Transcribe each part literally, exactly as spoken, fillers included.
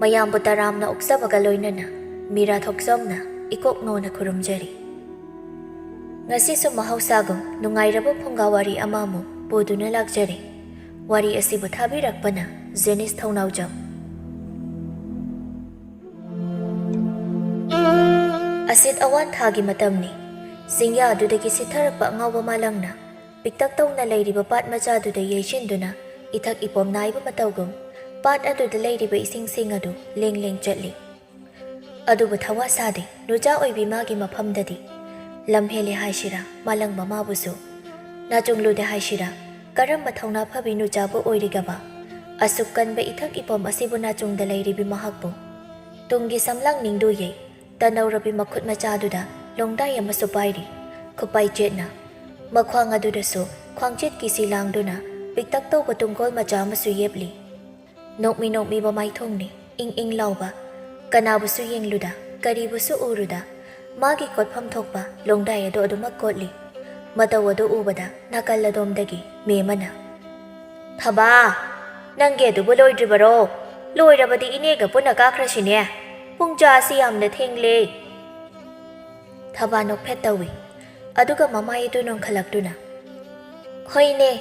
ꯃꯌꯥꯝꯕꯨ ꯇꯔꯥꯝꯅ ꯑꯣꯛꯆꯕꯒ ꯂꯣꯏꯅꯅ ꯃꯤꯔꯥ ꯊꯣꯛꯆꯣꯝꯅ ꯏꯀꯣꯛ ꯅꯣꯅ ꯈꯨꯔꯨꯝꯖꯔꯤ꯫ ꯉꯁꯤꯁꯨ ꯃꯍꯧꯁꯥꯒꯨꯝ ꯅꯨꯡꯉꯥꯏꯔꯕ ꯐꯨꯡꯒꯥ ꯋꯥꯔꯤ ꯑꯃꯃꯨꯛ ꯄꯨꯗꯨꯅ ꯂꯥꯛꯆꯔꯤ꯫ ꯋꯥꯔꯤ ꯑꯁꯤꯕꯨ ꯊꯥꯕꯤꯔꯛꯄꯅ ꯖꯦꯅꯤꯁ ꯊꯧꯅꯥꯎꯖꯝ꯫ ꯑꯁꯤꯠ ꯑꯋꯥꯟ ꯊꯥꯒꯤ ꯃꯇꯝꯅꯤ꯫ ꯆꯤꯡꯌꯥ ꯑꯗꯨꯗꯒꯤ ꯁꯤꯠꯊꯔꯛꯄ ꯑꯉꯥꯎꯕ ꯃꯥꯂꯪꯅ ꯄꯤꯛꯇꯛ ꯇꯧꯅ ꯂꯩꯔꯤꯕ ꯄꯥꯠ ꯃꯆꯥꯗꯨꯗ ꯌꯩꯁꯤꯟꯗꯨꯅ ꯏꯊꯛ ꯏꯄꯣꯝ ꯅꯥꯏꯕ ꯃꯇꯧꯒꯨꯝ ꯄꯥꯠ ꯑꯗꯨꯗ ꯂꯩꯔꯤꯕ ꯏꯁꯤꯡꯁꯤꯡ ꯑꯗꯨ ꯂꯦꯡ ꯂꯦꯡ ꯆꯠꯂꯤ꯫ ꯑꯗꯨꯕꯨ ꯊꯋꯥ ꯁꯥꯗꯦ, ꯅꯨꯆꯥ ꯑꯣꯏꯕꯤ ꯃꯥꯒꯤ ꯃꯐꯝꯗꯗꯤ꯫ ꯂꯝ ꯍꯦꯜꯂꯦ ꯍꯥꯏꯁꯤꯔꯥ, ꯃꯥꯂꯪꯕ ꯃꯥꯕꯨꯁꯨ꯫ ꯅꯥꯆꯨꯡꯂꯨꯗꯦ ꯍꯥꯏꯁꯤꯔꯥ, ꯀꯔꯝꯕ ꯊꯧꯅꯥ ꯐꯕꯤ ꯅꯨꯆꯥꯕꯨ ꯑꯣꯏꯔꯤꯒꯕ? ꯑꯁꯨꯛ ꯀꯟꯕ ꯏꯊꯛ ꯏꯄꯣꯝ ꯑꯁꯤꯕꯨ ꯅꯥꯆꯨꯡꯗ ꯂꯩꯔꯤꯕꯤ ꯃꯍꯥꯛꯄꯨ꯫ ꯇꯨꯡꯒꯤ ꯁꯝꯂꯥꯡ ꯅꯤꯡꯗꯨ ꯌꯩ, ꯇꯅꯧꯔꯕꯤ ꯃꯈꯨꯠ ꯃꯆꯥꯗꯨꯗ ꯂꯣꯡꯗꯥꯏ ꯑꯃꯁꯨ ꯄꯥꯏꯔꯤ, ꯈꯨꯄꯥꯏ ꯆꯦꯠꯅ꯫ ꯃꯈ꯭ꯋꯥꯡ ꯑꯗꯨꯗꯁꯨ ꯈ꯭ꯋꯥꯡꯆꯦꯠ ꯀꯤꯁꯤ ꯂꯥꯡꯗꯨꯅ ꯄꯤꯛꯇꯛ ꯇꯧꯕ ꯇꯨꯡꯒꯣꯜ ꯃꯆꯥ ꯑꯃꯁꯨ ꯌꯦꯞꯂꯤ꯫ ꯅꯣꯛꯃꯤ ꯅꯣꯛꯃꯤꯕ ꯃꯥꯏꯊꯣꯡꯅꯤ, ꯏꯪ ꯏꯪ ꯂꯥꯎꯕ꯫ ꯀꯅꯥꯕꯨꯁꯨ ꯌꯦꯡꯂꯨꯗ, ꯀꯔꯤꯕꯨꯁꯨ ꯎꯔꯨꯗ, ꯃꯥꯒꯤ ꯀꯣꯠꯐꯝ ꯊꯣꯛꯄ ꯂꯣꯡꯗꯥꯏ ꯑꯗꯨ ꯑꯗꯨꯃꯛ ꯀꯣꯠꯂꯤ꯫ ꯃꯇꯧ ꯑꯗꯨ ꯎꯕꯗ ꯅꯥꯀꯜ ꯑꯗꯣꯝꯗꯒꯤ ꯃꯦꯝ ꯑꯃꯅ, "ꯊꯕꯥ, ꯅꯪꯒꯤ ꯑꯗꯨꯕꯨ ꯂꯣꯏꯗ꯭ꯔꯤꯕꯔꯣ? ꯂꯣꯏꯔꯕꯗꯤ ꯏꯅꯦꯒ ꯄꯨꯟꯅ ꯀꯥꯈ꯭ꯔꯁꯤꯅꯦ꯫ ꯄꯨꯡ ꯆꯥꯁꯤ ꯌꯥꯝꯅ ꯊꯦꯡꯂꯦ꯫" ꯊꯕꯥ ꯅꯣꯛꯐꯦꯠ ꯇꯧꯏ꯫ ꯑꯗꯨꯒ ꯃꯃꯥꯏ ꯑꯗꯨ ꯅꯣꯟꯈꯠꯂꯛꯇꯨꯅ, "ꯍꯣꯏꯅꯦ,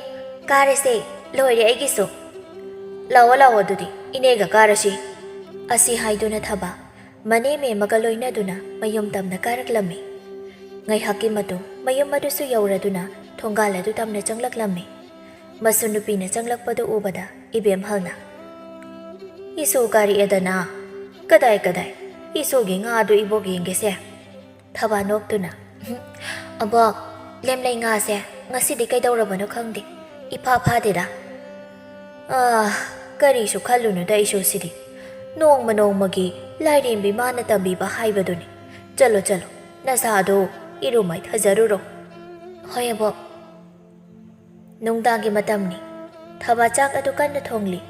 ꯀꯥꯔꯁꯦ, ꯂꯣꯏꯔꯦ ꯑꯩꯒꯤꯁꯨ꯫ ꯂꯥꯛꯑꯣ, ꯂꯥꯛꯑꯣ, ꯑꯗꯨꯗꯤ ꯏꯅꯦꯒ ꯀꯥꯔꯁꯤ꯫" ꯑꯁꯤ ꯍꯥꯏꯗꯨꯅ ꯊꯕꯥ ꯃꯅꯦ ꯃꯦꯝꯃꯒ ꯂꯣꯏꯅꯗꯨꯅ ꯃꯌꯨꯝ ꯇꯝꯅ ꯀꯥꯔꯛꯂꯝꯃꯤ꯫ ꯉꯥꯏꯍꯥꯛꯀꯤ ꯃꯇꯨꯡ ꯃꯌꯨꯝ ꯑꯗꯨꯁꯨ ꯌꯧꯔꯗꯨꯅ ꯊꯣꯡꯒꯥꯜ ꯑꯗꯨ ꯇꯝꯅ ꯆꯪꯂꯛꯂꯝꯃꯤ꯫ ꯃꯁꯨ ꯅꯨꯄꯤꯅ ꯆꯪꯂꯛꯄꯗꯨ ꯎꯕꯗ ꯏꯕꯦꯝꯍꯜꯅ, "ꯏꯁꯨ ꯀꯥꯔꯛꯑꯦꯗꯅ꯫ ꯀꯗꯥꯏ, ꯀꯗꯥꯏ? ꯏꯁꯨꯒꯤ ꯉꯥꯗꯨ ꯏꯕꯣꯛ ꯌꯦꯡꯒꯦꯁꯦ꯫" ꯊꯕꯥ ꯅꯣꯛꯇꯨꯅ, "ꯑꯕꯣꯛ, ꯂꯦꯝꯂꯩ ꯉꯥꯁꯦ ꯉꯁꯤꯗꯤ ꯀꯩꯗꯧꯔꯕꯅꯣ ꯈꯪꯗꯦ, ꯏꯐꯥ ꯐꯥꯗꯦꯗ꯫" "ꯑꯥ, ꯀꯔꯤꯁꯨ ꯈꯜꯂꯨꯅꯨꯗ ꯏꯁꯨꯁꯤꯗꯤ꯫ ꯅꯣꯡꯃ ꯅꯣꯡꯃꯒꯤ ꯂꯥꯏꯔꯦꯝꯕꯤ ꯃꯥꯅ ꯇꯝꯕꯤꯕ ꯍꯥꯏꯕꯗꯨꯅꯤ꯫ ꯆꯠꯂꯣ, ꯆꯠꯂꯣ, ꯅꯁꯥꯗꯣ ꯏꯔꯨ ꯃꯥꯏꯊꯖꯔꯨꯔꯣ꯫" "ꯍꯣꯏ ꯑꯕꯣꯛ꯫" ꯅꯨꯡꯗꯥꯡꯒꯤ ꯃꯇꯝꯅꯤ꯫ ꯊꯕꯥ ꯆꯥꯛ ꯑꯗꯨ ꯀꯟꯅ ꯊꯣꯡꯂꯤ꯫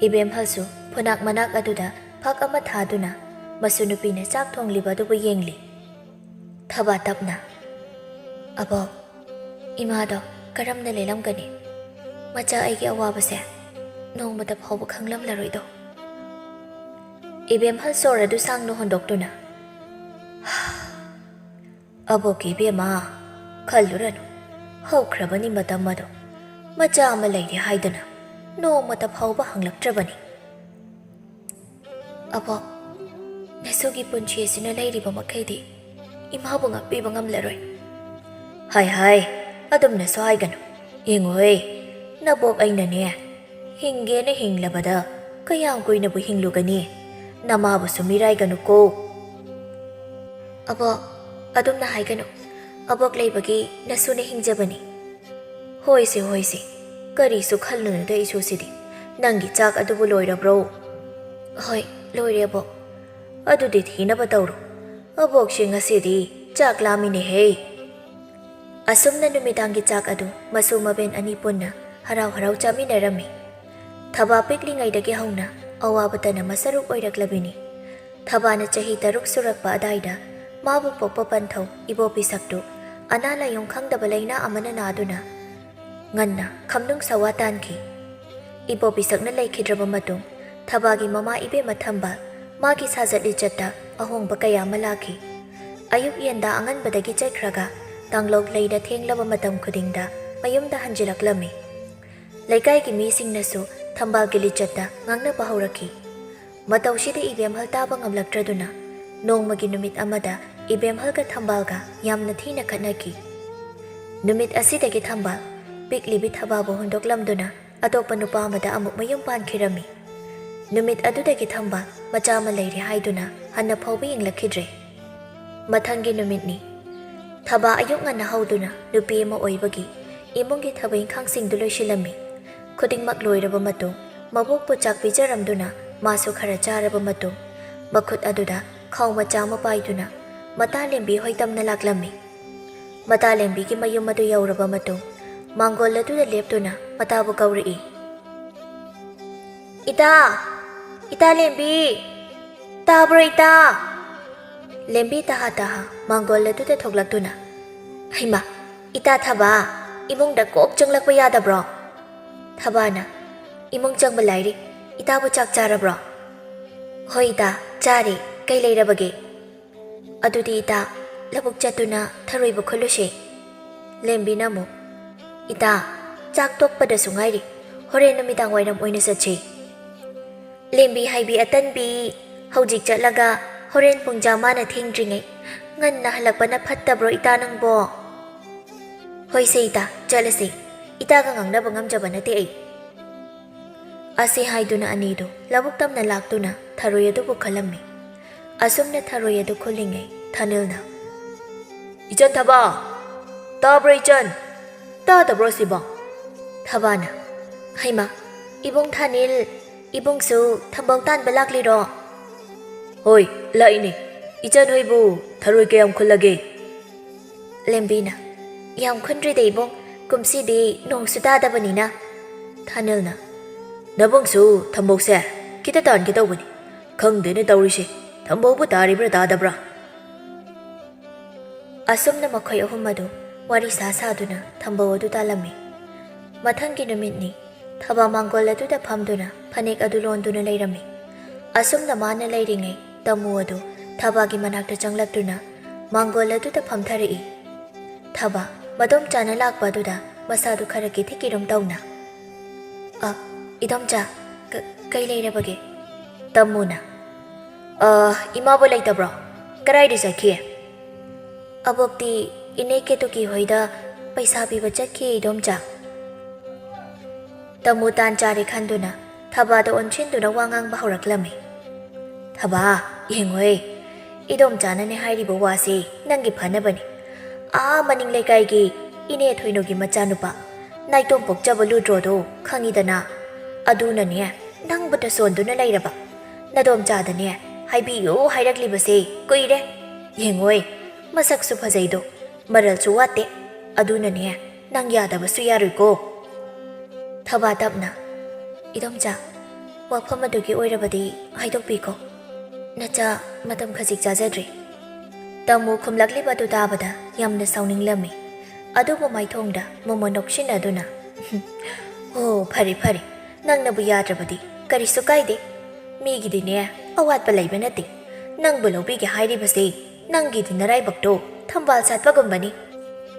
ꯏꯕꯦꯝꯍꯜꯁꯨ ꯐꯨꯅꯥꯛ ꯃꯅꯥꯛ ꯑꯗꯨꯗ ꯐꯛ ꯑꯃ ꯊꯥꯗꯨꯅ ꯃꯁꯨ ꯅꯨꯄꯤꯅ ꯆꯥꯛ ꯊꯣꯡꯂꯤꯕ ꯑꯗꯨꯕꯨ ꯌꯦꯡꯂꯤ꯫ ꯊꯕꯥ ꯇꯞꯅ, "ꯑꯕꯣꯛ, ꯏꯃꯥꯗꯣ ꯀꯔꯝꯅ ꯂꯦꯜꯂꯝꯒꯅꯤ? ꯃꯆꯥ ꯑꯩꯒꯤ ꯑꯋꯥꯕꯁꯦ ꯅꯣꯡꯃꯇ ꯐꯥꯎꯕ ꯈꯪꯂꯝꯂꯔꯣꯏꯗꯣ꯫" ꯏꯕꯦꯝꯍꯜ ꯁꯣꯔ ꯑꯗꯨ ꯁꯥꯡꯅ ꯍꯣꯟꯗꯣꯛꯇꯨꯅ, "ꯑꯕꯣꯛꯀꯤ ꯏꯕꯦꯝꯃ, ꯈꯜꯂꯨꯔꯅꯨ, ꯍꯧꯈ꯭ꯔꯕꯅꯤ ꯃꯇꯝ ꯑꯗꯣ꯫ ꯃꯆꯥ ꯑꯃ ꯂꯩꯔꯦ ꯍꯥꯏꯗꯅ ꯅꯣꯡꯃꯇ ꯐꯥꯎꯕ ꯍꯪꯂꯛꯇ꯭ꯔꯕꯅꯤ꯫ ꯑꯕꯣꯛ, ꯅꯁꯨꯒꯤ ꯄꯨꯟꯁꯤ ꯑꯁꯤꯅ ꯂꯩꯔꯤꯕ ꯃꯈꯩꯗꯤ ꯏꯃꯥꯕꯨ ꯉꯥꯛꯄꯤꯕ ꯉꯝꯂꯔꯣꯏ꯫" "ꯍꯥꯏ ꯍꯥꯏ, ꯑꯗꯨꯝꯅꯁꯨ ꯍꯥꯏꯒꯅꯨ꯫ ꯌꯦꯡꯉꯨꯍꯦ, ꯅꯕꯣꯛ ꯑꯩꯅꯅꯦ, ꯍꯤꯡꯒꯦꯅ ꯍꯤꯡꯂꯕꯗ ꯀꯌꯥꯝ ꯀꯨꯏꯅꯕꯨ ꯍꯤꯡꯂꯨꯒꯅꯤ? ꯅꯃꯥꯕꯨꯁꯨ ꯃꯤꯔꯥꯏꯒꯅꯨꯀꯣ꯫" "ꯑꯕꯣꯛ, ꯑꯗꯨꯝꯅ ꯍꯥꯏꯒꯅꯨ꯫ ꯑꯕꯣꯛ ꯂꯩꯕꯒꯤ ꯅꯁꯨꯅ ꯍꯤꯡꯖꯕꯅꯤ꯫" "ꯍꯣꯏꯁꯦ, ꯍꯣꯏꯁꯦ, ꯀꯔꯤꯁꯨ ꯈꯜꯂꯨꯅꯨꯗ ꯏꯁꯨꯁꯤꯗꯤ꯫ ꯅꯪꯒꯤ ꯆꯥꯛ ꯑꯗꯨꯕꯨ ꯂꯣꯏꯔꯕ꯭ꯔꯣ?" "ꯍꯣꯏ, ꯂꯣꯏꯔꯦ, ꯑꯕꯣꯛ꯫" "ꯑꯗꯨꯗꯤ ꯊꯤꯅꯕ ꯇꯧꯔꯣ꯫ ꯑꯕꯣꯛꯁꯤ ꯉꯁꯤꯗꯤ ꯆꯥꯛ ꯂꯥꯝꯃꯤꯅꯦꯍꯦ꯫" ꯑꯁꯨꯝꯅ ꯅꯨꯃꯤꯗꯥꯡꯒꯤ ꯆꯥꯛ ꯑꯗꯨ ꯃꯁꯨ ꯃꯕꯦꯟ ꯑꯅꯤ ꯄꯨꯟꯅ ꯍꯔꯥꯎ ꯍꯔꯥꯎ ꯆꯥꯃꯤꯟꯅꯔꯝꯃꯤ꯫ ꯊꯕꯥ ꯄꯤꯛꯂꯤꯉꯩꯗꯒꯤ ꯍꯧꯅ ꯑꯋꯥꯕꯇꯅ ꯃꯁꯔꯨꯛ ꯑꯣꯏꯔꯛꯂꯕꯤꯅꯤ꯫ ꯊꯕꯥꯅ ꯆꯍꯤ ꯇꯔꯨꯛ ꯁꯨꯔꯛꯄ ꯑꯗꯥꯏꯗ ꯃꯥꯕꯨ ꯄꯣꯛꯄ ꯄꯟꯊꯧ ꯏꯕꯣ ꯄꯤꯁꯛꯇꯨ ꯑꯅꯥ ꯂꯥꯏꯌꯣꯡ ꯈꯪꯗꯕ ꯂꯩꯅꯥ ꯑꯃꯅ ꯅꯥꯗꯨꯅ ꯉꯟꯅ ꯈꯝꯅꯨꯡ ꯁꯋꯥ ꯇꯥꯟꯈꯤ꯫ ꯏꯕꯣ ꯄꯤꯁꯛꯅ ꯂꯩꯈꯤꯗ꯭ꯔꯕ ꯃꯇꯨꯡ ꯊꯕꯥꯒꯤ ꯃꯃꯥ ꯏꯕꯦꯝꯃ ꯊꯝꯕꯥꯜ ꯃꯥꯒꯤ ꯁꯥꯖꯠ ꯂꯤꯆꯠꯇ ꯑꯍꯣꯡꯕ ꯀꯌꯥ ꯑꯃ ꯂꯥꯛꯈꯤ꯫ ꯑꯌꯨꯛ ꯌꯦꯟꯗꯥ ꯑꯉꯟꯕꯗꯒꯤ ꯆꯠꯈ꯭ꯔꯒ ꯇꯥꯡꯂꯧ ꯂꯩꯗ ꯊꯦꯡꯂꯕ ꯃꯇꯝ ꯈꯨꯗꯤꯡꯗ ꯃꯌꯨꯝꯗ ꯍꯟꯖꯤꯜꯂꯛꯂꯝꯃꯤ꯫ ꯂꯩꯀꯥꯏꯒꯤ ꯃꯤꯁꯤꯡꯅꯁꯨ ꯊꯝꯕꯥꯜꯒꯤ ꯂꯤꯆꯠꯇ ꯉꯥꯡꯅꯕ ꯍꯧꯔꯛꯈꯤ꯫ ꯃꯇꯧꯁꯤꯗ ꯏꯕꯦꯝꯍꯜ ꯇꯥꯕ ꯉꯝꯂꯛꯇ꯭ꯔꯗꯨꯅ ꯅꯣꯡꯃꯒꯤ ꯅꯨꯃꯤꯠ ꯑꯃꯗ ꯏꯕꯦꯝꯍꯜꯒ ꯊꯝꯕꯥꯜꯒ ꯌꯥꯝꯅ ꯊꯤꯅ ꯈꯠꯅꯈꯤ꯫ ꯅꯨꯃꯤꯠ ꯑꯁꯤꯗꯒꯤ ꯊꯝꯕꯥꯜ ꯄꯤꯛꯂꯤꯕꯤ ꯊꯕꯥꯕꯨ ꯍꯨꯟꯗꯣꯛꯂꯝꯗꯨꯅ ꯑꯇꯣꯞꯄ ꯅꯨꯄꯥ ꯑꯃꯗ ꯑꯃꯨꯛ ꯃꯌꯨꯝ ꯄꯥꯟꯈꯤꯔꯝꯃꯤ꯫ ꯅꯨꯃꯤꯠ ꯑꯗꯨꯗꯒꯤ ꯊꯝꯕꯥꯜ ꯃꯆꯥ ꯑꯃ ꯂꯩꯔꯦ ꯍꯥꯏꯗꯨꯅ ꯍꯟꯅ ꯐꯥꯎꯕ ꯌꯦꯡꯂꯛꯈꯤꯗ꯭ꯔꯦ꯫ ꯃꯊꯪꯒꯤ ꯅꯨꯃꯤꯠꯅꯤ꯫ ꯊꯕꯥ ꯑꯌꯨꯛ ꯉꯟꯅ ꯍꯧꯗꯨꯅ ꯅꯨꯄꯤ ꯑꯃ ꯑꯣꯏꯕꯒꯤ ꯏꯃꯨꯡꯒꯤ ꯊꯕꯛ ꯏꯪꯈꯥꯡꯁꯤꯡꯗꯨ ꯂꯣꯏꯁꯤꯜꯂꯝꯃꯤ꯫ ꯈꯨꯗꯤꯡꯃꯛ ꯂꯣꯏꯔꯕ ꯃꯇꯨꯡ ꯃꯕꯣꯛꯄꯨ ꯆꯥꯛ ꯄꯤꯖꯔꯝꯗꯨꯅ ꯃꯥꯁꯨ ꯈꯔ ꯆꯥꯔꯕ ꯃꯇꯨꯡ ꯃꯈꯨꯠ ꯑꯗꯨꯗ ꯈꯥꯎ ꯃꯆꯥ ꯑꯃ ꯄꯥꯏꯗꯨꯅ ꯃꯇꯥ ꯂꯦꯝꯕꯤ ꯍꯣꯏ ꯇꯝꯅ ꯂꯥꯛꯂꯝꯃꯤ꯫ ꯃꯇꯥ ꯂꯦꯝꯕꯤꯒꯤ ꯃꯌꯨꯝ ꯑꯗꯨ ꯌꯧꯔꯕ ꯃꯇꯨꯡ ꯃꯥꯡꯒꯣꯜ ꯑꯗꯨꯗ ꯂꯦꯞꯇꯨꯅ ꯃꯇꯥꯕꯨ ꯀꯧꯔꯛꯏ꯫ "ꯏꯇꯥ! ꯏꯇꯥ ꯂꯦꯝꯕꯤ! ꯇꯥꯕ꯭ꯔꯣ ꯏꯇꯥ?" ꯂꯦꯝꯕꯤ ꯇꯍꯥ ꯇꯍꯥ ꯃꯥꯡꯒꯣꯜ ꯑꯗꯨꯗ ꯊꯣꯛꯂꯛꯇꯨꯅ, "ꯍꯩꯃꯥ! ꯏꯇꯥ ꯊꯕꯥ, ꯏꯃꯨꯡꯗ ꯀꯣꯛ ꯆꯪꯂꯛꯄ ꯌꯥꯗꯕ꯭ꯔꯣ?" ꯊꯕꯥꯅ, "ꯏꯃꯨꯡ ꯆꯪꯕ ꯂꯥꯏꯔꯤ꯫ ꯏꯇꯥꯕꯨ ꯆꯥꯛ ꯆꯥꯔꯕ꯭ꯔꯣ?" "ꯍꯣꯏ ꯏꯇꯥ, ꯆꯥꯔꯦ꯫ ꯀꯩ ꯂꯩꯔꯕꯒꯦ? ꯑꯗꯨꯗꯤ ꯏꯇꯥ, ꯂꯧꯕꯨꯛ ꯆꯠꯇꯨꯅ ꯊꯔꯣꯏꯕꯨ ꯈꯨꯜꯂꯨꯁꯦ꯫" ꯂꯦꯝꯕꯤꯅ ꯑꯃꯨꯛ, "ꯏꯇꯥ, ꯆꯥꯛ ꯇꯣꯛꯄꯗꯁꯨ ꯉꯥꯏꯔꯤ꯫ ꯍꯣꯔꯦꯟ ꯅꯨꯃꯤꯗꯥꯡ ꯋꯥꯏꯔꯝ ꯑꯣꯏꯅ ꯆꯠꯁꯤ꯫" "ꯂꯦꯝꯕꯤ ꯍꯥꯏꯕꯤ ꯑꯇꯟꯕꯤ, ꯍꯧꯖꯤꯛ ꯆꯠꯂꯒ ꯍꯣꯔꯦꯟ ꯄꯨꯡ ꯖꯥꯃꯥꯅ ꯊꯦꯡꯗ꯭ꯔꯤꯉꯩ ꯉꯟꯅ ꯍꯜꯂꯛꯄꯅ ꯐꯠꯇꯕ꯭ꯔꯣ ꯏꯇꯥ ꯅꯪꯕꯣ?" "ꯍꯣꯏꯁꯦ ꯏꯇꯥ, ꯆꯠꯂꯁꯦ꯫ ꯏꯇꯥꯒ ꯉꯥꯡꯅꯕ ꯉꯝꯖꯕ ꯅꯠꯇꯦ ꯑꯩ꯫" ꯑꯁꯤ ꯍꯥꯏꯗꯨꯅ ꯑꯅꯤꯗꯨ ꯂꯧꯕꯨꯛ ꯇꯝꯅ ꯂꯥꯛꯇꯨꯅ ꯊꯔꯣꯏ ꯑꯗꯨꯕꯨ ꯈꯜꯂꯝꯃꯤ꯫ ꯑꯁꯨꯝꯅ ꯊꯔꯣꯏ ꯑꯗꯨ ꯈꯨꯜꯂꯤꯉꯩ ꯊꯥꯅꯤꯜꯅ, "ꯏꯆꯟ ꯊꯕꯥ! ꯇꯥꯕ꯭ꯔꯣ ꯏꯆꯟ? ꯇꯥꯗꯕ꯭ꯔꯣ ꯁꯤꯕꯣ?" ꯊꯕꯥꯅ, "ꯍꯩꯃꯥ, ꯏꯕꯨꯡ ꯊꯥꯅꯤꯜ, ꯏꯕꯨꯡꯁꯨ ꯊꯝꯕꯧ ꯇꯥꯟꯕ ꯂꯥꯛꯂꯤꯔꯣ?" "ꯍꯣꯏ, ꯂꯥꯛꯏꯅꯦ꯫ ꯏꯆꯟ ꯍꯣꯏꯕꯨ ꯊꯔꯣꯏ ꯀꯌꯥꯝ ꯈꯨꯜꯂꯒꯦ?" ꯂꯦꯝꯕꯤꯅ, "ꯌꯥꯝ ꯈꯨꯟꯗ꯭ꯔꯤꯗ ꯏꯕꯨꯡ, ꯀꯨꯝꯁꯤꯗꯤ ꯅꯣꯡꯁꯨ ꯇꯥꯗꯕꯅꯤꯅ꯫" ꯊꯥꯅꯤꯜꯅ, "ꯅꯕꯨꯡꯁꯨ ꯊꯝꯕꯧꯁꯦ ꯈꯤꯇ ꯇꯥꯟꯒꯦ ꯇꯧꯕꯅꯤ꯫ ꯈꯪꯗꯦꯅꯦ ꯇꯧꯔꯤꯁꯦ, ꯊꯝꯕꯧꯕꯨ ꯇꯥꯔꯤꯕ꯭ꯔꯥ ꯇꯥꯗꯕ꯭ꯔꯥ?" ꯑꯁꯨꯝꯅ ꯃꯈꯣꯏ ꯑꯍꯨꯝ ꯑꯗꯨ ꯋꯥꯔꯤ ꯁꯥ ꯁꯥꯗꯨꯅ ꯊꯝꯕꯧ ꯑꯗꯨ ꯇꯥꯜꯂꯝꯃꯤ꯫ ꯃꯊꯪꯒꯤ ꯅꯨꯃꯤꯠꯅꯤ꯫ ꯊꯕꯥ ꯃꯥꯡꯒꯣꯜ ꯑꯗꯨꯗ ꯐꯝꯗꯨꯅ ꯐꯅꯦꯛ ꯑꯗꯨ ꯂꯣꯟꯗꯨꯅ ꯂꯩꯔꯝꯃꯤ꯫ ꯑꯁꯨꯝꯅ ꯃꯥꯅ ꯂꯩꯔꯤꯉꯩ ꯇꯃꯨ ꯑꯗꯨ ꯊꯕꯥꯒꯤ ꯃꯅꯥꯛꯇ ꯆꯪꯂꯛꯇꯨꯅ ꯃꯥꯡꯒꯣꯜ ꯑꯗꯨꯗ ꯐꯝꯊꯔꯛꯏ꯫ ꯊꯕꯥ ꯃꯗꯣꯝꯆꯥꯅ ꯂꯥꯛꯄ ꯑꯗꯨꯗ ꯃꯁꯥꯗꯨ ꯈꯔ ꯀꯤꯊꯤ ꯀꯤꯔꯨꯝ ꯇꯧꯅ, "ꯑ, ꯏꯗꯣꯝꯆꯥ, ꯀ-, ꯀꯩ ꯂꯩꯔꯕꯒꯦ?" ꯇꯃꯨꯅ, "ꯑ, ꯏꯃꯥꯕꯨ ꯂꯩꯇꯕ꯭ꯔꯣ? ꯀꯗꯥꯏꯗ ꯆꯠꯈꯤ?" "ꯑꯕꯣꯛꯇꯤ ꯏꯅꯦ ꯀꯦꯇꯨꯀꯤ ꯍꯣꯏꯗ ꯄꯩꯁꯥ ꯄꯤꯕ ꯆꯠꯈꯤ, ꯏꯗꯣꯝꯆꯥ꯫" ꯇꯃꯨ ꯇꯥꯟ ꯆꯥꯔꯦ ꯈꯟꯗꯨꯅ ꯊꯕꯥꯗ ꯑꯣꯟꯁꯤꯟꯗꯨꯅ ꯋꯥ ꯉꯥꯡꯕ ꯍꯧꯔꯛꯂꯝꯃꯤ꯫ "ꯊꯕꯥ, ꯌꯦꯡꯉꯣꯍꯦ, ꯏꯗꯣꯝꯆꯥꯅꯅꯦ ꯍꯥꯏꯔꯤꯕ ꯋꯥꯁꯦ ꯅꯪꯒꯤ ꯐꯅꯕꯅꯤ꯫ ꯑꯥ ꯃꯅꯤꯡ ꯂꯩꯀꯥꯏꯒꯤ ꯏꯅꯦ ꯊꯣꯏꯅꯨꯒꯤ ꯃꯆꯥꯅꯨꯄꯥ ꯅꯥꯏꯇꯣꯝ ꯄꯣꯛꯆꯕ ꯂꯨꯗ꯭ꯔꯣꯗꯣ ꯈꯪꯉꯤꯗꯅ? ꯑꯗꯨꯅꯅꯦ ꯅꯪꯕꯨ ꯇꯁꯣꯟꯗꯨꯅ ꯂꯩꯔꯕ꯫ ꯅꯗꯣꯝꯆꯥꯗꯅꯦ ꯍꯥꯏꯕꯤꯌꯨ ꯍꯥꯏꯔꯛꯂꯤꯕꯁꯦ ꯀꯨꯏꯔꯦ꯫ ꯌꯦꯡꯉꯣꯏ, ꯃꯁꯛꯁꯨ ꯐꯖꯩꯗꯣ, ꯃꯔꯜꯁꯨ ꯋꯥꯠꯇꯦ꯫ ꯑꯗꯨꯅꯅꯦ ꯅꯪ ꯌꯥꯗꯕꯁꯨ ꯌꯥꯔꯣꯏꯀꯣ꯫" ꯊꯕꯥ ꯇꯞꯅ, "ꯏꯗꯣꯝꯆꯥ, ꯋꯥꯐꯝ ꯑꯗꯨꯒꯤ ꯑꯣꯏꯔꯕꯗꯤ ꯍꯥꯏꯗꯣꯛꯄꯤꯈꯣ꯫ ꯅꯆꯥ ꯃꯇꯝ ꯈꯖꯤꯛ ꯆꯥꯖꯗ꯭ꯔꯤ꯫" ꯇꯥꯃꯣ ꯈꯨꯝꯂꯛꯂꯤꯕ ꯑꯗꯨ ꯇꯥꯕꯗ ꯌꯥꯝꯅ ꯁꯥꯎꯅꯤꯡꯂꯝꯃꯤ꯫ ꯑꯗꯨꯕꯨ ꯃꯥꯏꯊꯣꯡꯗ ꯃꯣꯃꯣꯟ ꯅꯣꯛꯁꯤꯟꯅꯗꯨꯅ, "ꯍꯣ, ꯐꯔꯦ, ꯐꯔꯦ, ꯅꯪꯅꯕꯨ ꯌꯥꯗ꯭ꯔꯕꯗꯤ ꯀꯔꯤꯁꯨ ꯀꯥꯏꯗꯦ꯫ ꯃꯤꯒꯤꯗꯤꯅꯦ, ꯑꯋꯥꯠꯄ ꯂꯩꯕ ꯅꯠꯇꯦ꯫ ꯅꯪꯕꯨ ꯂꯧꯕꯤꯒꯦ ꯍꯥꯏꯔꯤꯕꯁꯦ, ꯅꯪꯒꯤꯗꯤ ꯅꯔꯥꯏꯕꯛꯇꯣ ꯊꯝꯕꯥꯜ ꯁꯥꯠꯄꯒꯨꯝꯕꯅꯤ꯫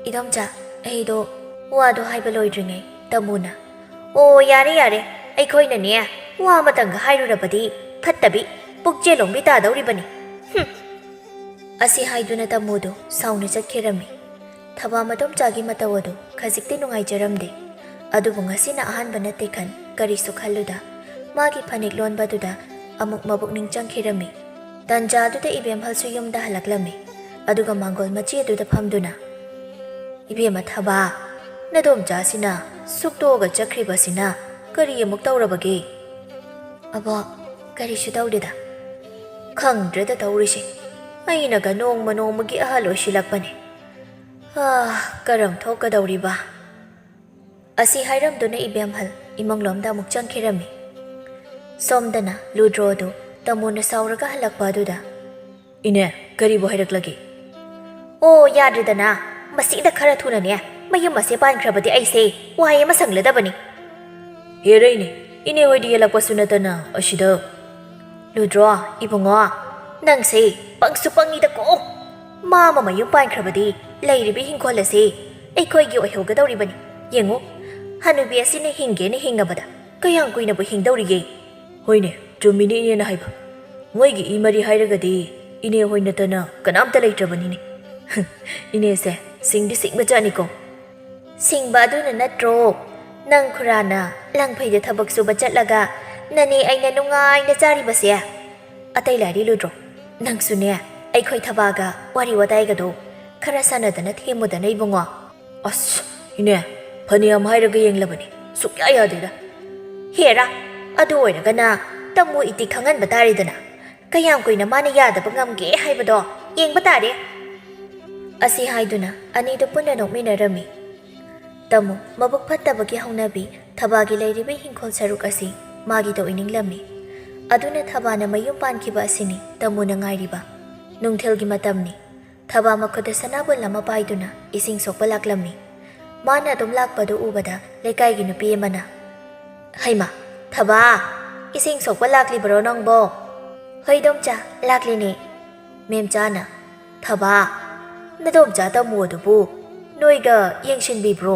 ꯏꯗꯣꯝꯆꯥ, ꯑꯩꯗꯣ ꯋꯥꯗꯣ ꯍꯥꯏꯕ ꯂꯣꯏꯗ꯭ꯔꯤꯉꯩ ꯇꯥꯃꯣꯅ, "ꯑꯣ, ꯌꯥꯔꯦ, ꯌꯥꯔꯦ, ꯑꯩꯈꯣꯏꯅꯅꯦ, ꯋꯥ ꯑꯃꯇꯪꯒ ꯍꯥꯏꯔꯨꯔꯕꯗꯤ ꯐꯠꯇꯕꯤ, ꯄꯨꯛꯆꯦꯜ ꯂꯣꯝꯕꯤ ꯇꯥꯗꯧꯔꯤꯕꯅꯤ꯫ ꯍꯨꯝ!" ꯑꯁꯤ ꯍꯥꯏꯗꯨꯅ ꯇꯥꯃꯣꯗꯣ ꯁꯥꯎꯅ ꯆꯠꯈꯤꯔꯝꯃꯤ꯫ ꯊꯕꯥ ꯃꯗꯣꯝꯆꯥꯒꯤ ꯃꯇꯧ ꯑꯗꯨ ꯈꯖꯤꯛꯇꯤ ꯅꯨꯡꯉꯥꯏꯖꯔꯝꯗꯦ꯫ ꯑꯗꯨꯕꯨ ꯉꯁꯤꯅ ꯑꯍꯥꯟꯕ ꯅꯠꯇꯦ ꯈꯟ ꯀꯔꯤꯁꯨ ꯈꯜꯂꯨꯗ, ꯃꯥꯒꯤ ꯐꯅꯦꯛ ꯂꯣꯟꯕꯗꯨꯗ ꯑꯃꯨꯛ ꯃꯕꯨꯛꯅꯤꯡ ꯆꯪꯈꯤꯔꯝꯃꯤ꯫ ꯇꯟꯖꯥꯗꯨꯗ ꯏꯕꯦꯝꯍꯜꯁꯨ ꯌꯨꯝꯗ ꯍꯜꯂꯛꯂꯝꯃꯤ꯫ ꯑꯗꯨꯒ ꯃꯥꯡꯒꯣꯜ ꯃꯆꯤ ꯑꯗꯨꯗ ꯐꯝꯗꯨꯅ, "ꯏꯕꯦꯝꯃ ꯊꯕꯥ, ꯅꯗꯣꯝꯆꯥꯁꯤꯅ ꯁꯨꯛꯇꯣꯛꯑꯒ ꯆꯠꯈ꯭ꯔꯤꯕꯁꯤꯅ ꯀꯔꯤ ꯑꯃꯨꯛ ꯇꯧꯔꯕꯒꯦ?" "ꯑꯕꯣ, ꯀꯔꯤꯁꯨ ꯇꯧꯗꯦꯗ꯫ ꯈꯪꯗ꯭ꯔꯦꯗ ꯇꯧꯔꯤꯁꯦ꯫ ꯑꯩꯅꯒ ꯅꯣꯡꯃ ꯅꯣꯡꯃꯒꯤ ꯑꯍꯜ ꯑꯣꯏꯁꯤꯜꯂꯛꯄꯅꯦ꯫ ꯑꯥ, ꯀꯔꯝ ꯊꯣꯛꯀꯗꯧꯔꯤꯕ?" ꯑꯁꯤ ꯍꯥꯏꯔꯝꯗꯨꯅ ꯏꯕꯦꯝꯍꯜ ꯏꯃꯨꯡꯂꯣꯝꯗ ꯑꯃꯨꯛ ꯆꯪꯈꯤꯔꯝꯃꯤ꯫ ꯁꯣꯝꯗꯅ ꯂꯨꯗ꯭ꯔꯣꯗꯨ ꯇꯥꯃꯣꯅ ꯁꯥꯎꯔꯒ ꯍꯜꯂꯛꯄ ꯑꯗꯨꯗ, "ꯏꯅꯦ, ꯀꯔꯤꯕꯨ ꯍꯥꯏꯔꯛꯂꯒꯦ?" "ꯑꯣ, ꯌꯥꯗ꯭ꯔꯦꯗꯅ꯫ ꯃꯁꯤꯗ ꯈꯔ ꯊꯨꯅꯅꯦ, ꯃꯌꯨꯝ ꯑꯁꯦ ꯄꯥꯟꯈ꯭ꯔꯕꯗꯤ ꯑꯩꯁꯦ ꯋꯥꯍꯩ ꯑꯃ ꯁꯪꯂꯗꯕꯅꯤ꯫" "ꯍꯦꯔꯩꯅꯦ, ꯏꯅꯦ ꯍꯣꯏꯗꯤ ꯌꯦꯜꯂꯛꯄꯁꯨ ꯅꯠꯇꯅ ꯑꯁꯤꯗ?" "ꯂꯨꯗ꯭ꯔꯣ, ꯏꯕꯨꯡꯉꯣ, ꯅꯪꯁꯦ ꯄꯪꯁꯨ ꯄꯪꯉꯤꯗꯀꯣ꯫ ꯃꯥ ꯑꯃ ꯃꯌꯨꯝ ꯄꯥꯟꯈ꯭ꯔꯕꯗꯤ ꯂꯩꯔꯤꯕ ꯏꯪꯈꯣꯜ ꯑꯁꯤ ꯑꯩꯈꯣꯏꯒꯤ ꯑꯣꯏꯍꯧꯒꯗꯧꯔꯤꯕꯅꯤ꯫ ꯌꯦꯡꯉꯨ, ꯍꯅꯨꯕꯤ ꯑꯁꯤꯅ ꯍꯤꯡꯒꯦꯅ ꯍꯤꯡꯉꯕꯗ ꯀꯌꯥꯝ ꯀꯨꯏꯅꯕꯨ ꯍꯤꯡꯗꯧꯔꯤꯒꯦ?" "ꯍꯣꯏꯅꯦ, ꯆꯨꯝꯃꯤꯅꯦ ꯏꯅꯦꯅ ꯍꯥꯏꯕ꯫ ꯃꯣꯏꯒꯤ ꯏ ꯃꯔꯤ ꯍꯥꯏꯔꯒꯗꯤ ꯏꯅꯦ ꯍꯣꯏ ꯅꯠꯇꯅ ꯀꯅꯥꯝꯇ ꯂꯩꯇ꯭ꯔꯕꯅꯤꯅꯦ꯫" "ꯏꯅꯦꯁꯦ ꯁꯤꯡꯗꯤ ꯁꯤꯡꯕꯖꯥꯠꯅꯤꯀꯣ꯫" "ꯁꯤꯡꯕ ꯑꯗꯨꯅ ꯅꯠꯇ꯭ꯔꯣ ꯅꯪ ꯈꯨꯔꯥꯅ ꯂꯪꯐꯩꯗ ꯊꯕꯛ ꯁꯨꯕ ꯆꯠꯂꯒ ꯅꯅꯦ ꯑꯩꯅ ꯅꯨꯡꯉꯥꯏꯅ ꯆꯥꯔꯤꯕꯁꯦ? ꯑꯇꯩ ꯂꯥꯏꯔꯤ ꯂꯨꯗ꯭ꯔꯣ, ꯅꯪꯁꯨꯅꯦ ꯑꯩꯈꯣꯏ ꯊꯕꯥꯒ ꯋꯥꯔꯤ ꯋꯥꯇꯥꯏꯒꯗꯣ ꯈꯔ ꯁꯥꯟꯅꯗꯅ ꯊꯦꯝꯃꯨꯗꯅ ꯏꯕꯨꯡꯉꯣ꯫" "ꯑꯁ, ꯏꯅꯦ, ꯐꯅꯌꯥꯝ ꯍꯥꯏꯔꯒ ꯌꯦꯡꯂꯕꯅꯤ, ꯁꯨꯛꯌꯥ ꯌꯥꯗꯦꯗ꯫" "ꯍꯦꯔꯥ, ꯑꯗꯨ ꯑꯣꯏꯔꯒꯅ ꯇꯥꯃꯣ ꯏꯇꯤ ꯈꯪꯍꯟꯕ ꯇꯥꯔꯦꯗꯅ꯫ ꯀꯌꯥꯝ ꯀꯨꯏꯅ ꯃꯥꯅ ꯌꯥꯗꯕ ꯉꯝꯒꯦ ꯍꯥꯏꯕꯗꯣ ꯌꯦꯡꯕ ꯇꯥꯔꯦ꯫" ꯑꯁꯤ ꯍꯥꯏꯗꯨꯅ ꯑꯅꯤꯗꯨ ꯄꯨꯟꯅ ꯅꯣꯛꯃꯤꯟꯅꯔꯝꯃꯤ꯫ ꯇꯥꯃꯣ, ꯃꯕꯨꯛ ꯐꯠꯇꯕꯒꯤ ꯍꯧꯅꯕꯤ ꯊꯕꯥꯒꯤ ꯂꯩꯔꯤꯕ ꯏꯪꯈꯣꯜ ꯁꯔꯨꯛ ꯑꯁꯤ ꯃꯥꯒꯤꯗ ꯑꯣꯏꯅꯤꯡꯂꯝꯃꯤ꯫ ꯑꯗꯨꯅ ꯊꯕꯥꯅ ꯃꯌꯨꯝ ꯄꯥꯟꯈꯤꯕ ꯑꯁꯤꯅꯤ ꯇꯥꯃꯣꯅ ꯉꯥꯏꯔꯤꯕ꯫ ꯅꯨꯡꯊꯤꯜꯒꯤ ꯃꯇꯝꯅꯤ꯫ ꯊꯕꯥ ꯃꯈꯨꯠꯇ ꯁꯅꯥꯕꯨꯜ ꯑꯃ ꯄꯥꯏꯗꯨꯅ ꯏꯁꯤꯡ ꯁꯣꯛꯄ ꯂꯥꯛꯂꯝꯃꯤ꯫ ꯃꯥꯅ ꯑꯗꯨꯝ ꯂꯥꯛꯄꯗꯨ ꯎꯕꯗ ꯂꯩꯀꯥꯏꯒꯤ ꯅꯨꯄꯤ ꯑꯃꯅ, "ꯍꯩꯃꯥ, ꯊꯕꯥ!" "ꯏꯁꯤꯡ ꯁꯣꯛꯄ ꯂꯥꯛꯂꯤꯕ꯭ꯔꯣ ꯅꯪꯕꯣ?" "ꯍꯣꯏ ꯏꯗꯣꯝꯆꯥ, ꯂꯥꯛꯂꯤꯅꯦ꯫" ꯃꯦꯝꯆꯥꯅ, "ꯊꯕꯥ, ꯅꯗꯣꯝꯆꯥ ꯇꯥꯃꯣ ꯑꯗꯨꯕꯨ ꯅꯣꯏꯒ ꯌꯦꯡꯁꯤꯟꯕꯤꯕ꯭ꯔꯣ?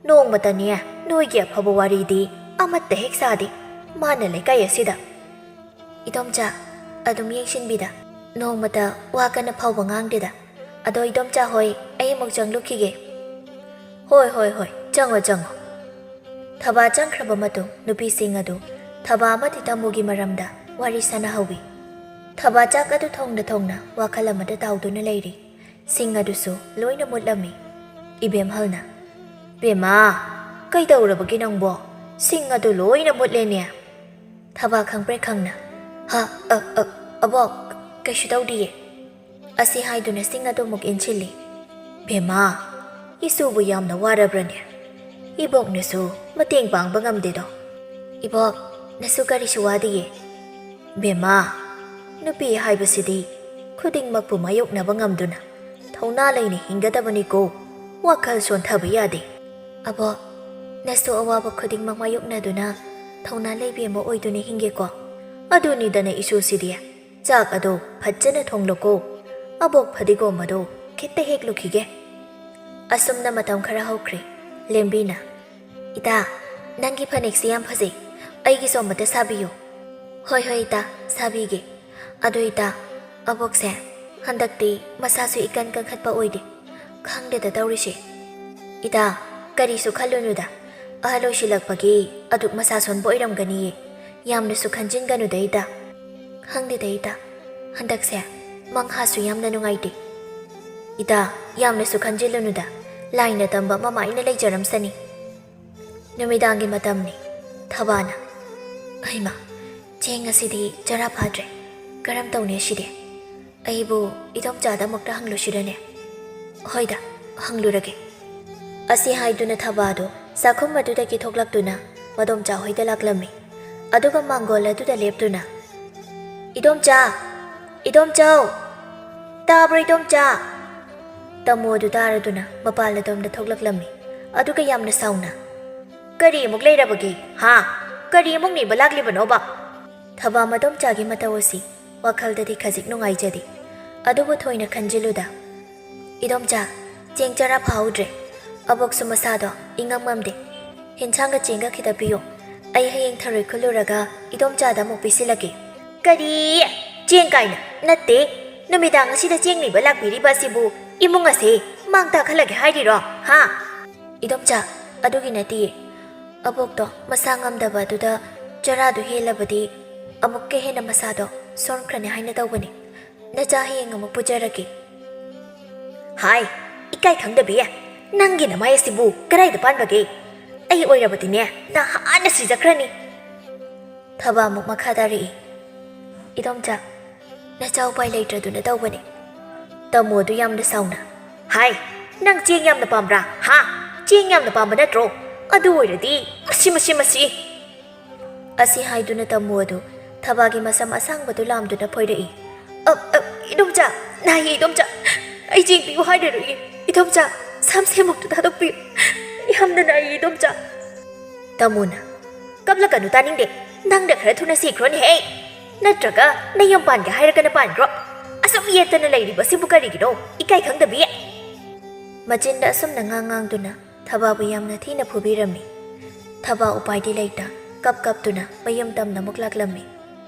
ꯅꯣꯡꯃꯇꯅꯦ ꯅꯣꯏꯒꯤ ꯑꯐꯕ ꯋꯥꯔꯤꯗꯤ ꯑꯃꯠꯇ ꯍꯦꯛ ꯁꯥꯗꯦ ꯃꯥꯅ ꯂꯩꯀꯥꯏ ꯑꯁꯤꯗ꯫" "ꯏꯗꯣꯝꯆꯥ, ꯑꯗꯨꯝ ꯌꯦꯡꯁꯤꯟꯕꯤꯗ, ꯅꯣꯡꯃꯇ ꯋꯥ ꯀꯟꯅ ꯐꯥꯎꯕ ꯉꯥꯡꯗꯦꯗ꯫ ꯑꯗꯣ ꯏꯗꯣꯝꯆꯥ ꯍꯣꯏ, ꯑꯩ ꯑꯃꯨꯛ ꯆꯪꯂꯨꯈꯤꯒꯦ꯫" "ꯍꯣꯏ, ꯍꯣꯏ, ꯍꯣꯏ, ꯆꯪꯉꯣ, ꯆꯪꯉꯣ꯫" ꯊꯕꯥ ꯆꯪꯈ꯭ꯔꯕ ꯃꯇꯨꯡ ꯅꯨꯄꯤꯁꯤꯡ ꯑꯗꯨ ꯊꯕꯥ ꯑꯃꯗꯤ ꯇꯥꯃꯣꯒꯤ ꯃꯔꯝꯗ ꯋꯥꯔꯤ ꯁꯥꯟꯅꯍꯧꯋꯤ꯫ ꯊꯕꯥ ꯆꯥꯛ ꯑꯗꯨ ꯊꯣꯡꯅ ꯊꯣꯡꯅ ꯋꯥꯈꯜ ꯑꯃꯗ ꯇꯥꯎꯗꯨꯅ ꯂꯩꯔꯤ꯫ ꯁꯤꯡ ꯑꯗꯨꯁꯨ ꯂꯣꯏꯅ ꯃꯨꯠꯂꯝꯃꯤ꯫ ꯏꯕꯦꯝꯍꯜꯅ, "ꯕꯦꯝꯃ, ꯀꯩꯗꯧꯔꯕꯒꯦ ꯅꯪꯕꯣ? ꯁꯤꯡ ꯑꯗꯨ ꯂꯣꯏꯅ ꯃꯨꯠꯂꯦꯅꯦ꯫" ꯊꯕꯥ ꯈꯪꯄ꯭ꯔꯦꯛ ꯈꯪꯅ, "ꯍ, ꯑ, ꯑ, ꯑꯕꯣꯛ, ꯀꯩꯁꯨ ꯇꯧꯗꯤꯌꯦ꯫" ꯑꯁꯤ ꯍꯥꯏꯗꯨꯅ ꯁꯤꯡ ꯑꯗꯨ ꯑꯃꯨꯛ ꯏꯟꯁꯤꯜꯂꯤ꯫ "ꯕꯦꯝꯃ, ꯏꯁꯨꯕꯨ ꯌꯥꯝꯅ ꯋꯥꯔꯕ꯭ꯔꯅꯦ? ꯏꯕꯣꯛꯅꯁꯨ ꯃꯇꯦꯡ ꯄꯥꯡꯕ ꯉꯝꯗꯦꯗꯣ꯫" "ꯏꯕꯣꯛ, ꯅꯁꯨ ꯀꯔꯤꯁꯨ ꯋꯥꯗꯤꯌꯦ꯫" "ꯕꯦꯝꯃ, ꯅꯨꯄꯤ ꯍꯥꯏꯕꯁꯤꯗꯤ ꯈꯨꯗꯤꯡꯃꯛꯄꯨ ꯃꯥꯌꯣꯛꯅꯕ ꯉꯝꯗꯨꯅ ꯊꯧꯅꯥ ꯂꯩꯅ ꯍꯤꯡꯒꯗꯕꯅꯤꯀꯣ, ꯋꯥꯈꯜ ꯁꯣꯟꯊꯕ ꯌꯥꯗꯦ꯫" "ꯑꯕꯣꯛ, ꯅꯁꯨ ꯑꯋꯥꯕ ꯈꯨꯗꯤꯡꯃꯛ ꯃꯥꯌꯣꯛꯅꯗꯨꯅ ꯊꯧꯅꯥ ꯂꯩꯕꯤ ꯑꯃ ꯑꯣꯏꯗꯨꯅ ꯍꯤꯡꯒꯦꯀꯣ꯫" "ꯑꯗꯨꯅꯤꯗꯅ ꯏꯁꯨꯁꯤꯗꯤ꯫ ꯆꯥꯛ ꯑꯗꯣ ꯐꯖꯅ ꯊꯣꯡꯂꯨꯀꯣ, ꯑꯕꯣꯛ ꯐꯗꯤꯒꯣꯝ ꯑꯗꯣ ꯈꯤꯠꯇ ꯍꯦꯛꯂꯨꯈꯤꯒꯦ꯫" ꯑꯁꯨꯝꯅ ꯃꯇꯝ ꯈꯔ ꯍꯧꯈ꯭ꯔꯦ꯫ ꯂꯦꯝꯕꯤꯅ, "ꯏꯇꯥ, ꯅꯪꯒꯤ ꯐꯅꯦꯛꯁꯤ ꯌꯥꯝ ꯐꯖꯩ, ꯑꯩꯒꯤꯁꯨ ꯑꯃꯠꯇ ꯁꯥꯕꯤꯌꯨ꯫" "ꯍꯣꯏ, ꯍꯣꯏ ꯏꯇꯥ, ꯁꯥꯕꯤꯒꯦ꯫ ꯑꯗꯣ ꯏꯇꯥ, ꯑꯕꯣꯛꯁꯦ ꯍꯟꯗꯛꯇꯤ ꯃꯁꯥꯁꯨ ꯏꯀꯟ ꯀꯟꯈꯠꯄ ꯑꯣꯏꯗꯦ꯫ ꯈꯪꯗꯦꯗ ꯇꯧꯔꯤꯁꯦ꯫ ꯏꯇꯥ, ꯀꯔꯤꯁꯨ ꯈꯜꯂꯨꯅꯨꯗ꯫ ꯑꯍꯜ ꯑꯣꯏꯁꯤꯜꯂꯛꯄꯒꯤ ꯑꯗꯨꯛ ꯃꯁꯥ ꯁꯣꯟꯕ ꯑꯣꯏꯔꯝꯒꯅꯤꯌꯦ꯫ ꯌꯥꯝꯅꯁꯨ ꯈꯟꯖꯤꯟꯒꯅꯨꯗ ꯏꯇꯥ꯫ ꯈꯪꯗꯦꯗ ꯏꯇꯥ, ꯍꯟꯗꯛꯁꯦ ꯃꯪꯍꯥꯁꯨ ꯌꯥꯝꯅ ꯅꯨꯡꯉꯥꯏꯇꯦ꯫" "ꯏꯇꯥ, ꯌꯥꯝꯅꯁꯨ ꯈꯟꯖꯤꯜꯂꯨꯅꯨꯗ꯫ ꯂꯥꯏꯅ ꯇꯝꯕ ꯑꯃꯃꯥꯏꯅ ꯂꯩꯖꯔꯝꯁꯅꯤ꯫" ꯅꯨꯃꯤꯗꯥꯡꯒꯤ ꯃꯇꯝꯅꯤ꯫ ꯊꯕꯥꯅ, "ꯍꯩꯃꯥ, ꯆꯦꯡ ꯑꯁꯤꯗꯤ ꯆꯔꯥ ꯐꯥꯗ꯭ꯔꯦ꯫ ꯀꯔꯝ ꯇꯧꯅꯤ ꯑꯁꯤꯗꯤ? ꯑꯩꯕꯨ ꯏꯗꯣꯝꯆꯥꯗ ꯑꯃꯨꯛꯇ ꯍꯪꯂꯨꯁꯤꯔꯅꯦ?" "ꯍꯣꯏꯗ, ꯍꯪꯂꯨꯔꯒꯦ꯫" ꯑꯁꯤ ꯍꯥꯏꯗꯨꯅ ꯊꯕꯥꯗꯨ ꯆꯥꯛꯈꯨꯝ ꯑꯗꯨꯗꯒꯤ ꯊꯣꯛꯂꯛꯇꯨꯅ ꯃꯗꯣꯝꯆꯥ ꯍꯣꯏꯗ ꯂꯥꯛꯂꯝꯃꯤ꯫ ꯑꯗꯨꯒ ꯃꯥꯡꯒꯣꯜ ꯑꯗꯨꯗ ꯂꯦꯞꯇꯨꯅ, "ꯏꯗꯣꯝꯆꯥ! ꯏꯗꯣꯝꯆꯥꯎ! ꯇꯥꯕ꯭ꯔꯣ ꯏꯗꯣꯝꯆꯥ?" ꯇꯥꯃꯣ ꯑꯗꯨ ꯇꯥꯔꯗꯨꯅ ꯃꯄꯥꯜ ꯑꯗꯣꯝꯗ ꯊꯣꯛꯂꯛꯂꯝꯃꯤ꯫ ꯑꯗꯨꯒ ꯌꯥꯝꯅ ꯁꯥꯎꯅ, "ꯀꯔꯤ ꯑꯃꯨꯛ ꯂꯩꯔꯕꯒꯦ, ꯍꯥ?" ꯀꯔꯤ ꯑꯃꯨꯛ ꯅꯤꯕ ꯂꯥꯛꯂꯤꯕꯅꯣꯕ? ꯊꯕꯥ ꯃꯗꯣꯝꯆꯥꯒꯤ ꯃꯇꯧ ꯑꯁꯤ ꯋꯥꯈꯜꯗꯗꯤ ꯈꯖꯤꯛ ꯅꯨꯡꯉꯥꯏꯖꯗꯦ, ꯑꯗꯨꯕꯨ ꯊꯣꯏꯅ ꯈꯟꯖꯤꯜꯂꯨꯗ꯫ "ꯏꯗꯣꯝꯆꯥ, ꯆꯦꯡ ꯆꯔꯥ ꯐꯥꯍꯧꯗ꯭ꯔꯦ꯫ ꯑꯕꯣꯛꯁꯨ ꯃꯁꯥꯗꯣ ꯏꯉꯝ ꯉꯝꯗꯦ꯫ ꯍꯦꯟꯁꯥꯡꯒ ꯆꯦꯡꯒ ꯈꯤꯇ ꯄꯤꯌꯣ꯫ ꯑꯩ ꯍꯌꯦꯡ ꯊꯔꯣꯏ ꯈꯨꯜꯂꯨꯔꯒ ꯏꯗꯣꯝꯆꯥꯗ ꯑꯃꯨꯛ ꯄꯤꯁꯤꯜꯂꯛꯀꯦ꯫" "ꯀꯔꯤ? ꯆꯦꯡ ꯀꯥꯏꯅ? ꯅꯠꯇꯦ꯫ ꯅꯨꯃꯤꯗꯥꯡ ꯑꯁꯤꯗ ꯆꯦꯡ ꯅꯤꯕ ꯂꯥꯛꯄꯤꯔꯤꯕ ꯑꯁꯤꯕꯨ ꯏꯃꯨꯡ ꯑꯁꯦ ꯃꯥꯡ ꯇꯥꯛꯍꯜꯂꯒꯦ ꯍꯥꯏꯔꯤꯔꯣ? ꯍꯥ?" "ꯏꯗꯣꯝꯆꯥ, ꯑꯗꯨꯒꯤ ꯅꯠꯇꯤꯌꯦ꯫ ꯑꯕꯣꯛꯇꯣ ꯃꯁꯥ ꯉꯝꯗꯕ ꯑꯗꯨꯗ ꯆꯔꯥꯗꯨ ꯍꯦꯜꯂꯕꯗꯤ ꯑꯃꯨꯛꯀ ꯍꯦꯟꯅ ꯃꯁꯥꯗꯣ ꯁꯣꯟꯈ꯭ꯔꯅꯤ ꯍꯥꯏꯅ ꯇꯧꯕꯅꯤ꯫ ꯅꯆꯥ ꯍꯌꯦꯡ ꯑꯃꯨꯛ ꯄꯨꯖꯔꯛꯀꯦ꯫" "ꯍꯥꯏ, ꯏꯀꯥꯏ ꯈꯪꯗꯕꯤ! ꯅꯪꯒꯤ ꯅꯃꯥꯏ ꯑꯁꯤꯕꯨ ꯀꯗꯥꯏꯗ ꯄꯥꯟꯕꯒꯦ? ꯑꯩ ꯑꯣꯏꯔꯕꯗꯤꯅꯦ, ꯅꯍꯥꯟꯅ ꯁꯤꯖꯈ꯭ꯔꯅꯤ꯫" ꯊꯕꯥ ꯑꯃꯨꯛ ꯃꯈꯥ ꯇꯥꯔꯛꯏ꯫ "ꯏꯗꯣꯝꯆꯥ, ꯅꯆꯥ ꯎꯄꯥꯏ ꯂꯩꯇ꯭ꯔꯗꯨꯅ ꯇꯧꯕꯅꯤ꯫" ꯇꯥꯃꯣꯗꯨ ꯌꯥꯝꯅ ꯁꯥꯎꯅ, "ꯍꯥꯏ, ꯅꯪ ꯆꯦꯡ ꯌꯥꯝꯅ ꯄꯥꯝꯕ꯭ꯔꯥ? ꯍꯥ? ꯆꯦꯡ ꯌꯥꯝꯅ ꯄꯥꯝꯕ ꯅꯠꯇ꯭ꯔꯣ? ꯑꯗꯨ ꯑꯣꯏꯔꯗꯤ ꯃꯁꯤ, ꯃꯁꯤ, ꯃꯁꯤ!" ꯑꯁꯤ ꯍꯥꯏꯗꯨꯅ ꯇꯥꯃꯣ ꯑꯗꯨ ꯊꯕꯥꯒꯤ ꯃꯁꯝ ꯑꯁꯥꯡꯕꯗꯨ ꯂꯥꯝꯗꯨꯅ ꯐꯣꯏꯔꯛꯏ꯫ "ꯑ, ꯑ, ꯏꯗꯣꯝꯆꯥ, ꯅꯥꯏꯌꯦ ꯏꯗꯣꯝꯆꯥ꯫ ꯑꯩ ꯆꯦꯡ ꯄꯤꯌꯨ ꯍꯥꯏꯔꯔꯣꯏꯌꯦ꯫ ꯏꯗꯣꯝꯆꯥ, ꯁꯝꯁꯦ ꯑꯃꯨꯛꯇ ꯊꯥꯗꯣꯛꯄꯤꯌꯨ꯫ ꯌꯥꯝꯅ ꯅꯥꯏꯌꯦ ꯏꯗꯣꯝꯆꯥ꯫" ꯇꯥꯃꯣꯅ, "ꯀꯞꯂꯛꯀꯅꯨ, ꯇꯥꯅꯤꯡꯗꯦ꯫ ꯅꯪꯅ ꯈꯔ ꯊꯨꯅ ꯁꯤꯈ꯭ꯔꯣꯅꯦꯍꯦ꯫ ꯅꯠꯇ꯭ꯔꯒ ꯅꯌꯨꯝ ꯄꯥꯟꯒꯦ ꯍꯥꯏꯔꯒꯅ ꯄꯥꯟꯈ꯭ꯔꯣ꯫ ꯑꯁꯨꯝ ꯌꯦꯠꯇꯅ ꯂꯩꯔꯤꯕꯁꯤꯕꯨ ꯀꯔꯤꯒꯤꯅꯣ? ꯏꯀꯥꯏ ꯈꯪꯗꯕꯤ!" ꯃꯆꯤꯟꯗ ꯑꯁꯨꯝꯅ ꯉꯥꯡ ꯉꯥꯡꯗꯨꯅ ꯊꯕꯥꯕꯨ ꯌꯥꯝꯅ ꯊꯤꯅ ꯐꯨꯕꯤꯔꯝꯃꯤ꯫ ꯊꯕꯥ ꯎꯄꯥꯏꯗꯤ ꯂꯩꯇ ꯀꯞ ꯀꯞꯇꯨꯅ ꯃꯌꯨꯝ ꯇꯝꯅ ꯑꯃꯨꯛ ꯂꯥꯛꯂꯝꯃꯤ꯫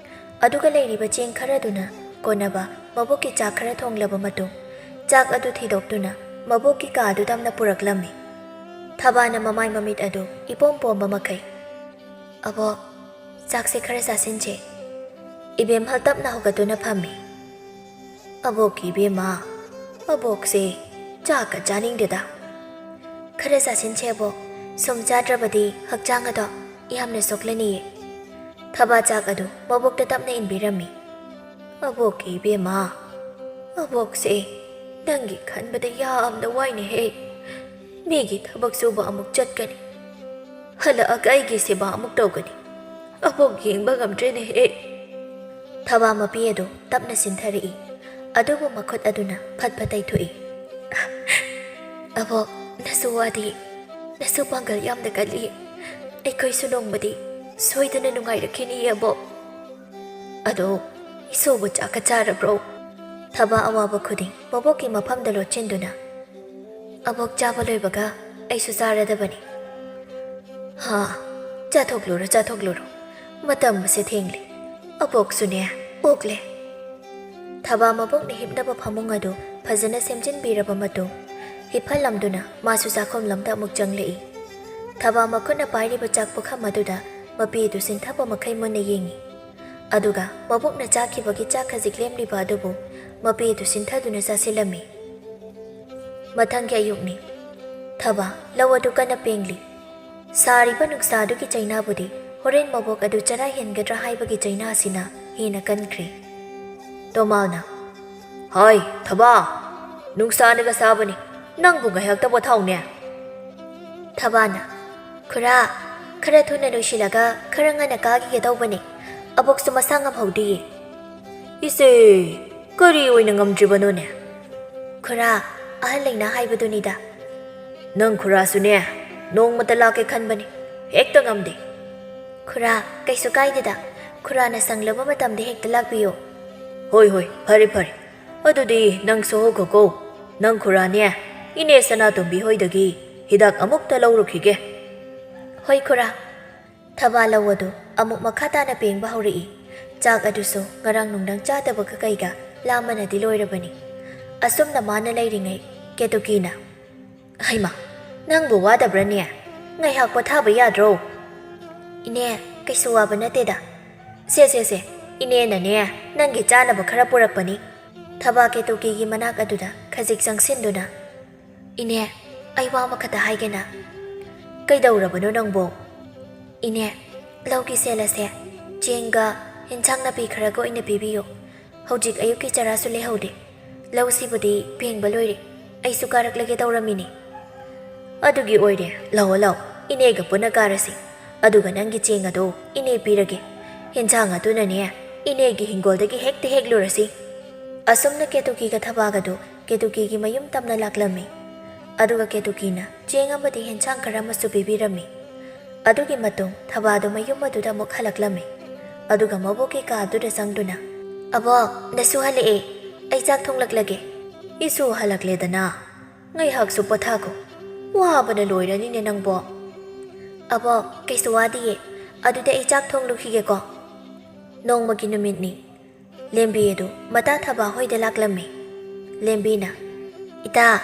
ꯑꯗꯨꯒ ꯂꯩꯔꯤꯕ ꯆꯦꯡ ꯈꯔꯗꯨꯅ ꯀꯣꯟꯅꯕ ꯃꯕꯣꯛꯀꯤ ꯆꯥꯛ ꯈꯔ ꯊꯣꯡꯂꯕ ꯃꯇꯨꯡ, ꯆꯥꯛ ꯑꯗꯨ ꯊꯤꯗꯣꯛꯇꯨꯅ ꯃꯕꯣꯛꯀꯤ ꯀꯥ ꯑꯗꯨ ꯇꯝꯅ ꯄꯨꯔꯛꯂꯝꯃꯤ꯫ ꯊꯕꯥꯅ ꯃꯃꯥꯏ ꯃꯃꯤꯠ ꯑꯗꯨ ꯏꯄꯣꯝ ꯄꯣꯝꯕ ꯃꯈꯩ, "ꯑꯕꯣꯛ, ꯆꯥꯛꯁꯦ ꯈꯔ ꯆꯥꯁꯤꯟꯁꯦ꯫" ꯏꯕꯦꯝꯍꯜ ꯇꯞꯅ ꯍꯧꯒꯠꯇꯨꯅ ꯐꯝꯃꯤ꯫ "ꯑꯕꯣꯛꯀꯤ ꯏꯕꯦꯝꯃ, ꯑꯕꯣꯛꯁꯦ ꯆꯥꯛꯀ ꯆꯥꯅꯤꯡꯗꯦꯗ꯫" "ꯈꯔ ꯆꯥꯁꯤꯟꯁꯦ ꯑꯕꯣꯛ, ꯁꯨꯝ ꯆꯥꯗ꯭ꯔꯕꯗꯤ ꯍꯛꯆꯥꯡ ꯑꯗꯣ ꯌꯥꯝꯅ ꯁꯣꯛꯂꯅꯤꯌꯦ꯫" ꯊꯕꯥ ꯆꯥꯛ ꯑꯗꯨ ꯃꯕꯣꯛꯇ ꯇꯞꯅ ꯏꯟꯕꯤꯔꯝꯃꯤ꯫ "ꯑꯕꯣꯛꯀꯤ ꯏꯕꯦꯝꯃ, ꯑꯕꯣꯛꯁꯦ ꯅꯪꯒꯤ ꯈꯟꯕꯗ ꯌꯥꯝꯅ ꯋꯥꯏꯅꯦꯍꯦ꯫ ꯃꯤꯒꯤ ꯊꯕꯛ ꯁꯨꯕ ꯑꯃꯨꯛ ꯆꯠꯀꯅꯤ, ꯍꯜꯂꯛꯑꯒ ꯑꯩꯒꯤ ꯁꯦꯕꯥ ꯑꯃꯨꯛ ꯇꯧꯒꯅꯤ꯫ ꯑꯕꯣꯛ ꯌꯦꯡꯕ ꯉꯝꯗ꯭ꯔꯦꯅꯦꯍꯦ꯫" ꯊꯕꯥ ꯃꯄꯤ ꯑꯗꯨ ꯇꯞꯅ ꯆꯤꯟꯊꯔꯛꯏ, ꯑꯗꯨꯕꯨ ꯃꯈꯨꯠ ꯑꯗꯨꯅ ꯐꯠ ꯐꯠ ꯇꯩꯊꯣꯛꯏ꯫ "ꯑꯕꯣꯛ, ꯅꯁꯨ ꯋꯥꯗꯤ, ꯅꯁꯨ ꯄꯥꯡꯒꯜ ꯌꯥꯝꯅ ꯀꯜꯂꯤ꯫ ꯑꯩꯈꯣꯏꯁꯨ ꯅꯣꯡꯃꯗꯤ ꯁꯣꯏꯗꯅ ꯅꯨꯡꯉꯥꯏꯔꯛꯈꯤꯅꯤꯌꯦ, ꯑꯕꯣꯛ꯫ ꯑꯗꯣ, ꯏꯁꯣꯕꯨ ꯆꯥꯛꯀ ꯆꯥꯔꯕ꯭ꯔꯣ? ꯊꯕꯥ ꯑꯋꯥꯕ ꯈꯨꯗꯤꯡ ꯃꯕꯣꯛꯀꯤ ꯃꯐꯝꯗ ꯂꯣꯠꯁꯤꯟꯗꯨꯅ, "ꯑꯕꯣꯛ ꯆꯥꯕ ꯂꯣꯏꯕꯒ ꯑꯩꯁꯨ ꯆꯥꯔꯗꯕꯅꯤ꯫" "ꯍꯥ, ꯆꯥꯊꯣꯛꯂꯨꯔꯣ, ꯆꯥꯊꯣꯛꯂꯨꯔꯣ꯫ ꯃꯇꯝ ꯑꯁꯦ ꯊꯦꯡꯂꯦ꯫ ꯑꯕꯣꯛꯁꯨꯅꯦ, ꯑꯣꯛꯂꯦ꯫" ꯊꯕꯥ ꯃꯕꯣꯛꯅ ꯍꯤꯞꯅꯕ ꯐꯃꯨꯡ ꯑꯗꯨ ꯐꯖꯅ ꯁꯦꯝꯖꯤꯟꯕꯤꯔꯕ ꯃꯇꯨꯡ, ꯍꯤꯞꯍꯜꯂꯝꯗꯨꯅ ꯃꯥꯁꯨ ꯆꯥꯛꯈꯨꯝꯂꯝꯗ ꯑꯃꯨꯛ ꯆꯪꯂꯛꯏ꯫ ꯊꯕꯥ ꯃꯈꯨꯠꯅ ꯄꯥꯏꯔꯤꯕ ꯆꯥꯛ ꯄꯨꯈꯝ ꯑꯗꯨꯗ ꯃꯄꯤ ꯑꯗꯨ ꯁꯤꯟꯊꯕ ꯃꯈꯩ ꯃꯨꯟꯅ ꯌꯦꯡꯏ꯫ ꯑꯗꯨꯒ ꯃꯕꯣꯛꯅ ꯆꯥꯈꯤꯕꯒꯤ ꯆꯥꯛ ꯈꯖꯤꯛ ꯂꯦꯝꯂꯤꯕ ꯑꯗꯨꯕꯨ ꯃꯄꯤ ꯑꯗꯨ ꯁꯤꯟꯊꯗꯨꯅ ꯆꯥꯁꯤꯜꯂꯝꯃꯤ꯫ ꯃꯊꯪꯒꯤ ꯑꯌꯨꯛꯅꯤ꯫ ꯊꯕꯥ ꯂꯧ ꯑꯗꯨ ꯀꯟꯅ ꯄꯦꯡꯂꯤ꯫ ꯁꯥꯔꯤꯕ ꯅꯨꯡꯁꯥ ꯑꯗꯨꯒꯤ ꯆꯩꯅꯥꯕꯨꯗꯤ ꯍꯣꯔꯦꯟ ꯃꯕꯣꯛ ꯑꯗꯨ ꯆꯔꯥ ꯍꯦꯟꯒꯗ꯭ꯔꯥ ꯍꯥꯏꯕꯒꯤ ꯆꯩꯅꯥ ꯑꯁꯤꯅ ꯍꯦꯟꯅ ꯀꯟꯈ꯭ꯔꯦ꯫ ꯇꯣꯃꯥꯜꯅ, "ꯍꯥꯏ, ꯊꯕꯥ, ꯅꯨꯡꯁꯥꯅꯒ ꯁꯥꯕꯅꯤ, ꯅꯪꯕꯨ ꯉꯥꯏꯍꯥꯛꯇ ꯄꯣꯊꯥꯎꯅꯦ꯫" ꯊꯕꯥꯅ, "ꯈꯨꯔꯥ, ꯈꯔ ꯊꯨꯅ ꯂꯣꯏꯁꯤꯜꯂꯒ ꯈꯔ ꯉꯟꯅ ꯀꯥꯈꯤꯒꯦ ꯇꯧꯕꯅꯦ꯫ ꯑꯕꯣꯛꯁꯨ ꯃꯁꯥ ꯉꯝꯍꯧꯗꯤꯌꯦ꯫" "ꯏꯆꯦ, ꯀꯔꯤ ꯑꯣꯏꯅ ꯉꯝꯗ꯭ꯔꯤꯕꯅꯣꯅꯦ?" "ꯈꯨꯔꯥ, ꯑꯍꯜ ꯂꯩꯅꯥ ꯍꯥꯏꯕꯗꯨꯅꯤꯗ꯫" "ꯅꯪ ꯈꯨꯔꯥꯁꯨꯅꯦ, ꯅꯣꯡꯃꯇ ꯂꯥꯛꯀꯦ ꯈꯟꯕꯅꯤ, ꯍꯦꯛꯇ ꯉꯝꯗꯦ꯫" "ꯈꯨꯔꯥ, ꯀꯩꯁꯨ ꯀꯥꯏꯗꯦꯗ꯫ ꯈꯨꯔꯥꯅ ꯁꯪꯂꯕ ꯃꯇꯝꯗ ꯍꯦꯛꯇ ꯂꯥꯛꯄꯤꯌꯨ꯫" "ꯍꯣꯏ, ꯍꯣꯏ, ꯐꯔꯦ, ꯐꯔꯦ꯫ ꯑꯗꯨꯗꯤ ꯅꯪꯁꯨ ꯍꯧꯈꯣꯀꯣ꯫ ꯅꯪ ꯈꯨꯔꯥꯅꯦ, ꯏꯅꯦ ꯁꯅꯥꯇꯣꯝꯕꯤ ꯍꯣꯏꯗꯒꯤ ꯍꯤꯗꯥꯛ ꯑꯃꯨꯛꯇ ꯂꯧꯔꯨꯈꯤꯒꯦ꯫" "ꯍꯣꯏ, ꯈꯨꯔꯥ꯫" ꯊꯕꯥ ꯂꯧ ꯑꯗꯨ ꯑꯃꯨꯛ ꯃꯈꯥ ꯇꯥꯅ ꯄꯦꯡꯕ ꯍꯧꯔꯛꯏ꯫ ꯆꯥꯛ ꯑꯗꯨꯁꯨ ꯉꯔꯥꯡ ꯅꯨꯡꯗꯥꯡ ꯆꯥꯗꯕꯒ ꯀꯩꯒ ꯂꯥꯝꯕꯅꯗꯤ ꯂꯣꯏꯔꯕꯅꯤ꯫ ꯑꯁꯨꯝꯅ ꯃꯥꯅ ꯂꯩꯔꯤꯉꯩ, ꯀꯦꯇꯨꯀꯤꯅ, "ꯍꯩꯃꯥ, ꯅꯪꯕꯨ ꯋꯥꯗꯕ꯭ꯔꯅꯦ? ꯉꯥꯏꯍꯥꯛ ꯄꯣꯊꯥꯕ ꯌꯥꯗ꯭ꯔꯣ?" "ꯏꯅꯦ, ꯀꯩꯁꯨ ꯋꯥꯕ ꯅꯠꯇꯦꯗ꯫" "ꯁꯦ, ꯁꯦ, ꯁꯦ, ꯏꯅꯦꯅꯅꯦ, ꯅꯪꯒꯤ ꯆꯥꯅꯕ ꯈꯔ ꯄꯨꯔꯛꯄꯅꯤ꯫" ꯊꯕꯥ ꯀꯦꯇꯨꯀꯤꯒꯤ ꯃꯅꯥꯛ ꯑꯗꯨꯗ ꯈꯖꯤꯛ ꯆꯪꯁꯤꯟꯗꯨꯅ, "ꯏꯅꯦ, ꯑꯩ ꯋꯥ ꯑꯃꯈꯛꯇ ꯍꯥꯏꯒꯦꯅ꯫" "ꯀꯩꯗꯧꯔꯕꯅꯣ ꯅꯪꯕꯣ?" "ꯏꯅꯦ, ꯂꯧꯒꯤ ꯁꯦꯜ ꯑꯁꯦ ꯆꯦꯡꯒ ꯏꯟꯁꯥꯡ ꯅꯥꯄꯤ ꯈꯔꯒ ꯑꯣꯏꯅ ꯄꯤꯕꯤꯌꯨ꯫ ꯍꯧꯖꯤꯛ ꯑꯌꯨꯛꯀꯤ ꯆꯔꯥꯁꯨ ꯂꯩꯍꯧꯗꯦ꯫ ꯂꯧꯁꯤꯕꯨꯗꯤ ꯄꯦꯡꯕ ꯂꯣꯏꯔꯦ꯫ ꯑꯩꯁꯨ ꯀꯥꯔꯛꯂꯒꯦ ꯇꯧꯔꯝꯃꯤꯅꯦ꯫" "ꯑꯗꯨꯒꯤ ꯑꯣꯏꯔꯦ, ꯂꯥꯛꯑꯣ, ꯂꯥꯛꯑꯣ, ꯏꯅꯦꯒ ꯄꯨꯟꯅ ꯀꯥꯔꯁꯤ꯫ ꯑꯗꯨꯒ ꯅꯪꯒꯤ ꯆꯦꯡ ꯑꯗꯣ ꯏꯅꯦ ꯄꯤꯔꯒꯦ꯫ ꯏꯟꯁꯥꯡ ꯑꯗꯨꯅꯅꯦ, ꯏꯅꯦꯒꯤ ꯍꯤꯡꯒꯣꯜꯗꯒꯤ ꯍꯦꯛꯇ ꯍꯦꯛꯂꯨꯔꯁꯤ꯫" ꯑꯁꯨꯝꯅ ꯀꯦꯇꯨꯀꯤꯒ ꯊꯕꯥꯒꯗꯨ ꯀꯦꯇꯨꯀꯤꯒꯤ ꯃꯌꯨꯝ ꯇꯝꯅ ꯂꯥꯛꯂꯝꯃꯤ꯫ ꯑꯗꯨꯒ ꯀꯦꯇꯨꯀꯤꯅ ꯆꯦꯡ ꯑꯃꯗꯤ ꯍꯦꯟꯁꯥꯡ ꯈꯔ ꯑꯃꯁꯨ ꯄꯤꯕꯤꯔꯝꯃꯤ꯫ ꯑꯗꯨꯒꯤ ꯃꯇꯨꯡ ꯊꯕꯥꯗꯨ ꯃꯌꯨꯝ ꯑꯗꯨꯗ ꯑꯃꯨꯛ ꯍꯜꯂꯛꯂꯝꯃꯤ꯫ ꯑꯗꯨꯒ ꯃꯕꯣꯛꯀꯤ ꯀꯥ ꯑꯗꯨꯗ ꯆꯪꯗꯨꯅ, "ꯑꯕꯣꯛ, ꯅꯁꯨ ꯍꯜꯂꯛꯑꯦ꯫ ꯑꯩ ꯆꯥꯛ ꯊꯣꯡꯂꯛꯂꯒꯦ꯫" "ꯏꯁꯨ ꯍꯜꯂꯛꯂꯦꯗꯅ, ꯉꯥꯏꯍꯥꯛꯁꯨ ꯄꯣꯊꯥꯈꯣ꯫ ꯋꯥꯕꯅ ꯂꯣꯏꯔꯅꯤꯅꯦ ꯅꯪꯕꯣ꯫" "ꯑꯕꯣꯛ, ꯀꯩꯁꯨ ꯋꯥꯗꯤꯌꯦ꯫ ꯑꯗꯨꯗꯤ ꯑꯩ ꯆꯥꯛ ꯊꯣꯡꯂꯨꯈꯤꯒꯦꯀꯣ꯫" ꯅꯣꯡꯃꯒꯤ ꯅꯨꯃꯤꯠꯅꯤ꯫ ꯂꯦꯝꯕꯤ ꯑꯗꯨ ꯃꯇꯥ ꯊꯕꯥ ꯍꯣꯏꯗ ꯂꯥꯛꯂꯝꯃꯤ꯫ ꯂꯦꯝꯕꯤꯅ, "ꯏꯇꯥ,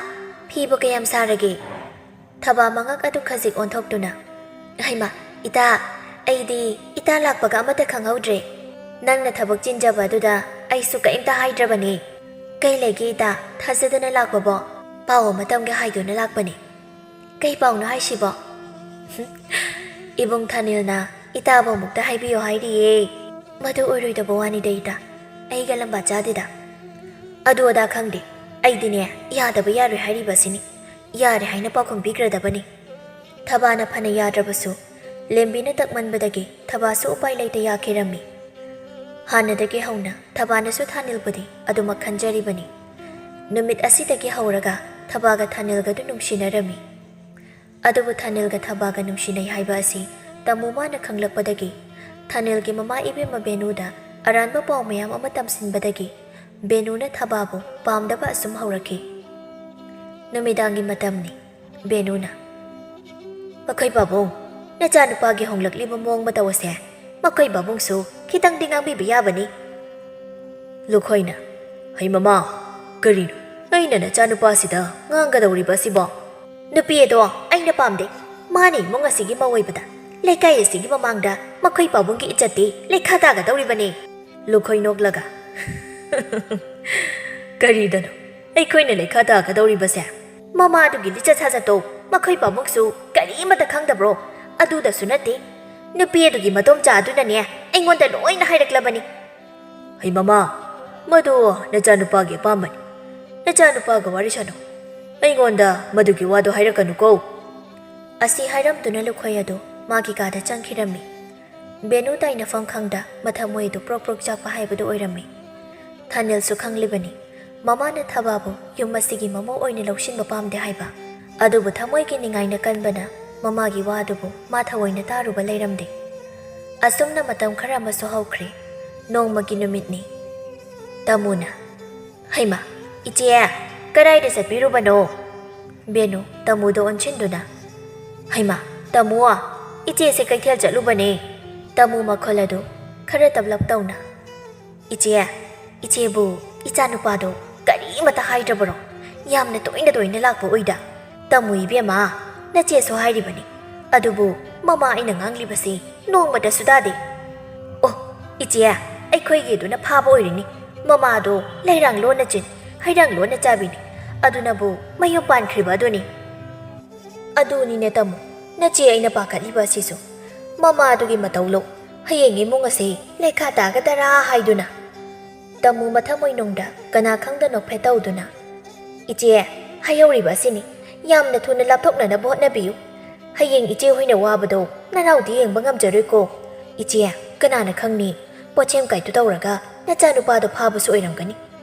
ꯐꯤꯕꯨ ꯀꯌꯥꯝ ꯁꯥꯔꯒꯦ?" ꯊꯕꯥ ꯃꯉꯛ ꯑꯗꯨ ꯈꯖꯤꯛ ꯑꯣꯟꯊꯣꯛꯇꯨꯅ, "ꯍꯩꯃꯥ, ꯏꯇꯥ, ꯑꯩꯗꯤ ꯏꯇꯥ ꯂꯥꯛꯄꯒ ꯑꯃꯠꯇ ꯈꯪꯍꯧꯗ꯭ꯔꯦ꯫ ꯅꯪꯅ ꯊꯕꯛ ꯆꯤꯟꯖꯕ ꯑꯗꯨꯗ ꯑꯩꯁꯨ ꯀꯔꯤꯝꯇ ꯍꯥꯏꯗ꯭ꯔꯕꯅꯤ꯫ ꯀꯩ ꯂꯩꯒꯦ ꯏꯇꯥ, ꯊꯥꯖꯗꯅ ꯂꯥꯛꯄꯕꯣ? ꯄꯥꯎ ꯑꯃ ꯇꯝꯒꯦ ꯍꯥꯏꯗꯨꯅ ꯂꯥꯛꯄꯅꯤ꯫" "ꯀꯩ ꯄꯥꯎꯅꯣ ꯍꯥꯏꯁꯤꯕꯣ?" "ꯏꯕꯨꯡ ꯊꯥꯅꯤꯜꯅ ꯏꯇꯥꯕꯨ ꯑꯃꯨꯛꯇ ꯍꯥꯏꯕꯤꯌꯣ ꯍꯥꯏꯔꯤꯌꯦ꯫" "ꯃꯗꯨ ꯑꯣꯏꯔꯣꯏꯗꯕ ꯋꯥꯅꯤꯗ ꯏꯇꯥ, ꯑꯩꯒ ꯂꯝꯕꯥ ꯆꯥꯗꯦꯗ꯫" "ꯑꯗꯨ ꯑꯗꯥ ꯈꯪꯗꯦ, ꯑꯩꯗꯤꯅꯦ ꯌꯥꯗꯕ ꯌꯥꯔꯣꯏ ꯍꯥꯏꯔꯤꯕ ꯑꯁꯤꯅꯤ꯫ ꯌꯥꯔꯦ ꯍꯥꯏꯅ ꯄꯥꯎꯈꯨꯝ ꯄꯤꯈ꯭ꯔꯗꯕꯅꯤ꯫" ꯊꯕꯥꯅ ꯐꯅ ꯌꯥꯗ꯭ꯔꯕꯁꯨ, ꯂꯦꯝꯕꯤꯅ ꯇꯛꯃꯟꯕꯗꯒꯤ ꯊꯕꯥꯁꯨ ꯎꯄꯥꯏ ꯂꯩꯇ ꯌꯥꯈꯤꯔꯝꯃꯤ꯫ ꯍꯥꯟꯅꯗꯒꯤ ꯍꯧꯅ ꯊꯕꯥꯅꯁꯨ ꯊꯥꯅꯤꯜꯕꯨꯗꯤ ꯑꯗꯨꯃꯛ ꯈꯟꯖꯔꯤꯕꯅꯤ꯫ ꯅꯨꯃꯤꯠ ꯑꯁꯤꯗꯒꯤ ꯍꯧꯔꯒ ꯊꯕꯥꯒ ꯊꯥꯅꯤꯜꯒꯗꯨ ꯅꯨꯡꯁꯤꯅꯔꯝꯃꯤ꯫ ꯑꯗꯨꯕꯨ ꯊꯥꯅꯤꯜꯒ ꯊꯕꯥꯒ ꯅꯨꯡꯁꯤꯅꯩ ꯍꯥꯏꯕ ꯑꯁꯤ ꯇꯃꯨ ꯃꯥꯅ ꯈꯪꯂꯛꯄꯗꯒꯤ ꯊꯥꯅꯤꯜꯒꯤ ꯃꯃꯥ ꯏꯕꯦꯝꯃ ꯕꯦꯅꯨꯗ ꯑꯔꯥꯟꯕ ꯄꯥꯎ ꯃꯌꯥꯝ ꯑꯃ ꯇꯝꯁꯤꯟꯕꯗꯒꯤ ꯕꯦꯅꯨꯅ ꯊꯕꯥꯕꯨ ꯄꯥꯝꯗꯕ ꯑꯁꯨꯝ ꯍꯧꯔꯛꯈꯤ꯫ ꯅꯨꯃꯤꯗꯥꯡꯒꯤ ꯃꯇꯝꯅꯤ꯫ ꯕꯦꯅꯨꯅ, "ꯃꯈꯣꯏ ꯄꯥꯕꯨꯡ, ꯅꯆꯥꯅꯨꯄꯥꯒꯤ ꯍꯣꯡꯂꯛꯂꯤꯕ ꯃꯑꯣꯡ ꯃꯇꯧ ꯑꯁꯦ ꯃꯈꯣꯏ ꯄꯥꯕꯨꯡꯁꯨ ꯈꯤꯇꯪꯗꯤ ꯉꯥꯡꯕꯤꯕ ꯌꯥꯕꯅꯤ꯫" ꯂꯨꯈꯣꯏꯅ, "ꯍꯩ ꯃꯃꯥ, ꯀꯔꯤꯅꯣ? ꯑꯩꯅ ꯅꯆꯥꯅꯨꯄꯥꯁꯤꯗ ꯉꯥꯡꯒꯗꯧꯔꯤꯕ ꯑꯁꯤꯕꯣ?" "ꯅꯨꯄꯤ ꯑꯗꯣ ꯑꯩꯅ ꯄꯥꯝꯗꯦ꯫ ꯃꯥꯅ ꯏꯃꯨꯡ ꯑꯁꯤꯒꯤ ꯃꯧ ꯑꯣꯏꯕꯗ ꯂꯩꯀꯥꯏ ꯑꯁꯤꯒꯤ ꯃꯃꯥꯡꯗ ꯃꯈꯣꯏ ꯄꯥꯕꯨꯡꯒꯤ ꯏꯖꯠꯇꯤ ꯂꯩꯈꯥ ꯇꯥꯒꯗꯧꯔꯤꯕꯅꯤ꯫" ꯂꯨꯈꯣꯏ ꯅꯣꯛꯂꯒ, "ꯀꯔꯤꯗꯅꯣ ꯑꯩꯈꯣꯏꯅ ꯂꯩꯈꯥ ꯇꯥꯒꯗꯧꯔꯤꯕꯁꯦ? ꯃꯃꯥꯗꯨꯒꯤ ꯂꯤꯆꯠ ꯁꯥꯖꯠꯇꯣ ꯃꯈꯣꯏ ꯄꯥꯕꯨꯡꯁꯨ ꯀꯔꯤꯃꯠꯇ ꯈꯪꯗꯕ꯭ꯔꯣ? ꯑꯗꯨꯗꯁꯨ ꯅꯠꯇꯦ, ꯅꯨꯄꯤ ꯑꯗꯨꯒꯤ ꯃꯗꯣꯝꯆꯥ ꯑꯗꯨꯅꯅꯦ ꯑꯩꯉꯣꯟꯗ ꯂꯣꯏꯅ ꯍꯥꯏꯔꯛꯂꯕꯅꯤ꯫" "ꯍꯩ ꯃꯃꯥ, ꯃꯗꯨ ꯅꯆꯥꯅꯨꯄꯥꯒꯤ ꯑꯄꯥꯝꯕꯅꯤ꯫ ꯅꯆꯥꯅꯨꯄꯥꯒ ꯋꯥꯔꯤ ꯁꯥꯅꯧ꯫ ꯑꯩꯉꯣꯟꯗ ꯃꯗꯨꯒꯤ ꯋꯥꯗꯨ ꯍꯥꯏꯔꯛꯀꯅꯨꯀꯣ꯫" ꯑꯁꯤ ꯍꯥꯏꯔꯝꯗꯨꯅ ꯂꯨꯈꯣꯏ ꯑꯗꯨ ꯃꯥꯒꯤ ꯀꯥꯗ ꯆꯪꯈꯤꯔꯝꯃꯤ꯫ ꯕꯦꯅꯨ ꯇꯥꯏꯅꯐꯝ ꯈꯪꯗ ꯃꯊꯃꯣꯏ ꯑꯗꯨ ꯄ꯭ꯔꯣꯛ ꯄ꯭ꯔꯣꯛ ꯆꯥꯛꯄ ꯍꯥꯏꯕꯗꯨ ꯑꯣꯏꯔꯝꯃꯤ꯫ ꯊꯥꯅꯤꯜꯁꯨ ꯈꯪꯂꯤꯕꯅꯤ, ꯃꯃꯥꯅ ꯊꯕꯥꯕꯨ ꯌꯨꯝ ꯑꯁꯤꯒꯤ ꯃꯃꯧ ꯑꯣꯏꯅ ꯂꯧꯁꯤꯟꯕ ꯄꯥꯝꯗꯦ ꯍꯥꯏꯕ꯫ ꯑꯗꯨꯕꯨ ꯊꯃꯣꯏꯒꯤ ꯅꯤꯡꯉꯥꯏꯅ ꯀꯟꯕꯅ ꯃꯃꯥꯒꯤ ꯋꯥꯗꯨꯕꯨ ꯃꯥ ꯊꯑꯣꯏꯅ ꯇꯥꯔꯨꯕ ꯂꯩꯔꯝꯗꯦ꯫ ꯑꯁꯨꯝꯅ ꯃꯇꯝ ꯈꯔ ꯑꯃꯁꯨ ꯍꯧꯈ꯭ꯔꯦ꯫ ꯅꯣꯡꯃꯒꯤ ꯅꯨꯃꯤꯠꯅꯤ꯫ ꯇꯥꯃꯣꯅ, "ꯍꯩꯃꯥ, ꯏꯆꯦ, ꯀꯗꯥꯏꯗ ꯆꯠꯄꯤꯔꯨꯕꯅꯣ?" ꯕꯦꯅꯨ ꯇꯥꯃꯣꯗ ꯑꯣꯟꯁꯤꯟꯗꯨꯅ, "ꯍꯩꯃꯥ, ꯇꯥꯃꯣ, ꯏꯆꯦꯁꯦ ꯀꯩꯊꯦꯜ ꯆꯠꯂꯨꯕꯅꯦ꯫" ꯇꯥꯃꯣ ꯃꯈꯣꯜ ꯑꯗꯨ ꯈꯔ ꯇꯞꯂꯞ ꯇꯧꯅ, "ꯏꯆꯦ, ꯏꯆꯦꯕꯨ ꯏꯆꯥꯅꯨꯄꯥꯗꯣ ꯀꯔꯤꯃꯇ ꯍꯥꯏꯗ꯭ꯔꯕꯔꯣ? ꯌꯥꯝꯅ ꯇꯣꯏꯅ ꯇꯣꯏꯅ ꯂꯥꯛꯄ ꯑꯣꯏꯗ꯫ ꯇꯥꯃꯣ ꯏꯕꯦꯝꯃ, ꯅꯆꯦꯁꯨ ꯍꯥꯏꯔꯤꯕꯅꯤ꯫ ꯑꯗꯨꯕꯨ ꯃꯃꯥ ꯑꯩꯅ ꯉꯥꯡꯂꯤꯕꯁꯤ ꯅꯣꯡꯃꯇꯁꯨ ꯇꯥꯗꯦ꯫" "ꯑꯣ, ꯏꯆꯦ, ꯑꯩꯈꯣꯏꯒꯤ ꯑꯗꯨꯅ ꯐꯥꯕ ꯑꯣꯏꯔꯤꯅꯤ꯫ ꯃꯃꯥꯗꯣ ꯂꯩꯔꯥꯡ ꯂꯣꯟꯅ ꯆꯤꯟ, ꯍꯩꯔꯥꯡ ꯂꯣꯟꯅ ꯆꯥꯕꯤꯅꯤ꯫ ꯑꯗꯨꯅꯕꯨ ꯃꯌꯨꯝ ꯄꯥꯟꯈ꯭ꯔꯤꯕ ꯑꯗꯨꯅꯤ꯫" "ꯑꯗꯨꯅꯤꯅꯦ ꯇꯥꯃꯣ, ꯅꯆꯦ ꯑꯩꯅ ꯄꯥꯈꯠꯂꯤꯕ ꯑꯁꯤꯁꯨ꯫ ꯃꯃꯥꯗꯨꯒꯤ ꯃꯇꯧ ꯂꯧ꯫ ꯍꯌꯦꯡ ꯏꯃꯨꯡ ꯑꯁꯤ ꯂꯩꯈꯥ ꯇꯥꯒꯗꯔꯥ ꯍꯥꯏꯗꯨꯅ꯫" ꯇꯥꯃꯣ ꯃꯊꯃꯣꯏꯅꯨꯡꯗ ꯀꯅꯥ ꯈꯪꯗ ꯅꯣꯛꯐꯦꯠ ꯇꯧꯗꯨꯅ, "ꯏꯆꯦ, ꯍꯥꯏꯍꯧꯔꯤꯕ ꯑꯁꯤꯅꯤ꯫ ꯌꯥꯝꯅ ꯊꯨꯅ ꯂꯥꯞꯊꯣꯛꯅꯅꯕ ꯍꯣꯠꯅꯕꯤꯌꯨ꯫ ꯍꯌꯦꯡ ꯏꯆꯦ ꯍꯣꯏꯅ ꯋꯥꯕꯗꯣ ꯅꯅꯥꯎꯗꯤ ꯌꯦꯡꯕ ꯉꯝꯖꯔꯣꯏꯀꯣ꯫ ꯏꯆꯦ, ꯀꯅꯥꯅ ꯈꯪꯅꯤ, ꯄꯣꯠꯁꯦꯝ ꯀꯥꯏꯗꯨ ꯇꯧꯔꯒ ꯅꯆꯥꯅꯨꯄꯥꯗꯣ ꯐꯥꯕꯁꯨ ꯑꯣꯏꯔꯝꯒꯅꯤ꯫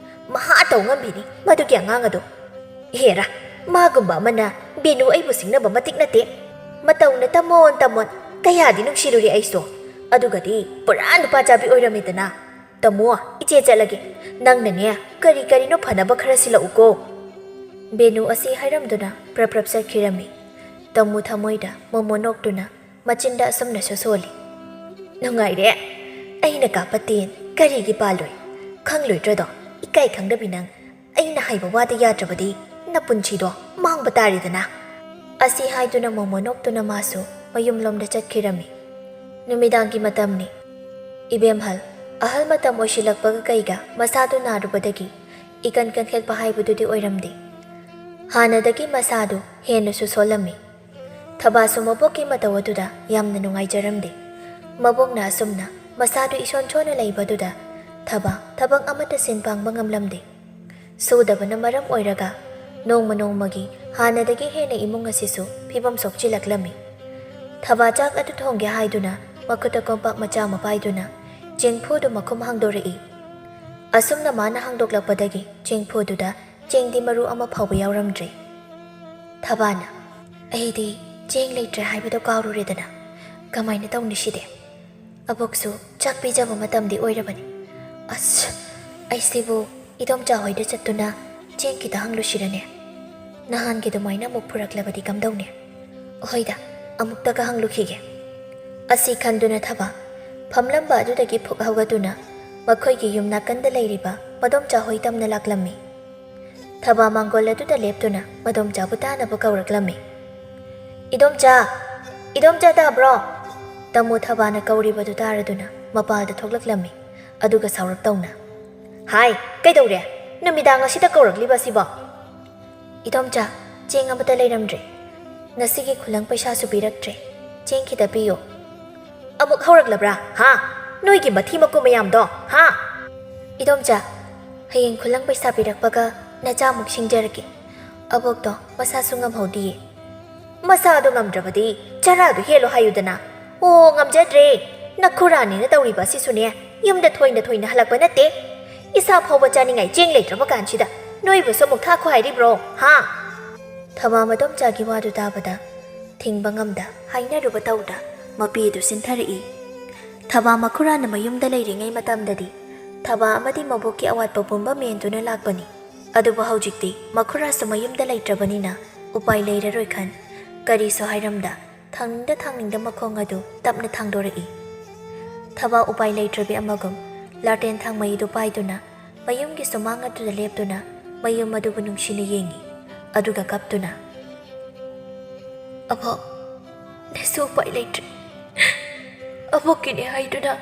ꯃꯍꯥ ꯇꯧ ꯉꯝꯕꯤꯅꯤ ꯃꯗꯨꯒꯤ ꯑꯉꯥꯡ ꯑꯗꯣ꯫ ꯍꯦꯔꯥ, ꯃꯥꯒꯨꯝꯕ ꯑꯃꯅ ꯕꯦꯅꯨ ꯑꯩꯕꯨ ꯁꯤꯡꯅꯕ ꯃꯇꯤꯛ ꯅꯠꯇꯦ꯫ ꯃꯇꯧꯅ ꯇꯝꯃꯣꯟ ꯇꯝꯃꯣꯟ ꯀꯌꯥꯗꯤ ꯅꯨꯡꯁꯤꯔꯨꯔꯦ ꯑꯩꯁꯨ꯫ ꯑꯗꯨꯒꯗꯤ ꯄꯨꯔꯥ ꯅꯨꯄꯥ ꯆꯥꯕꯤ ꯑꯣꯏꯔꯝꯃꯦꯗꯅ꯫ ꯇꯥꯃꯣ, ꯏꯆꯦ ꯆꯠꯂꯒꯦ꯫ ꯅꯪꯅꯅꯦ, ꯀꯔꯤ ꯀꯔꯤꯅꯣ ꯐꯅꯕ ꯈꯔ ꯁꯤꯜꯂꯛꯎꯀꯣ꯫" ꯕꯦꯅꯨ ꯑꯁꯤ ꯍꯥꯏꯔꯝꯗꯨꯅ ꯄ꯭ꯔꯞ ꯄ꯭ꯔꯞ ꯆꯠꯈꯤꯔꯝꯃꯤ꯫ ꯇꯥꯃꯣ ꯊꯃꯣꯏꯗ ꯃꯣꯃꯣ ꯅꯣꯛꯇꯨꯅ ꯃꯆꯤꯟꯗ ꯑꯁꯨꯝꯅꯁꯨ ꯁꯣꯜꯂꯤ, "ꯅꯨꯡꯉꯥꯏꯔꯦ꯫ ꯑꯩꯅ ꯀꯥꯞꯄ ꯇꯦꯟ ꯀꯔꯤꯒꯤ ꯄꯥꯜꯂꯣꯏ? ꯈꯪꯂꯣꯏꯗ꯭ꯔꯗꯣ? ꯏꯀꯥꯏ ꯈꯪꯗꯕꯤ ꯅꯪ꯫ ꯑꯩꯅ ꯍꯥꯏꯕ ꯋꯥꯗ ꯌꯥꯗ꯭ꯔꯕꯗꯤ ꯅꯄꯨꯟꯁꯤꯗꯣ ꯃꯥꯡꯕ ꯇꯥꯔꯦꯗꯅ꯫" ꯑꯁꯤ ꯍꯥꯏꯗꯨꯅ ꯃꯣꯃꯣ ꯅꯣꯛꯇꯨꯅ ꯃꯥꯁꯨ ꯃꯌꯨꯝꯂꯣꯝꯗ ꯆꯠꯈꯤꯔꯝꯃꯤ꯫ ꯅꯨꯃꯤꯗꯥꯡꯒꯤ ꯃꯇꯝꯅꯤ꯫ ꯏꯕꯦꯝꯍꯜ, ꯑꯍꯜ ꯃꯇꯝ ꯑꯣꯏꯁꯤꯜꯂꯛꯄꯒ ꯀꯩꯒ ꯃꯁꯥꯗꯨ ꯅꯥꯔꯨꯕꯗꯒꯤ ꯏꯀꯟ ꯀꯟꯈꯠꯄ ꯍꯥꯏꯕꯗꯨꯗꯤ ꯑꯣꯏꯔꯝꯗꯦ꯫ ꯍꯥꯟꯅꯗꯒꯤ ꯃꯁꯥꯗꯨ ꯍꯦꯟꯅꯁꯨ ꯁꯣꯜꯂꯝꯃꯤ꯫ ꯊꯕꯥꯁꯨ ꯃꯕꯣꯛꯀꯤ ꯃꯇꯧ ꯑꯗꯨꯗ ꯌꯥꯝꯅ ꯅꯨꯡꯉꯥꯏꯖꯔꯝꯗꯦ꯫ ꯃꯕꯣꯛꯅ ꯑꯁꯨꯝꯅ ꯃꯁꯥꯗꯨ ꯏꯁꯣꯟ ꯁꯣꯟꯅ ꯂꯩꯕꯗꯨꯗ ꯊꯕꯥ ꯊꯕꯛ ꯑꯃꯠꯇ ꯁꯤꯟ ꯄꯥꯡꯕ ꯉꯝꯂꯝꯗꯦ꯫ ꯁꯨꯗꯕꯅ ꯃꯔꯝ ꯑꯣꯏꯔꯒ ꯅꯣꯡꯃ ꯅꯣꯡꯃꯒꯤ ꯍꯥꯟꯅꯗꯒꯤ ꯍꯦꯟꯅ ꯏꯃꯨꯡ ꯑꯁꯤꯁꯨ ꯐꯤꯕꯝ ꯁꯣꯛꯆꯤꯜꯂꯛꯂꯝꯃꯤ꯫ ꯊꯕꯥ ꯆꯥꯛ ꯑꯗꯨ ꯊꯣꯡꯒꯦ ꯍꯥꯏꯗꯨꯅ ꯃꯈꯨꯠꯇ ꯀꯣꯝꯄꯥꯛ ꯃꯆꯥ ꯑꯃ ꯄꯥꯏꯗꯨꯅ ꯆꯦꯡꯐꯨꯗꯨ ꯃꯈꯨꯝ ꯍꯥꯡꯗꯣꯔꯛꯏ꯫ ꯑꯁꯨꯝꯅ ꯃꯥꯅ ꯍꯥꯡꯗꯣꯛꯂꯛꯄꯗꯒꯤ ꯆꯦꯡꯐꯨꯗꯨꯗ ꯆꯦꯡꯗꯤ ꯃꯔꯨ ꯑꯃ ꯐꯥꯎꯕ ꯌꯥꯎꯔꯝꯗ꯭ꯔꯦ꯫ ꯊꯕꯥꯅ, "ꯑꯩꯗꯤ ꯆꯦꯡ ꯂꯩꯇ꯭ꯔꯦ ꯍꯥꯏꯕꯗꯣ ꯀꯥꯎꯔꯨꯔꯦꯗꯅ꯫ ꯀꯃꯥꯏꯅ ꯇꯧꯅꯤ ꯁꯤꯗꯤ? ꯑꯕꯣꯛꯁꯨ ꯆꯥꯛ ꯄꯤꯖꯕ ꯃꯇꯝꯗꯤ ꯑꯣꯏꯔꯕꯅꯤ꯫ ꯑꯁ, ꯑꯩꯁꯤꯕꯨ ꯏꯗꯣꯝꯆꯥ ꯍꯣꯏꯗ ꯆꯠꯇꯨꯅ ꯆꯦꯡ ꯈꯤꯇ ꯍꯪꯂꯨꯁꯤꯔꯅꯦ? ꯅꯍꯥꯟꯒꯤ ꯑꯗꯨꯃꯥꯏꯅ ꯑꯃꯨꯛ ꯄꯨꯔꯛꯂꯕꯗꯤ ꯀꯝꯗꯧꯅꯤ? ꯍꯣꯏꯗ, ꯑꯃꯨꯛꯇꯒ ꯍꯪꯂꯨꯈꯤꯒꯦ꯫ ꯑꯁꯤ ꯈꯟꯗꯨꯅ ꯊꯕꯥ ꯐꯝꯂꯝꯕ ꯑꯗꯨꯗꯒꯤ ꯐꯨꯛ ꯍꯧꯒꯠꯇꯨꯅ ꯃꯈꯣꯏꯒꯤ ꯌꯨꯝ ꯅꯥꯀꯟꯗ ꯂꯩꯔꯤꯕ ꯃꯗꯣꯝꯆꯥ ꯍꯣꯏ ꯇꯝꯅ ꯂꯥꯛꯂꯝꯃꯤ꯫ ꯊꯕꯥ ꯃꯥꯡꯒꯣꯜ ꯑꯗꯨꯗ ꯂꯦꯞꯇꯨꯅ ꯃꯗꯣꯝꯆꯥꯕꯨ ꯇꯥꯅꯕ ꯀꯧꯔꯛꯂꯝꯃꯤ꯫ "ꯏꯗꯣꯝꯆꯥ! ꯏꯗꯣꯝꯆꯥ ꯇꯥꯕ꯭ꯔꯣ?" ꯇꯥꯃꯣ ꯊꯕꯥꯅ ꯀꯧꯔꯤꯕꯗꯨ ꯇꯥꯔꯗꯨꯅ ꯃꯄꯥꯜꯗ ꯊꯣꯛꯂꯛꯂꯝꯃꯤ꯫ ꯑꯗꯨꯒ ꯁꯥꯎꯔꯞ ꯇꯧꯅ, "ꯍꯥꯏ, ꯀꯩꯗꯧꯔꯦ? ꯅꯨꯃꯤꯗꯥꯡ ꯑꯁꯤꯗ ꯀꯧꯔꯛꯂꯤꯕ ꯑꯁꯤꯕꯣ?" "ꯏꯗꯣꯝꯆꯥ, ꯆꯦꯡ ꯑꯃꯠꯇ ꯂꯩꯔꯝꯗ꯭ꯔꯦ꯫ ꯉꯁꯤꯒꯤ ꯈꯨꯂꯪ ꯄꯩꯁꯥꯁꯨ ꯄꯤꯔꯛꯇ꯭ꯔꯦ꯫ ꯆꯦꯡ ꯈꯤꯇ ꯄꯤꯌꯣ꯫" "ꯑꯃꯨꯛ ꯍꯧꯔꯛꯂꯕ꯭ꯔꯥ? ꯍꯥ? ꯅꯣꯏꯒꯤ ꯃꯊꯤ ꯃꯀꯨ ꯃꯌꯥꯝꯗꯣ, ꯍꯥ?" "ꯏꯗꯣꯝꯆꯥ, ꯍꯌꯦꯡ ꯈꯨꯂꯪ ꯄꯩꯁꯥ ꯄꯤꯔꯛꯄꯒ ꯅꯆꯥꯃꯨꯛ ꯁꯤꯡꯖꯔꯒꯦ꯫ ꯑꯕꯣꯛꯇꯣ ꯃꯁꯥꯁꯨ ꯉꯝꯍꯧꯗꯤꯌꯦ꯫" "ꯃꯁꯥꯗꯣ ꯉꯝꯗ꯭ꯔꯕꯗꯤ ꯆꯔꯥꯗꯣ ꯍꯦꯜꯂꯣ ꯍꯥꯏꯌꯨꯗꯅ꯫" "ꯑꯣ, ꯉꯝꯖꯗ꯭ꯔꯦ꯫ ꯅꯈꯨꯔꯥꯅꯤꯅ ꯇꯧꯔꯤꯕ ꯑꯁꯤꯁꯨꯅꯦ, ꯌꯨꯝꯗ ꯊꯣꯏꯅ ꯊꯣꯏꯅ ꯍꯜꯂꯛꯄ ꯅꯠꯇꯦ꯫ ꯏꯁꯥ ꯐꯥꯎꯕ ꯆꯥꯅꯤꯡꯉꯥꯏ ꯆꯦꯡ ꯂꯩꯇ꯭ꯔꯕ ꯀꯥꯟꯁꯤꯗ ꯅꯣꯏꯕꯨꯁꯨ ꯑꯃꯨꯛ ꯊꯥꯈꯣ ꯍꯥꯏꯔꯤꯕ꯭ꯔꯣ, ꯍꯥ?" ꯊꯕꯥ ꯃꯗꯣꯝꯆꯥꯒꯤ ꯋꯥꯗꯨ ꯇꯥꯕꯗ ꯊꯤꯡꯕ ꯉꯝꯗ ꯍꯥꯏꯅꯔꯨꯕ ꯇꯧꯗ ꯃꯄꯤ ꯑꯗꯨ ꯁꯤꯟꯊꯔꯛꯏ꯫ ꯊꯕꯥ ꯃꯈꯨꯔꯥꯅ ꯃꯌꯨꯝꯗ ꯂꯩꯔꯤꯉꯩ ꯃꯇꯝꯗꯗꯤ ꯊꯕꯥ ꯑꯃꯗꯤ ꯃꯕꯣꯛꯀꯤ ꯑꯋꯥꯠꯄ ꯄꯨꯝꯕ ꯃꯦꯟꯗꯨꯅ ꯂꯥꯛꯄꯅꯤ꯫ ꯑꯗꯨꯕꯨ ꯍꯧꯖꯤꯛꯇꯤ ꯃꯈꯨꯔꯥꯁꯨ ꯃꯌꯨꯝꯗ ꯂꯩꯇ꯭ꯔꯕꯅꯤꯅ ꯎꯄꯥꯏ ꯂꯩꯔꯔꯣꯏ ꯈꯟ ꯀꯔꯤꯁꯨ ꯍꯥꯏꯔꯝꯗ ꯊꯥꯡꯅꯤꯡꯗ ꯊꯥꯡꯅꯤꯡꯗ ꯃꯈꯣꯡ ꯑꯗꯨ ꯇꯞꯅ ꯊꯥꯡꯗꯣꯔꯛꯏ꯫ ꯊꯕꯥ ꯎꯄꯥꯏ ꯂꯩꯇ꯭ꯔꯕꯤ ꯑꯃꯒꯨꯝ ꯂꯥꯇꯦꯟ ꯊꯥꯡꯃꯩꯗꯨ ꯄꯥꯏꯗꯨꯅ ꯃꯌꯨꯝꯒꯤ ꯁꯨꯃꯥꯡ ꯑꯗꯨꯗ ꯂꯦꯞꯇꯨꯅ ꯃꯌꯨꯝ ꯑꯗꯨꯕꯨ ꯅꯨꯡꯁꯤꯅ ꯌꯦꯡꯏ꯫ ꯑꯗꯨꯒ ꯀꯞꯇꯨꯅ, "ꯑꯕꯣꯛ, ꯅꯁꯨ ꯎꯄꯥꯏ ꯂꯩꯇ꯭ꯔꯦ꯫ ꯑꯕꯣꯛꯀꯤꯅꯦ ꯍꯥꯏꯗꯨꯅ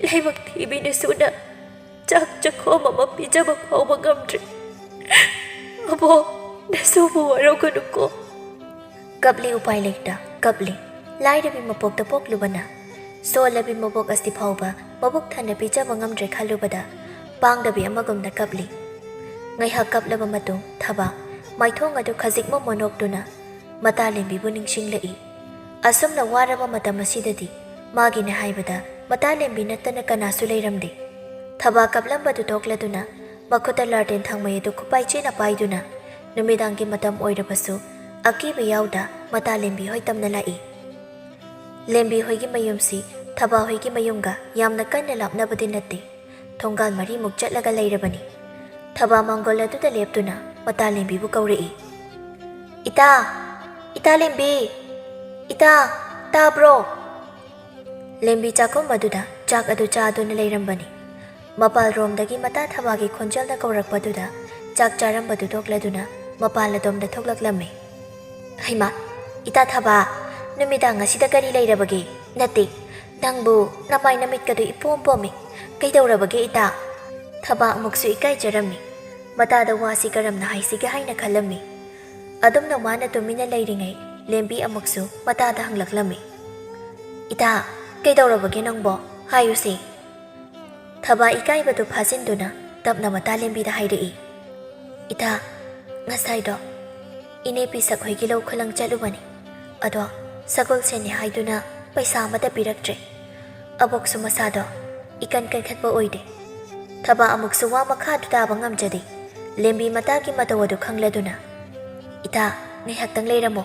ꯂꯥꯏꯕꯛ ꯊꯤꯕꯤ ꯅꯁꯨꯅ ꯆꯥꯛ ꯆꯈꯣꯝ ꯑꯃ ꯄꯤꯖꯕ ꯐꯥꯎꯕ ꯉꯝꯗ꯭ꯔꯦ꯫ ꯑꯕꯣꯛ, ꯅꯁꯨꯕꯨ ꯋꯥꯔꯧꯒꯅꯨꯀꯣ꯫" ꯀꯞꯂꯤ ꯎꯄꯥꯏ ꯂꯩꯇ, ꯀꯞꯂꯤ꯫ ꯂꯥꯏꯔꯕꯤ ꯃꯄꯣꯛꯇ ꯄꯣꯛꯂꯨꯕꯅ ꯁꯣꯜꯂꯕꯤ ꯃꯕꯣꯛ ꯑꯁꯤ ꯐꯥꯎꯕ ꯃꯕꯨꯛ ꯊꯟꯅ ꯄꯤꯖꯕ ꯉꯝꯗ꯭ꯔꯦ ꯈꯜꯂꯨꯕꯗ ꯄꯥꯡꯗꯕꯤ ꯑꯃꯒꯨꯝꯅ ꯀꯞꯂꯤ꯫ ꯉꯥꯏꯍꯥꯛ ꯀꯞꯂꯕ ꯃꯇꯨꯡ ꯊꯕꯥ ꯃꯥꯏꯊꯣꯡ ꯑꯗꯨ ꯈꯖꯤꯛ ꯃꯣꯃꯣꯟ ꯅꯣꯛꯇꯨꯅ ꯃꯇꯥꯂꯦꯝꯕꯤꯕꯨ ꯅꯤꯡꯁꯤꯡꯂꯛꯏ꯫ ꯑꯁꯨꯝꯅ ꯋꯥꯔꯕ ꯃꯇꯝ ꯑꯁꯤꯗꯗꯤ ꯃꯥꯒꯤꯅꯦ ꯍꯥꯏꯕꯗ ꯃꯇꯥꯂꯦꯝꯕꯤ ꯅꯠꯇꯅ ꯀꯅꯥꯁꯨ ꯂꯩꯔꯝꯗꯦ꯫ ꯊꯕꯥ ꯀꯞꯂꯝꯕꯗꯨ ꯇꯣꯛꯂꯗꯨꯅ ꯃꯈꯨꯠꯇ ꯂꯥꯇꯦꯟ ꯊꯥꯡꯃꯩ ꯑꯗꯨ ꯈꯨꯄꯥꯏ ꯆꯦꯠꯅ ꯄꯥꯏꯗꯨꯅ ꯅꯨꯃꯤꯗꯥꯡꯒꯤ ꯃꯇꯝ ꯑꯣꯏꯔꯕꯁꯨ ꯑꯀꯤꯕ ꯌꯥꯎꯗ ꯃꯇꯥ ꯂꯦꯝꯕꯤ ꯍꯣꯏ ꯇꯝꯅ ꯂꯥꯛꯏ꯫ ꯂꯦꯝꯕꯤ ꯍꯣꯏꯒꯤ ꯃꯌꯨꯝꯁꯤ ꯊꯕꯥ ꯍꯣꯏꯒꯤ ꯃꯌꯨꯝꯒ ꯌꯥꯝꯅ ꯀꯟꯅ ꯂꯥꯞꯅꯕꯗꯤ ꯅꯠꯇꯦ꯫ ꯊꯣꯡꯒꯥꯜ ꯃꯔꯤꯃꯨꯛ ꯆꯠꯂꯒ ꯂꯩꯔꯕꯅꯤ꯫ ꯊꯕꯥ ꯃꯥꯡꯒꯣꯜ ꯑꯗꯨꯗ ꯂꯦꯞꯇꯨꯅ ꯃꯇꯥ ꯂꯦꯝꯕꯤꯕꯨ ꯀꯧꯔꯛꯏ꯫ "ꯏꯇꯥ! ꯏꯇꯥ ꯂꯦꯝꯕꯤ! ꯏꯇꯥ! ꯇꯥꯕ꯭ꯔꯣ?" ꯂꯦꯝꯕꯤ ꯆꯥꯛꯈꯨꯝ ꯑꯗꯨꯗ ꯆꯥꯛ ꯑꯗꯨ ꯆꯥꯗꯨꯅ ꯂꯩꯔꯝꯕꯅꯤ꯫ ꯃꯄꯥꯜꯔꯣꯝꯗꯒꯤ ꯃꯇꯥ ꯊꯕꯥꯒꯤ ꯈꯣꯟꯖꯦꯜꯅ ꯀꯧꯔꯛꯄꯗꯨꯗ ꯆꯥꯛ ꯆꯥꯔꯝꯕꯗꯨ ꯇꯣꯛꯂꯗꯨꯅ ꯃꯄꯥꯜ ꯑꯗꯣꯝꯗ ꯊꯣꯛꯂꯛꯂꯝꯃꯤ꯫ "ꯍꯩꯃꯥ, ꯏꯇꯥ ꯊꯕꯥ, ꯅꯨꯃꯤꯗꯥꯡ ꯑꯁꯤꯗ ꯀꯔꯤ ꯂꯩꯔꯕꯒꯦ? ꯅꯠꯇꯦ, ꯅꯪꯕꯨ ꯅꯃꯥꯏ ꯅꯃꯤꯠꯀꯗꯨ ꯏꯄꯣꯝ ꯄꯣꯝꯃꯤ꯫ ꯀꯩꯗꯧꯔꯕꯒꯦ ꯏꯇꯥ?" ꯊꯕꯥ ꯑꯃꯨꯛꯁꯨ ꯏꯀꯥꯏꯖꯔꯝꯃꯤ꯫ ꯃꯇꯥꯗ ꯋꯥꯁꯤ ꯀꯔꯝꯅ ꯍꯥꯏꯁꯤꯒꯦ ꯍꯥꯏꯅ ꯈꯜꯂꯝꯃꯤ꯫ ꯑꯗꯨꯝꯅ ꯃꯥꯅ ꯇꯨꯃꯤꯟꯅ ꯂꯩꯔꯤꯉꯩ ꯂꯦꯝꯕꯤ ꯑꯃꯨꯛꯁꯨ ꯃꯇꯥꯗ ꯍꯪꯂꯛꯂꯝꯃꯤ꯫ "ꯏꯇꯥ, ꯀꯩꯗꯧꯔꯕꯒꯦ ꯅꯪꯕꯣ? ꯍꯥꯏꯌꯨꯁꯦ?" ꯊꯕꯥ ꯏꯀꯥꯏꯕꯗꯨ ꯐꯥꯖꯤꯟꯗꯨꯅ ꯇꯞꯅ ꯃꯇꯥ ꯂꯦꯝꯕꯤꯗ ꯍꯥꯏꯔꯛꯏ꯫ "ꯏꯇꯥ, ꯉꯁꯥꯏꯗꯣ ꯏꯅꯦ ꯄꯤꯁꯛ ꯍꯣꯏꯒꯤ ꯂꯧ ꯈꯨꯂꯪ ꯆꯠꯂꯨꯕꯅꯤ꯫ ꯑꯗꯣ ꯁꯒꯣꯜꯁꯦꯟꯅꯤ ꯍꯥꯏꯗꯨꯅ ꯄꯩꯁꯥ ꯑꯃꯠꯇ ꯄꯤꯔꯛꯇ꯭ꯔꯦ꯫ ꯑꯕꯣꯛꯁꯨ ꯃꯁꯥꯗꯣ ꯏꯀꯟ ꯀꯟꯈꯠꯄ ꯑꯣꯏꯗꯦ꯫" ꯊꯕꯥ ꯑꯃꯨꯛꯁꯨ ꯋꯥ ꯃꯈꯥꯗꯨ ꯇꯥꯕ ꯉꯝꯖꯗꯦ꯫ ꯂꯦꯝꯕꯤ ꯃꯇꯥꯒꯤ ꯃꯇꯧ ꯑꯗꯨ ꯈꯪꯂꯗꯨꯅ, "ꯏꯇꯥ, ꯉꯥꯏꯍꯥꯛꯇꯪ ꯂꯩꯔꯝꯃꯣ꯫"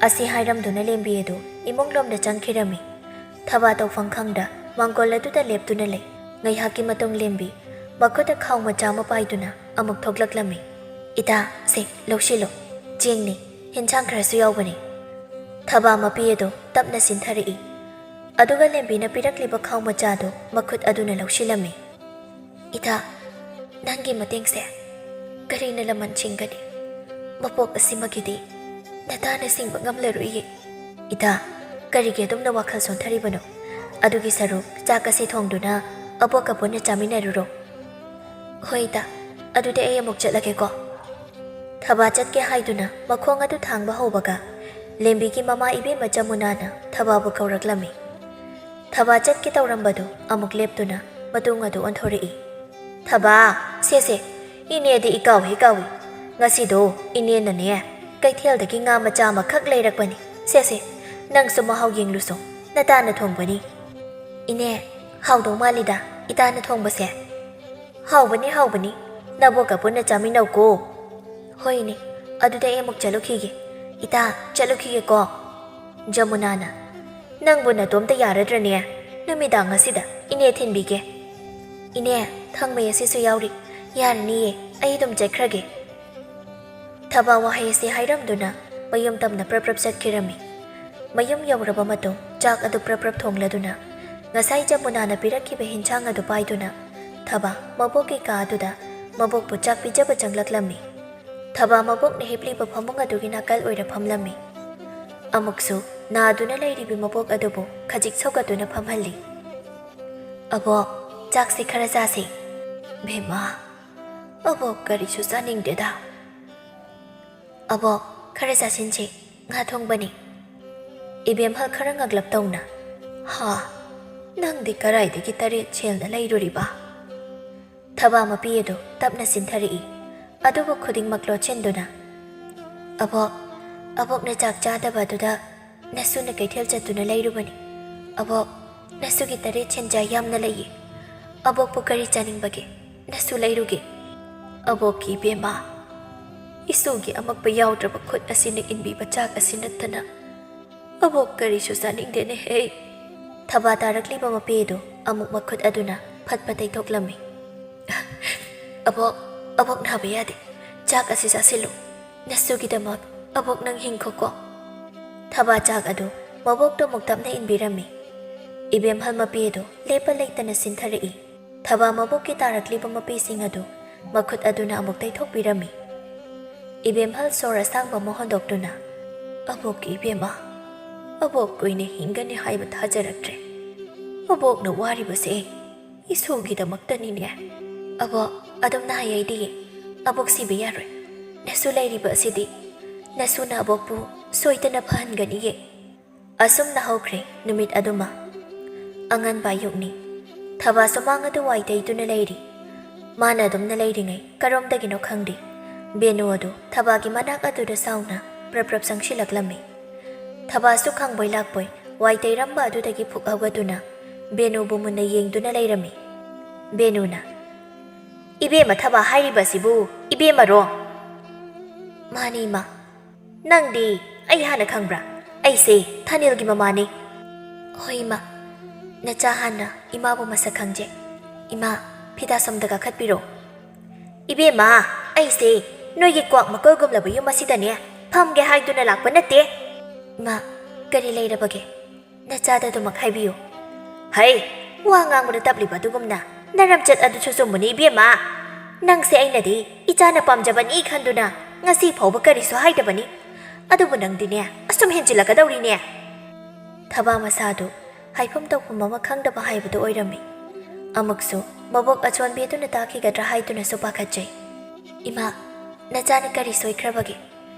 ꯑꯁꯤ ꯍꯥꯏꯔꯝꯗꯨꯅ ꯂꯦꯝꯕꯤ ꯑꯗꯨ ꯏꯃꯨꯡꯂꯣꯝꯗ ꯆꯪꯈꯤꯔꯝꯃꯤ꯫ ꯊꯕꯥ ꯇꯧꯐꯝ ꯈꯪꯗ ꯃꯥꯡꯒꯣꯜ ꯑꯗꯨꯗ ꯂꯦꯞꯇꯨꯅ ꯂꯩ꯫ ꯉꯥꯏꯍꯥꯛꯀꯤ ꯃꯇꯨꯡ ꯂꯦꯝꯕꯤ ꯃꯈꯨꯠꯇ ꯈꯥꯎ ꯃꯆꯥ ꯑꯃ ꯄꯥꯏꯗꯨꯅ ꯑꯃꯨꯛ ꯊꯣꯛꯂꯛꯂꯝꯃꯤ꯫ "ꯏꯇꯥ, ꯁꯦ, ꯂꯧꯁꯤꯜꯂꯨ꯫ ꯆꯦꯡꯅꯤ, ꯍꯦꯟꯁꯥꯡ ꯈꯔꯁꯨ ꯌꯥꯎꯕꯅꯤ꯫" ꯊꯕꯥ ꯃꯄꯤ ꯑꯗꯨ ꯇꯞꯅ ꯆꯤꯟꯊꯔꯛꯏ꯫ ꯑꯗꯨꯒ ꯂꯦꯝꯕꯤꯅ ꯄꯤꯔꯛꯂꯤꯕ ꯈꯥꯎ ꯃꯆꯥꯗꯨ ꯃꯈꯨꯠ ꯑꯗꯨꯅ ꯂꯧꯁꯤꯜꯂꯝꯃꯤ꯫ "ꯏꯇꯥ, ꯅꯪꯒꯤ ꯃꯇꯦꯡꯁꯦ ꯀꯔꯤꯅ ꯂꯃꯟ ꯆꯤꯡꯒꯅꯤ? ꯃꯄꯣꯛ ꯑꯁꯤꯃꯒꯤꯗꯤ ꯅꯇꯥꯅ ꯁꯤꯡꯕ ꯉꯝꯂꯔꯣꯏꯌꯦ꯫" "ꯏꯇꯥ, ꯀꯔꯤꯒꯤ ꯑꯗꯨꯝꯅ ꯋꯥꯈꯜ ꯁꯣꯟꯊꯔꯤꯕꯅꯣ? ꯑꯗꯨꯒꯤ ꯁꯔꯨꯛ ꯆꯥꯛ ꯑꯁꯤ ꯊꯣꯡꯗꯨꯅ ꯑꯕꯣꯛꯀ ꯄꯨꯟꯅ ꯆꯥꯃꯤꯟꯅꯔꯨꯔꯣ꯫" "ꯍꯣꯏ ꯏꯇꯥ, ꯑꯗꯨꯗꯤ ꯑꯩ ꯑꯃꯨꯛ ꯆꯠꯂꯒꯦꯀꯣ꯫" ꯊꯕꯥ ꯆꯠꯀꯦ ꯍꯥꯏꯗꯨꯅ ꯃꯈꯣꯡ ꯑꯗꯨ ꯊꯥꯡꯕ ꯍꯧꯕꯒ ꯂꯦꯝꯕꯤꯒꯤ ꯃꯃꯥ ꯏꯕꯦꯝꯃ ꯖꯃꯨꯅꯥꯅ ꯊꯕꯥꯕꯨ ꯀꯧꯔꯛꯂꯝꯃꯤ꯫ ꯊꯕꯥ ꯆꯠꯀꯦ ꯇꯧꯔꯝꯕꯗꯨ ꯑꯃꯨꯛ ꯂꯦꯞꯇꯨꯅ ꯃꯇꯨꯡ ꯑꯗꯨ ꯑꯣꯟꯊꯣꯔꯛꯏ꯫ "ꯊꯕꯥ, ꯁꯦ ꯁꯦ, ꯏꯅꯦꯗꯤ ꯏꯀꯥꯎ ꯍꯦꯛ ꯀꯥꯎꯏ꯫ ꯉꯁꯤꯗꯣ ꯏꯅꯦꯅꯅꯦ ꯀꯩꯊꯦꯜꯗꯒꯤ ꯉꯥ ꯃꯆꯥ ꯑꯃꯈꯛ ꯂꯩꯔꯛꯄꯅꯤ꯫ ꯁꯦ ꯁꯦ, ꯅꯪꯁꯨ ꯃꯍꯥꯎ ꯌꯦꯡꯂꯨꯁꯣ, ꯅꯇꯥꯅ ꯊꯣꯡꯕꯅꯤ꯫" "ꯏꯅꯦ, ꯍꯥꯎꯗꯧ ꯃꯥꯜꯂꯤꯗ ꯏꯇꯥꯅ ꯊꯣꯡꯕꯁꯦ꯫" "ꯍꯥꯎꯕꯅꯤ, ꯍꯥꯎꯕꯅꯤ꯫ ꯅꯕꯣꯛꯀ ꯄꯨꯟꯅ ꯆꯥꯃꯤꯟꯅꯧꯀꯣ꯫" "ꯍꯣꯏꯅꯦ, ꯑꯗꯨꯗꯤ ꯑꯩ ꯑꯃꯨꯛ ꯆꯠꯂꯨꯈꯤꯒꯦ꯫ "ꯏꯇꯥ, ꯆꯠꯂꯨꯈꯤꯒꯦꯀꯣ꯫" ꯖꯃꯨꯅꯥꯅ, "ꯅꯪꯕꯨ ꯅꯇꯣꯝꯇ ꯌꯥꯔꯗ꯭ꯔꯅꯦ? ꯅꯨꯃꯤꯗꯥꯡ ꯑꯁꯤꯗ ꯏꯅꯦ ꯊꯤꯟꯕꯤꯒꯦ꯫" "ꯏꯅꯦ, ꯈꯪꯃꯩ ꯑꯁꯤꯁꯨ ꯌꯥꯎꯔꯤ, ꯌꯥꯔꯅꯤꯌꯦ, ꯑꯩ ꯑꯗꯨꯝ ꯆꯠꯈ꯭ꯔꯒꯦ꯫" ꯊꯕꯥ ꯋꯥꯍꯩ ꯑꯁꯤ ꯍꯥꯏꯔꯝꯗꯨꯅ ꯃꯌꯨꯝ ꯇꯝꯅ ꯄ꯭ꯔꯞ ꯄ꯭ꯔꯞ ꯆꯠꯈꯤꯔꯝꯃꯤ꯫ ꯃꯌꯨꯝ ꯌꯧꯔꯕ ꯃꯇꯨꯡ ꯆꯥꯛ ꯑꯗꯨ ꯄ꯭ꯔꯞ ꯄ꯭ꯔꯞ ꯊꯣꯡꯂꯗꯨꯅ ꯉꯁꯥꯏ ꯖꯃꯨꯅꯥꯅ ꯄꯤꯔꯛꯈꯤꯕ ꯍꯤꯟꯖꯥꯡ ꯑꯗꯨ ꯄꯥꯏꯗꯨꯅ ꯊꯕꯥ ꯃꯕꯣꯛꯀꯤ ꯀꯥ ꯑꯗꯨꯗ ꯃꯕꯣꯛꯄꯨ ꯆꯥꯛ ꯄꯤꯖꯕ ꯆꯪꯂꯛꯂꯝꯃꯤ꯫ ꯊꯕꯥ ꯃꯕꯣꯛꯅ ꯍꯤꯞꯂꯤꯕ ꯐꯃꯨꯡ ꯑꯗꯨꯒꯤ ꯅꯥꯀꯜ ꯑꯣꯏꯔ ꯐꯝꯂꯝꯃꯤ꯫ ꯑꯃꯨꯛꯁꯨ ꯅꯥꯗꯨꯅ ꯂꯩꯔꯤꯕꯤ ꯃꯕꯣꯛ ꯑꯗꯨꯕꯨ ꯈꯖꯤꯛ ꯁꯧꯒꯠꯇꯨꯅ ꯐꯝꯍꯜꯂꯤ꯫ "ꯑꯕꯣꯛ, ꯆꯥꯛꯁꯤ ꯈꯔ ꯆꯥꯁꯤ꯫" "ꯕꯦꯝꯃ, ꯑꯕꯣꯛ ꯀꯔꯤꯁꯨ ꯆꯥꯅꯤꯡꯗꯦꯗ꯫" "ꯑꯕꯣꯛ, ꯈꯔ ꯆꯥꯁꯤꯟꯁꯤ, ꯉꯥ ꯊꯣꯡꯕꯅꯤ꯫" ꯏꯕꯦꯝꯍꯜ ꯈꯔ ꯉꯛꯂꯞ ꯇꯧꯅ, "ꯍꯥ, ꯅꯪꯗꯤ ꯀꯔꯥꯏꯗꯒꯤ ꯇꯔꯦꯠ ꯁꯦꯜꯅ ꯂꯩꯔꯨꯔꯤꯕ?" ꯊꯕꯥ ꯃꯄꯤ ꯑꯗꯨ ꯇꯞꯅ ꯆꯤꯟꯊꯔꯛꯏ, ꯑꯗꯨꯕꯨ ꯈꯨꯗꯤꯡꯃꯛ ꯂꯣꯠꯁꯤꯟꯗꯨꯅ, "ꯑꯕꯣꯛ, ꯑꯕꯣꯛꯅ ꯆꯥꯛ ꯆꯥꯗꯕ ꯑꯗꯨꯗ ꯅꯁꯨꯅ ꯀꯩꯊꯦꯜ ꯆꯠꯇꯨꯅ ꯂꯩꯔꯨꯕꯅꯤ꯫ ꯑꯕꯣꯛ, ꯅꯁꯨꯒꯤ ꯇꯔꯦꯠ ꯁꯦꯟꯖꯥ ꯌꯥꯝꯅ ꯂꯩꯌꯦ꯫ ꯑꯕꯣꯛꯄꯨ ꯀꯔꯤ ꯆꯥꯅꯤꯡꯕꯒꯦ? ꯅꯁꯨ ꯂꯩꯔꯨꯒꯦ꯫" "ꯑꯕꯣꯛꯀꯤ ꯏꯕꯦꯝꯃ, ꯏꯁꯨꯒꯤ ꯑꯃꯛꯄ ꯌꯥꯎꯗ꯭ꯔꯕ ꯈꯨꯠ ꯑꯁꯤꯅ ꯏꯟꯕꯤꯕ ꯆꯥꯛ ꯑꯁꯤ ꯅꯠꯇꯅ ꯑꯕꯣꯛ ꯀꯔꯤꯁꯨ ꯆꯥꯅꯤꯡꯗꯦꯅꯦꯍꯦ꯫" ꯊꯕꯥ ꯇꯥꯔꯛꯂꯤꯕ ꯃꯄꯤ ꯑꯗꯨ ꯑꯃꯨꯛ ꯃꯈꯨꯠ ꯑꯗꯨꯅ ꯐꯠ ꯐꯠ ꯇꯩꯊꯣꯛꯂꯝꯃꯤ꯫ "ꯑꯕꯣꯛ, ꯑꯕꯣꯛ ꯅꯥꯕ ꯌꯥꯗꯦ꯫ ꯆꯥꯛ ꯑꯁꯤ ꯆꯥꯁꯤꯜꯂꯨ꯫ ꯅꯁꯨꯒꯤꯗꯃꯛ ꯑꯕꯣꯛ ꯅꯪ ꯍꯤꯡꯈꯣꯀꯣ꯫" ꯊꯕꯥ ꯆꯥꯛ ꯑꯗꯨ ꯃꯕꯣꯛꯇ ꯑꯃꯨꯛ ꯇꯞꯅ ꯏꯟꯕꯤꯔꯝꯃꯤ꯫ ꯏꯕꯦꯝꯍꯜ ꯃꯄꯤ ꯑꯗꯨ ꯂꯦꯞꯄ ꯂꯩꯇꯅ ꯆꯤꯟꯊꯔꯛꯏ꯫ ꯊꯕꯥ ꯃꯕꯣꯛꯀꯤ ꯇꯥꯔꯛꯂꯤꯕ ꯃꯄꯤꯁꯤꯡ ꯑꯗꯨ ꯃꯈꯨꯠ ꯑꯗꯨꯅ ꯑꯃꯨꯛ ꯇꯩꯊꯣꯛꯄꯤꯔꯝꯃꯤ꯫ ꯏꯕꯦꯝꯍꯜ ꯁꯣꯔ ꯑꯁꯥꯡꯕ ꯑꯃ ꯍꯣꯟꯗꯣꯛꯇꯨꯅ, "ꯑꯕꯣꯛꯀꯤ ꯏꯕꯦꯝꯃ, ꯑꯕꯣꯛ ꯀꯨꯏꯅ ꯍꯤꯡꯒꯅꯤ ꯍꯥꯏꯕ ꯊꯥꯖꯔꯛꯇ꯭ꯔꯦ꯫ ꯑꯕꯣꯛꯅ ꯋꯥꯔꯤꯕꯁꯦ ꯏꯁꯨꯒꯤꯗꯃꯛꯇꯅꯤꯅꯦ꯫ ꯑꯕꯣꯛ, ꯑꯗꯨꯝ ꯅꯥꯌꯩꯗꯤꯌꯦ꯫ ꯑꯕꯣꯛ ꯁꯤꯕ ꯌꯥꯔꯣꯏ꯫ ꯅꯁꯨ ꯂꯩꯔꯤꯕ ꯑꯁꯤꯗꯤ ꯅꯁꯨꯅ ꯑꯕꯣꯛꯄꯨ ꯁꯣꯏꯗꯅ ꯐꯍꯟꯒꯅꯤꯌꯦ꯫" ꯑꯁꯨꯝꯅ ꯍꯧꯈ꯭ꯔꯦ ꯅꯨꯃꯤꯠ ꯑꯗꯨꯃ꯫ ꯑꯉꯟꯕ ꯑꯌꯨꯛꯅꯤ꯫ ꯊꯕꯥ ꯁꯨꯃꯥꯡ ꯑꯗꯨ ꯋꯥꯏ ꯇꯩꯗꯨꯅ ꯂꯩꯔꯤ꯫ ꯃꯥꯅ ꯑꯗꯨꯝꯅ ꯂꯩꯔꯤꯉꯩ ꯀꯔꯣꯝꯗꯒꯤꯅꯣ ꯈꯪꯗꯦ, ꯕꯦꯅꯨ ꯑꯗꯨ ꯊꯕꯥꯒꯤ ꯃꯅꯥꯛ ꯑꯗꯨꯗ ꯁꯥꯎꯅ ꯄ꯭ꯔꯞ ꯄ꯭ꯔꯞ ꯆꯪꯁꯤꯜꯂꯛꯂꯝꯃꯤ꯫ ꯊꯕꯥꯁꯨ ꯈꯪꯕꯣꯏ ꯂꯥꯛꯄꯣꯏ ꯋꯥꯏ ꯇꯩꯔꯝꯕ ꯑꯗꯨꯗꯒꯤ ꯐꯨꯛ ꯍꯧꯒꯠꯇꯨꯅ ꯕꯦꯅꯨꯕꯨ ꯃꯨꯟꯅ ꯌꯦꯡꯗꯨꯅ ꯂꯩꯔꯝꯃꯤ꯫ ꯕꯦꯅꯨꯅ, "ꯏꯕꯦꯝꯃ ꯊꯕꯥ ꯍꯥꯏꯔꯤꯕ ꯑꯁꯤꯕꯨ ꯏꯕꯦꯝꯃꯔꯣ?" "ꯃꯥꯅꯤ, ꯏꯃꯥ꯫" "ꯅꯪꯗꯤ ꯑꯩ ꯍꯥꯟꯅ ꯈꯪꯕ꯭ꯔꯥ? ꯑꯩꯁꯦ ꯊꯥꯅꯤꯜꯒꯤ ꯃꯃꯥꯅꯤ꯫" "ꯍꯣꯏ, ꯏꯃꯥ꯫ ꯅꯆꯥ ꯍꯥꯟꯅ ꯏꯃꯥꯕꯨ ꯃꯁꯛ ꯈꯪꯖꯩ꯫ ꯏꯃꯥ, ꯐꯤꯗꯥ ꯁꯣꯝꯗ ꯀꯥꯈꯠꯄꯤꯔꯣ꯫" "ꯏꯕꯦꯝꯃ, ꯑꯩꯁꯦ ꯅꯣꯏꯒꯤ ꯀ꯭ꯋꯥꯛ ꯃꯀꯣꯜꯒꯨꯝꯂꯕ ꯌꯨꯝ ꯑꯁꯤꯗꯅꯦ ꯐꯝꯒꯦ ꯍꯥꯏꯗꯨꯅ ꯂꯥꯛꯄ ꯅꯠꯇꯦ꯫" "ꯏꯃꯥ, ꯀꯔꯤ ꯂꯩꯔꯕꯒꯦ? ꯅꯆꯥꯗ ꯑꯗꯨꯃꯛ ꯍꯥꯏꯕꯤꯌꯨ꯫" "ꯍꯩ, ꯋꯥ ꯉꯥꯡꯕꯗ ꯇꯞꯂꯤꯕ ꯑꯗꯨꯒꯨꯝꯅ ꯅꯔꯝꯆꯠ ꯑꯗꯨꯁꯨ ꯆꯨꯝꯕꯅꯤ ꯏꯕꯦꯝꯃ꯫ ꯅꯪꯁꯦ ꯑꯩꯅꯗꯤ ꯏꯆꯥꯅ ꯄꯥꯝꯖꯕꯅꯤ ꯈꯟꯗꯨꯅ ꯉꯁꯤ ꯐꯥꯎꯕ ꯀꯔꯤꯁꯨ ꯍꯥꯏꯗꯕꯅꯤ꯫ ꯑꯗꯨꯕꯨ ꯅꯪꯗꯤꯅꯦ, ꯑꯁꯨꯝ ꯍꯦꯟꯖꯤꯜꯂꯛꯀꯗꯧꯔꯤꯅꯦ꯫" ꯊꯕꯥ ꯃꯁꯥꯗꯨ ꯍꯥꯏꯐꯝ ꯇꯧꯐꯝ ꯑꯃ ꯈꯪꯗꯕ ꯍꯥꯏꯕꯗꯨ ꯑꯣꯏꯔꯝꯃꯤ꯫ ꯑꯃꯨꯛꯁꯨ ꯃꯕꯣꯛ ꯑꯆꯣꯟꯕꯤ ꯑꯗꯨꯅ ꯇꯥꯈꯤꯒꯗ꯭ꯔꯥ ꯍꯥꯏꯗꯨꯅꯁꯨ ꯄꯥꯈꯠꯆꯩ꯫ "ꯏꯃꯥ, ꯅꯆꯥꯅ ꯀꯔꯤ ꯁꯣꯏꯈ꯭ꯔꯕꯒꯦ?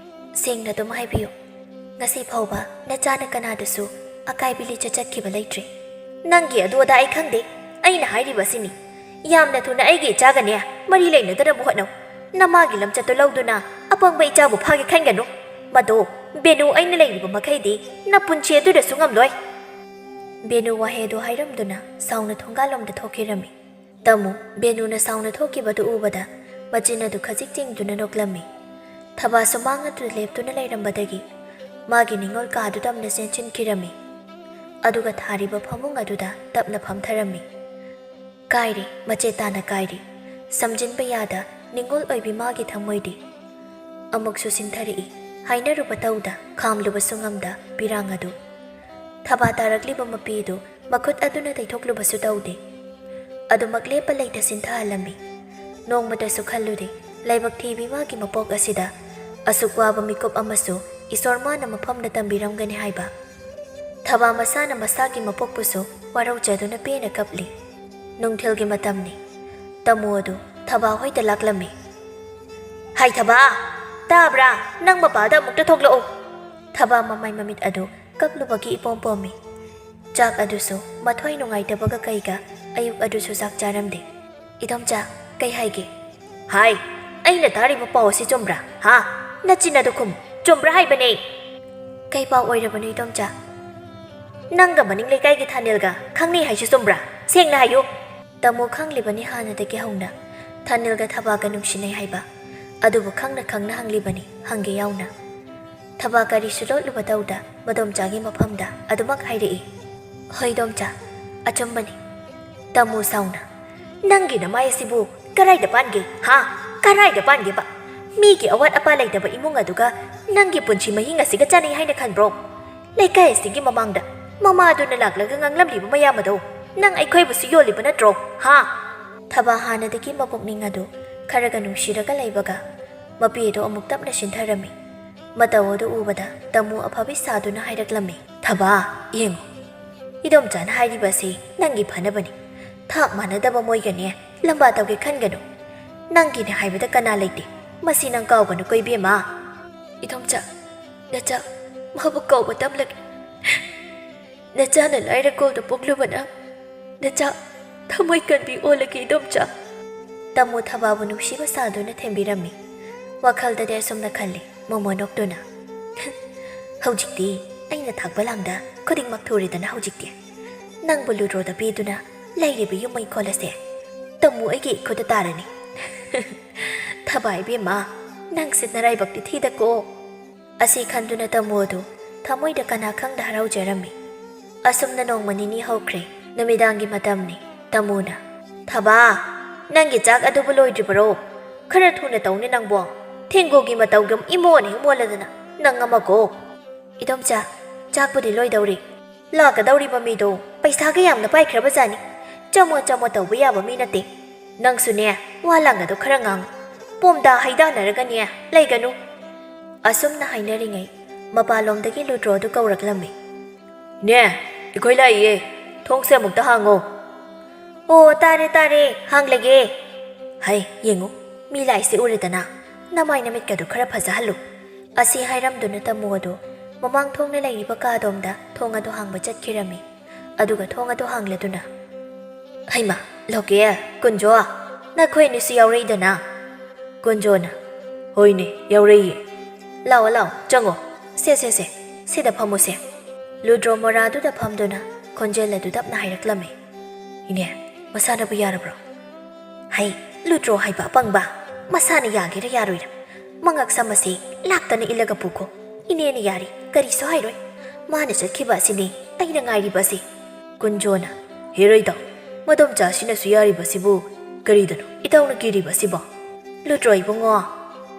ꯁꯦꯡꯅ ꯑꯗꯨꯝ ꯍꯥꯏꯕꯤꯌꯨ꯫ ꯉꯁꯤ ꯐꯥꯎꯕ ꯅꯆꯥꯅ ꯀꯅꯥꯗꯁꯨ ꯑꯀꯥꯏꯕꯤ ꯂꯤꯆꯠ ꯆꯠꯈꯤꯕ ꯂꯩꯇ꯭ꯔꯤ꯫" "ꯅꯪꯒꯤ ꯑꯗꯨ ꯑꯗꯥ ꯑꯩ ꯈꯪꯗꯦ꯫ ꯑꯩꯅ ꯍꯥꯏꯔꯤꯕ ꯑꯁꯤꯅꯤ꯫ ꯌꯥꯝꯅ ꯊꯨꯅ ꯑꯩꯒꯤ ꯏꯆꯥꯒꯅꯦ ꯃꯔꯤ ꯂꯩꯅꯗꯅꯕ ꯍꯣꯠꯅꯧ꯫ ꯅꯃꯥꯒꯤ ꯂꯝꯆꯠꯇꯨ ꯂꯧꯗꯨꯅ ꯑꯄꯪꯕ ꯏꯆꯥꯕꯨ ꯐꯥꯒꯦ ꯈꯟꯒꯅꯨ꯫ ꯃꯗꯣ ꯕꯦꯅꯨ ꯑꯩꯅ ꯂꯩꯔꯤꯕ ꯃꯈꯩꯗꯤ ꯅꯄꯨꯟꯁꯤ ꯑꯗꯨꯗꯁꯨ ꯉꯝꯂꯣꯏ꯫" ꯕꯦꯅꯨ ꯋꯥꯍꯩ ꯑꯗꯨ ꯍꯥꯏꯔꯝꯗꯨꯅ ꯁꯥꯎꯅ ꯊꯣꯡꯒꯥꯜꯂꯣꯝꯗ ꯊꯣꯛꯈꯤꯔꯝꯃꯤ꯫ ꯇꯥꯃꯣ, ꯕꯦꯅꯨꯅ ꯁꯥꯎꯅ ꯊꯣꯛꯈꯤꯕꯗꯨ ꯎꯕꯗ ꯃꯆꯤꯟ ꯑꯗꯨ ꯈꯖꯤꯛ ꯆꯤꯡꯗꯨꯅ ꯅꯣꯛꯂꯝꯃꯤ꯫ ꯊꯕꯥꯁꯨ ꯃꯥꯡ ꯑꯗꯨ ꯂꯦꯞꯇꯨꯅ ꯂꯩꯔꯝꯕꯗꯒꯤ ꯃꯥꯒꯤ ꯅꯤꯡꯉꯣꯜ ꯀꯥꯗꯨ ꯇꯝꯅ ꯆꯦꯟꯁꯤꯟꯈꯤꯔꯝꯃꯤ꯫ ꯑꯗꯨꯒ ꯊꯥꯔꯤꯕ ꯐꯃꯨꯡ ꯑꯗꯨꯗ ꯇꯞꯅ ꯐꯝꯊꯔꯝꯃꯤ꯫ ꯀꯥꯏꯔꯦ, ꯃꯆꯦꯠ ꯇꯥꯅ ꯀꯥꯏꯔꯦ꯫ ꯁꯝꯖꯤꯟꯕ ꯌꯥꯗ ꯅꯤꯡꯉꯣꯜ ꯑꯣꯏꯕꯤ ꯃꯥꯒꯤ ꯊꯃꯣꯏꯗꯤ꯫ ꯑꯃꯨꯛꯁꯨ ꯁꯤꯟꯊꯔꯛꯏ꯫ ꯍꯥꯏꯅꯔꯨꯕ ꯇꯧꯗ, ꯈꯥꯝꯂꯨꯕꯁꯨ ꯉꯝꯗ ꯄꯤꯔꯥꯡ ꯑꯗꯨ꯫ ꯊꯕꯥ ꯇꯥꯔꯛꯂꯤꯕ ꯃꯄꯤꯗꯨ ꯃꯈꯨꯠ ꯑꯗꯨꯅ ꯇꯩꯊꯣꯛꯂꯨꯕꯁꯨ ꯇꯧꯗꯦ꯫ ꯑꯗꯨꯃꯛ ꯂꯦꯞꯄ ꯂꯩꯇ ꯁꯤꯟꯊꯍꯜꯂꯝꯃꯤ꯫ ꯅꯣꯡꯃꯇꯁꯨ ꯈꯜꯂꯨꯗꯦ, ꯂꯥꯏꯕꯛ ꯊꯤꯕꯤ ꯃꯥꯒꯤ ꯃꯄꯣꯛ ꯑꯁꯤꯗ ꯑꯁꯨꯛ ꯋꯥꯕ ꯃꯤꯀꯨꯞ ꯑꯃꯁꯨ ꯏꯁꯣꯔ ꯃꯥꯅ ꯃꯐꯝꯗ ꯇꯝꯕꯤꯔꯝꯒꯅꯤ ꯍꯥꯏꯕ꯫ ꯊꯕꯥ ꯃꯁꯥꯅ ꯃꯁꯥꯒꯤ ꯃꯄꯣꯛꯄꯨꯁꯨ ꯋꯥꯔꯧꯖꯗꯨꯅ ꯄꯦꯟꯅ ꯀꯞꯂꯤ꯫ ꯅꯨꯡꯊꯤꯜꯒꯤ ꯃꯇꯝꯅꯤ꯫ ꯇꯥꯃꯣ ꯑꯗꯨ ꯊꯕꯥ ꯍꯣꯏꯗ ꯂꯥꯛꯂꯝꯃꯤ꯫ "ꯍꯥꯏ ꯊꯕꯥ, ꯇꯥꯕ꯭ꯔꯥ? ꯅꯪ ꯃꯄꯥꯗ ꯑꯃꯨꯛꯇ ꯊꯣꯛꯂꯛꯎ꯫" ꯊꯕꯥ ꯃꯃꯥꯏ ꯃꯃꯤꯠ ꯑꯗꯨ ꯀꯞꯂꯨꯕꯒꯤ ꯏꯄꯣꯝ ꯄꯣꯝꯃꯤ꯫ ꯆꯥꯛ ꯑꯗꯨꯁꯨ ꯃꯊ꯭ꯋꯥꯏ ꯅꯨꯡꯉꯥꯏꯇꯕꯒ ꯀꯩꯒ ꯑꯌꯨꯛ ꯑꯗꯨꯁꯨ ꯆꯥꯛ ꯆꯥꯔꯝꯗꯦ꯫ "ꯏꯗꯣꯝꯆꯥ, ꯀꯩ ꯍꯥꯏꯒꯦ?" "ꯍꯥꯏ, ꯑꯩꯅ ꯇꯥꯔꯤꯕ ꯄꯥꯎ ꯑꯁꯤ ꯆꯨꯝꯕ꯭ꯔꯥ? ꯍꯥ? ꯅꯆꯤꯟ ꯑꯗꯨ ꯈꯨꯝ, ꯆꯨꯝꯕ꯭ꯔꯥ ꯍꯥꯏꯕꯅꯦ?" "ꯀꯩ ꯄꯥꯎ ꯑꯣꯏꯔꯕꯅꯣ ꯏꯗꯣꯝꯆꯥ?" "ꯅꯪꯒ ꯃꯅꯤꯡ ꯂꯩꯀꯥꯏꯒꯤ ꯊꯥꯅꯤꯜꯒ ꯈꯪꯅꯩ ꯍꯥꯏꯁꯤ ꯆꯨꯝꯕ꯭ꯔꯥ? ꯁꯦꯡꯅ ꯍꯥꯏꯌꯨ꯫" ꯇꯥꯃꯣ ꯈꯪꯂꯤꯕꯅꯤ ꯍꯥꯟꯅꯗꯒꯤ ꯍꯧꯅ ꯊꯥꯅꯤꯜꯒ ꯊꯕꯥꯒ ꯅꯨꯡꯁꯤꯅꯩ ꯍꯥꯏꯕ꯫ ꯑꯗꯨꯕꯨ ꯈꯪꯅ ꯈꯪꯅ ꯍꯪꯂꯤꯕꯅꯤ, ꯍꯪꯒꯦ ꯌꯥꯎꯅ꯫ ꯊꯕꯥ ꯀꯔꯤꯁꯨ ꯂꯣꯠꯂꯨꯕ ꯇꯧꯗ ꯃꯗꯣꯝꯆꯥꯒꯤ ꯃꯐꯝꯗ ꯑꯗꯨꯃꯛ ꯍꯥꯏꯔꯛꯏ꯫ "ꯍꯣꯏ ꯏꯗꯣꯝꯆꯥ, ꯑꯆꯨꯝꯕꯅꯤ꯫" ꯇꯥꯃꯨ ꯁꯥꯎꯅ, "ꯅꯪꯒꯤ ꯅꯃꯥꯏ ꯑꯁꯤꯕꯨ ꯀꯔꯥꯏꯗ ꯄꯥꯟꯒꯦ? ꯍꯥ? ꯀꯔꯥꯏꯗ ꯄꯥꯟꯒꯦꯕ? ꯃꯤꯒꯤ ꯑꯋꯥꯠ ꯑꯄꯥ ꯂꯩꯇꯕ ꯏꯃꯨꯡ ꯑꯗꯨꯒ ꯅꯪꯒꯤ ꯄꯨꯟꯁꯤ ꯃꯍꯤꯡ ꯑꯁꯤꯒ ꯆꯥꯅꯩ ꯍꯥꯏꯅ ꯈꯟꯕ꯭ꯔꯣ? ꯂꯩꯀꯥꯏ ꯑꯁꯤꯒꯤ ꯃꯃꯥꯡꯗ ꯃꯃꯥꯗꯨꯅ ꯂꯥꯛꯂꯒ ꯉꯥꯡꯂꯝꯂꯤꯕ ꯃꯌꯥꯝ ꯑꯗꯣ ꯅꯪ ꯑꯩꯈꯣꯏꯕꯨꯁꯨ ꯌꯣꯜꯂꯤꯕ ꯅꯠꯇ꯭ꯔꯣ? ꯍꯥ?" ꯊꯕꯥ ꯍꯥꯟꯅꯗꯒꯤ ꯃꯄꯨꯛꯅꯤꯡ ꯑꯗꯨ ꯈꯔꯒ ꯅꯨꯡꯁꯤꯔꯒ ꯂꯩꯕꯒ ꯃꯄꯤ ꯑꯗꯨ ꯑꯃꯨꯛ ꯇꯞꯅ ꯁꯤꯟꯊꯔꯝꯃꯤ꯫ ꯃꯇꯧ ꯑꯗꯨ ꯎꯕꯗ ꯇꯥꯃꯨ ꯑꯐꯕꯤ ꯁꯥꯗꯨꯅ ꯍꯥꯏꯔꯛꯂꯝꯃꯤ, "ꯊꯕꯥ, ꯌꯦꯡꯉꯨ, ꯏꯗꯣꯝꯆꯥꯅ ꯍꯥꯏꯔꯤꯕ ꯑꯁꯤ ꯅꯪꯒꯤ ꯐꯅꯕꯅꯤ꯫ ꯊꯥꯛ ꯃꯥꯟꯅꯗꯕ ꯃꯣꯏꯒꯅꯦ ꯂꯝꯕꯥ ꯇꯧꯒꯦ ꯈꯟꯒꯅꯨ꯫ ꯅꯪꯒꯤꯅꯦ ꯍꯥꯏꯕꯗ ꯀꯅꯥ ꯂꯩꯇꯦ꯫ ꯃꯁꯤ ꯅꯪ ꯀꯥꯎꯒꯅꯨꯀꯣ ꯏꯕꯦꯝꯃ꯫" "ꯏꯗꯣꯝꯆꯥ, ꯅꯆꯥ ꯃꯍꯥꯛꯄꯨ ꯀꯥꯎꯕ ꯇꯝꯂꯒꯦ꯫ ꯅꯆꯥꯅ ꯂꯥꯏꯔ ꯀꯣꯜꯗ ꯄꯣꯛꯂꯨꯕꯅ ꯅꯆꯥ ꯊꯃꯣꯏ ꯀꯟꯕꯤ ꯑꯣꯜꯂꯒꯦ ꯏꯗꯣꯝꯆꯥ꯫" ꯇꯥꯃꯣ ꯊꯕꯥꯕꯨ ꯅꯨꯡꯁꯤꯕ ꯁꯥꯗꯨꯅ ꯊꯦꯝꯕꯤꯔꯝꯃꯤ꯫ ꯋꯥꯈꯜꯗꯗꯤ ꯑꯁꯨꯝꯅ ꯈꯜꯂꯤ, ꯃꯣꯃꯣ ꯅꯣꯛꯇꯨꯅ, "ꯍꯧꯖꯤꯛꯇꯤ ꯑꯩꯅ ꯊꯥꯛꯄ ꯂꯥꯡꯗ ꯈꯨꯗꯤꯡꯃꯛ ꯊꯨꯔꯦꯗꯅ ꯍꯧꯖꯤꯛꯇꯤ꯫ ꯅꯪꯕꯨ ꯂꯨꯗ꯭ꯔꯣꯗ ꯄꯤꯗꯨꯅ ꯂꯩꯔꯤꯕ ꯌꯨꯝ ꯃꯩꯀꯣꯜ ꯑꯁꯦ ꯇꯥꯃꯣ ꯑꯩꯒꯤ ꯏꯈꯨꯠꯇ ꯇꯥꯔꯅꯤ꯫" "ꯊꯕꯥ ꯏꯕꯦꯝꯃ, ꯅꯪꯁꯦ ꯅꯔꯥꯏꯕꯛꯇꯤ ꯊꯤꯗꯀꯣ꯫" ꯑꯁꯤ ꯈꯟꯗꯨꯅ ꯇꯥꯃꯣ ꯑꯗꯨ ꯊꯃꯣꯏꯗ ꯀꯅꯥ ꯈꯪꯗ ꯍꯔꯥꯎꯖꯔꯝꯃꯤ꯫ ꯑꯁꯨꯝꯅ ꯅꯣꯡꯃ ꯅꯤꯅꯤ ꯍꯧꯈ꯭ꯔꯦ꯫ ꯅꯨꯃꯤꯗꯥꯡꯒꯤ ꯃꯇꯝꯅꯤ꯫ ꯇꯥꯃꯣꯅ, "ꯊꯕꯥ, ꯅꯪꯒꯤ ꯆꯥꯛ ꯑꯗꯨꯕꯨ ꯂꯣꯏꯗ꯭ꯔꯤꯕꯔꯣ? ꯈꯔ ꯊꯨꯅ ꯇꯧꯅꯦ ꯅꯪꯕꯣ꯫ ꯊꯦꯡꯒꯨꯒꯤ ꯃꯇꯧꯒꯨꯝ ꯏꯃꯣꯟ ꯍꯦꯛ ꯃꯣꯜꯂꯗꯅ ꯅꯪ ꯑꯃꯀꯣ꯫" "ꯏꯗꯣꯝꯆꯥ, ꯆꯥꯛꯄꯨꯗꯤ ꯂꯣꯏꯗꯧꯔꯦ꯫ ꯂꯥꯛꯀꯗꯧꯔꯤꯕ ꯃꯤꯗꯣ ꯄꯩꯁꯥꯒ ꯌꯥꯝꯅ ꯄꯥꯏꯈ꯭ꯔꯕꯖꯥꯠꯅꯤ꯫ ꯆꯃꯣ ꯆꯃꯣ ꯇꯧꯕ ꯌꯥꯕ ꯃꯤ ꯅꯠꯇꯦ꯫ ꯅꯪꯁꯨꯅꯦ, ꯋꯥ ꯂꯥꯡꯒꯗꯣ ꯈꯔ ꯉꯥꯡꯉꯨ꯫ ꯄꯣꯝꯗꯥ ꯍꯩꯗꯥꯅꯔꯒꯅꯦ ꯂꯩꯒꯅꯨ꯫" ꯑꯁꯨꯝꯅ ꯍꯥꯏꯅꯔꯤꯉꯩ ꯃꯄꯥꯟꯂꯣꯝꯗꯒꯤ ꯂꯨꯗ꯭ꯔꯣ ꯑꯗꯨ ꯀꯧꯔꯛꯂꯝꯃꯤ꯫ "ꯏꯅꯦ, ꯑꯩꯈꯣꯏ ꯂꯥꯛꯏꯌꯦ꯫ ꯊꯣꯡꯁꯦ ꯑꯃꯨꯛꯇ ꯍꯥꯡꯉꯣ꯫" "ꯑꯣ, ꯇꯥꯔꯦ, ꯇꯥꯔꯦ, ꯍꯥꯡꯂꯒꯦ꯫ ꯍꯩ, ꯌꯦꯡꯉꯨ, ꯃꯤ ꯂꯥꯛꯏꯁꯦ ꯎꯔꯦꯗꯅ꯫ ꯅꯃꯥꯏ ꯅꯃꯤꯠꯀꯗꯨ ꯈꯔ ꯐꯖꯍꯜꯂꯨ꯫" ꯑꯁꯤ ꯍꯥꯏꯔꯝꯗꯨꯅ ꯇꯥꯃꯣ ꯑꯗꯨ ꯃꯃꯥꯡ ꯊꯣꯡꯅ ꯂꯩꯔꯤꯕ ꯀꯥꯗꯣꯝꯗ ꯊꯣꯡ ꯑꯗꯨ ꯍꯥꯡꯕ ꯆꯠꯈꯤꯔꯝꯃꯤ꯫ ꯑꯗꯨꯒ ꯊꯣꯡ ꯑꯗꯨ ꯍꯥꯡꯂꯗꯨꯅ, "ꯍꯩꯃꯥ, ꯂꯣꯀꯦꯜ, ꯀꯨꯟꯖꯣ, ꯅꯈꯣꯏ ꯑꯅꯤꯁꯨ ꯌꯥꯎꯔꯛꯏꯗꯅ?" ꯀꯨꯟꯖꯣꯅ, "ꯍꯣꯏꯅꯦ, ꯌꯥꯎꯔꯛꯏꯌꯦ꯫ ꯂꯥꯛꯑꯣ, ꯂꯥꯛꯑꯣ, ꯆꯪꯉꯣ꯫ ꯁꯦ, ꯁꯦ, ꯁꯦ, ꯁꯤꯗ ꯐꯝꯃꯨꯁꯦ꯫" ꯂꯨꯗ꯭ꯔꯣ ꯃꯣꯔꯥꯗꯨꯗ ꯐꯝꯗꯨꯅ ꯈꯣꯟꯖꯦꯜ ꯑꯗꯨ ꯇꯞꯅ ꯍꯥꯏꯔꯛꯂꯝꯃꯤ, "ꯏꯅꯦ, ꯃꯁꯥꯅꯕꯨ ꯌꯥꯔꯕ꯭ꯔꯣ?" "ꯍꯩ, ꯂꯨꯗ꯭ꯔꯣ ꯍꯥꯏꯕ ꯑꯄꯪꯕ, ꯃꯁꯥꯅ ꯌꯥꯒꯦꯔꯥ ꯌꯥꯔꯣꯏꯔꯥ? ꯃꯉꯛ ꯁꯝ ꯑꯁꯤ ꯂꯥꯛꯇꯅ ꯏꯜꯂꯒ ꯄꯨꯈꯣ꯫ "ꯏꯅꯦꯅ ꯌꯥꯔꯤ, ꯀꯔꯤꯁꯨ ꯍꯥꯏꯔꯣꯏ꯫ ꯃꯥꯅ ꯆꯠꯈꯤꯕ ꯑꯁꯤꯅꯤ ꯑꯩꯅ ꯉꯥꯏꯔꯤꯕꯁꯤ꯫" ꯀꯨꯟꯖꯣꯅ, "ꯍꯦꯔꯣꯏꯗ, ꯃꯗꯣꯝꯆꯥ ꯑꯁꯤꯅꯁꯨ ꯌꯥꯔꯤꯕꯁꯤꯕꯨ ꯀꯔꯤꯗꯅꯣ ꯏꯇꯥꯎꯅ ꯀꯤꯔꯤꯕꯁꯤꯕꯣ?" "ꯂꯨꯗ꯭ꯔꯣ ꯏꯕꯨꯡꯉꯣ,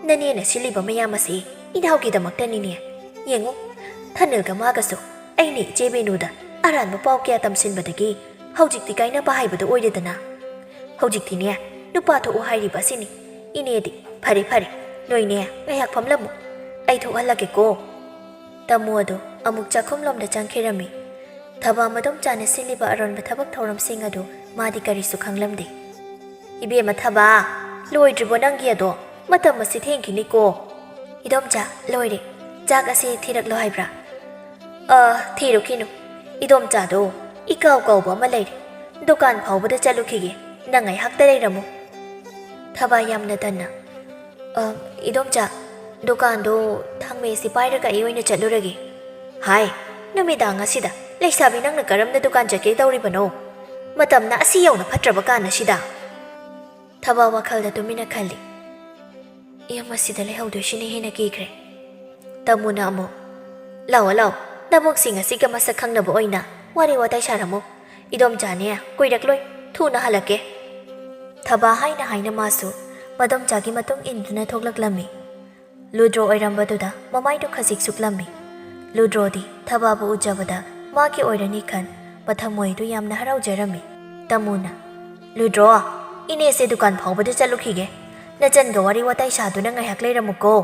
ꯅꯅꯦꯅ ꯁꯤꯜꯂꯤꯕ ꯃꯌꯥꯝ ꯑꯁꯤ ꯏꯅꯥꯎꯒꯤꯗꯃꯛꯇꯅꯤꯅꯦ꯫ ꯌꯦꯡꯉꯨ, ꯊꯥꯅꯤꯜꯒ ꯃꯥꯒꯁꯨ ꯑꯩꯅ ꯏꯆꯦ ꯕꯦꯅꯨꯗ ꯑꯔꯥꯟꯕ ꯄꯥꯎ ꯀꯌꯥ ꯇꯝꯁꯤꯟꯕꯗꯒꯤ ꯍꯧꯖꯤꯛꯇꯤ ꯀꯥꯏꯅꯕ ꯍꯥꯏꯕꯗꯨ ꯑꯣꯏꯔꯦꯗꯅ꯫ ꯍꯧꯖꯤꯛꯇꯤꯅꯦ, ꯅꯨꯄꯥ ꯊꯣꯛꯎ ꯍꯥꯏꯔꯤꯕ ꯑꯁꯤꯅꯤ꯫ ꯏꯅꯦꯗꯤ, ꯐꯔꯦ ꯐꯔꯦ, ꯅꯣꯏꯅꯦ ꯉꯥꯏꯍꯥꯛ ꯐꯝꯂꯝꯃꯨ, ꯑꯩ ꯊꯣꯛꯍꯜꯂꯒꯦꯀꯣ꯫" ꯇꯥꯃꯣ ꯑꯗꯨ ꯑꯃꯨꯛ ꯆꯥꯛꯈꯨꯝꯂꯣꯝꯗ ꯆꯪꯈꯤꯔꯝꯃꯤ꯫ ꯊꯕꯥ ꯃꯗꯣꯝꯆꯥꯅ ꯁꯤꯜꯂꯤꯕ ꯑꯔꯣꯟꯕ ꯊꯕꯛ ꯊꯧꯔꯝꯁꯤꯡ ꯑꯗꯨ ꯃꯥꯗꯤ ꯀꯔꯤꯁꯨ ꯈꯪꯂꯝꯗꯦ꯫ "ꯏꯕꯦꯝꯃ ꯊꯕꯥ, ꯂꯣꯏꯗ꯭ꯔꯤꯕꯣ ꯅꯪꯒꯤ ꯑꯗꯣ? ꯃꯇꯝ ꯑꯁꯤ ꯊꯦꯡꯈꯤꯅꯤꯀꯣ꯫" "ꯏꯗꯣꯝꯆꯥ, ꯂꯣꯏꯔꯦ꯫ ꯆꯥꯛ ꯑꯁꯤ ꯊꯤꯔꯛꯂꯣ ꯍꯥꯏꯕ꯭ꯔꯥ?" "ꯑ, ꯊꯤꯔꯨꯈꯤꯅꯨ꯫ ꯏꯗꯣꯝꯆꯥꯗꯣ ꯏꯀꯥꯎ ꯀꯥꯎꯕ ꯑꯃ ꯂꯩꯔꯦ꯫ ꯗꯨꯀꯥꯟ ꯐꯥꯎꯕꯗ ꯆꯠꯂꯨꯈꯤꯒꯦ꯫ ꯅꯪ ꯉꯥꯏꯍꯥꯛꯇ ꯂꯩꯔꯝꯃꯨ꯫" ꯊꯕꯥ ꯌꯥꯝꯅ ꯇꯟꯅ, "ꯑ, ꯏꯗꯣꯝꯆꯥ, ꯗꯨꯀꯥꯟꯗꯣ ꯊꯥꯡꯃꯩꯁꯤ ꯄꯥꯏꯔꯒ ꯑꯩ ꯑꯣꯏꯅ ꯆꯠꯂꯨꯔꯒꯦ꯫" "ꯍꯥꯏ, ꯅꯨꯃꯤꯗꯥꯡ ꯑꯁꯤꯗ ꯂꯩꯁꯥꯕꯤ ꯅꯪꯅ ꯀꯔꯝꯅ ꯗꯨꯀꯥꯟ ꯆꯠꯀꯦ ꯇꯧꯔꯤꯕꯅꯣ? ꯃꯇꯝꯅ ꯑꯁꯤ ꯌꯧꯅ ꯐꯠꯇ꯭ꯔꯕ ꯀꯥꯟ ꯑꯁꯤꯗ?" ꯊꯕꯥ ꯋꯥꯈꯜꯗ ꯇꯨꯃꯤꯟꯅ ꯈꯜꯂꯤ꯫ "ꯌꯨꯝ ꯑꯁꯤꯗ ꯂꯩꯍꯧꯗꯣꯏꯁꯤꯅ ꯍꯦꯟꯅ ꯀꯤꯈ꯭ꯔꯦ꯫" ꯇꯥꯃꯣꯅ ꯑꯃꯨꯛ, "ꯂꯥꯛꯑꯣ, ꯂꯥꯛꯑꯣ, ꯅꯕꯨꯡꯁꯤꯡ ꯑꯁꯤꯒ ꯃꯁꯛ ꯈꯪꯅꯕ ꯑꯣꯏꯅ ꯋꯥꯔꯤ ꯋꯥꯇꯥꯏ ꯁꯥꯔꯝꯃꯨ꯫ ꯏꯗꯣꯝꯆꯥꯅꯦ ꯀꯨꯏꯔꯛꯂꯣꯏ, ꯊꯨꯅ ꯍꯜꯂꯛꯀꯦ꯫" ꯊꯕꯥ ꯍꯥꯏꯅ ꯍꯥꯏꯅ ꯃꯥꯁꯨ ꯃꯗꯣꯝꯆꯥꯒꯤ ꯃꯇꯨꯡ ꯏꯟꯗꯨꯅ ꯊꯣꯛꯂꯛꯂꯝꯃꯤ꯫ ꯂꯨꯗ꯭ꯔꯣ ꯑꯣꯏꯔꯝꯕꯗꯨꯗ ꯃꯃꯥꯏꯗꯨ ꯈꯖꯤꯛ ꯁꯨꯛꯂꯝꯃꯤ꯫ ꯂꯨꯗ꯭ꯔꯣꯗꯤ ꯊꯕꯥꯕꯨ ꯎꯖꯕꯗ ꯃꯥꯒꯤ ꯑꯣꯏꯔꯅꯤ ꯈꯟ ꯃꯊꯃꯣꯏꯗꯨ ꯌꯥꯝꯅ ꯍꯔꯥꯎꯖꯔꯝꯃꯤ꯫ ꯇꯥꯃꯣꯅ, "ꯂꯨꯗ꯭ꯔꯣ, ꯏꯅꯦꯁꯦ ꯗꯨꯀꯥꯟ ꯐꯥꯎꯕꯗ ꯆꯠꯂꯨꯈꯤꯒꯦ꯫ ꯅꯆꯟꯒ ꯋꯥꯔꯤ ꯋꯥꯇꯥꯏ ꯁꯥꯗꯨꯅ ꯉꯥꯏꯍꯥꯛ ꯂꯩꯔꯝꯃꯨꯀꯣ꯫"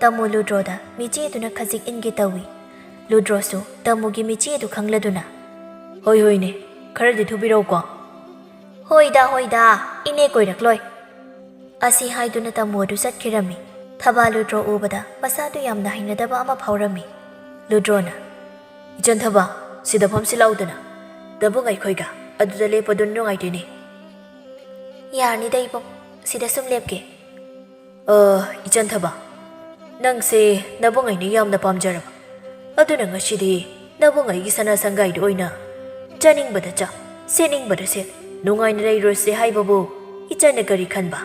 ꯇꯥꯃꯣ ꯂꯨꯗ꯭ꯔꯣꯗ ꯃꯤꯆꯤ ꯑꯗꯨꯅ ꯈꯖꯤꯛ ꯏꯟꯒꯦ ꯇꯧꯏ꯫ ꯂꯨꯗ꯭ꯔꯣꯁꯨ ꯇꯥꯃꯣꯒꯤ ꯃꯤꯆꯤ ꯑꯗꯨ ꯈꯪꯂꯗꯨꯅ, "ꯍꯣꯏ, ꯍꯣꯏꯅꯦ, ꯈꯔꯗꯤ ꯊꯨꯕꯤꯔꯧꯀꯣ꯫" "ꯍꯣꯏꯗ, ꯍꯣꯏꯗ, ꯏꯅꯦ ꯀꯣꯏꯔꯛꯂꯣꯏ꯫" ꯑꯁꯤ ꯍꯥꯏꯗꯨꯅ ꯇꯥꯃꯣ ꯑꯗꯨ ꯆꯠꯈꯤꯔꯝꯃꯤ꯫ ꯊꯕꯥ ꯂꯨꯗ꯭ꯔꯣ ꯎꯕꯗ ꯃꯁꯥꯗꯨ ꯌꯥꯝꯅ ꯍꯩꯅꯗꯕ ꯑꯃ ꯐꯥꯎꯔꯝꯃꯤ꯫ ꯂꯨꯗ꯭ꯔꯣꯅ, "ꯏꯆꯟ ꯊꯕꯥ, ꯁꯤꯗ ꯐꯝꯁꯤ ꯂꯥꯎꯗꯅ꯫ ꯅꯕꯨꯡ ꯑꯩꯈꯣꯏꯒ ꯑꯗꯨꯗ ꯂꯦꯞꯄꯗꯨꯅ ꯅꯨꯡꯉꯥꯏꯗꯣꯏꯅꯦ꯫" "ꯌꯥꯔꯅꯤꯗ ꯏꯕꯨꯡ, ꯁꯤꯗ ꯁꯨꯝ ꯂꯦꯞꯀꯦ꯫" "ꯑ, ꯏꯆꯟ ꯊꯕꯥ, ꯅꯪꯁꯦ ꯅꯕꯨꯡ ꯑꯩꯅ ꯌꯥꯝꯅ ꯄꯥꯝꯖꯔꯕ꯫ ꯑꯗꯨꯅ ꯉꯁꯤꯗꯤ ꯅꯕꯨꯡ ꯑꯩꯒꯤ ꯁꯅꯥ ꯁꯪꯒꯥꯏꯗ ꯑꯣꯏꯅ ꯆꯥꯅꯤꯡꯕꯗ ꯆꯥ, ꯁꯦꯠꯅꯤꯡꯕꯗ ꯁꯦꯠ, ꯅꯨꯡꯉꯥꯏꯅ ꯂꯩꯔꯨꯔꯁꯦ ꯍꯥꯏꯕꯕꯨ ꯏꯆꯟꯅ ꯀꯔꯤ ꯈꯟꯕ?"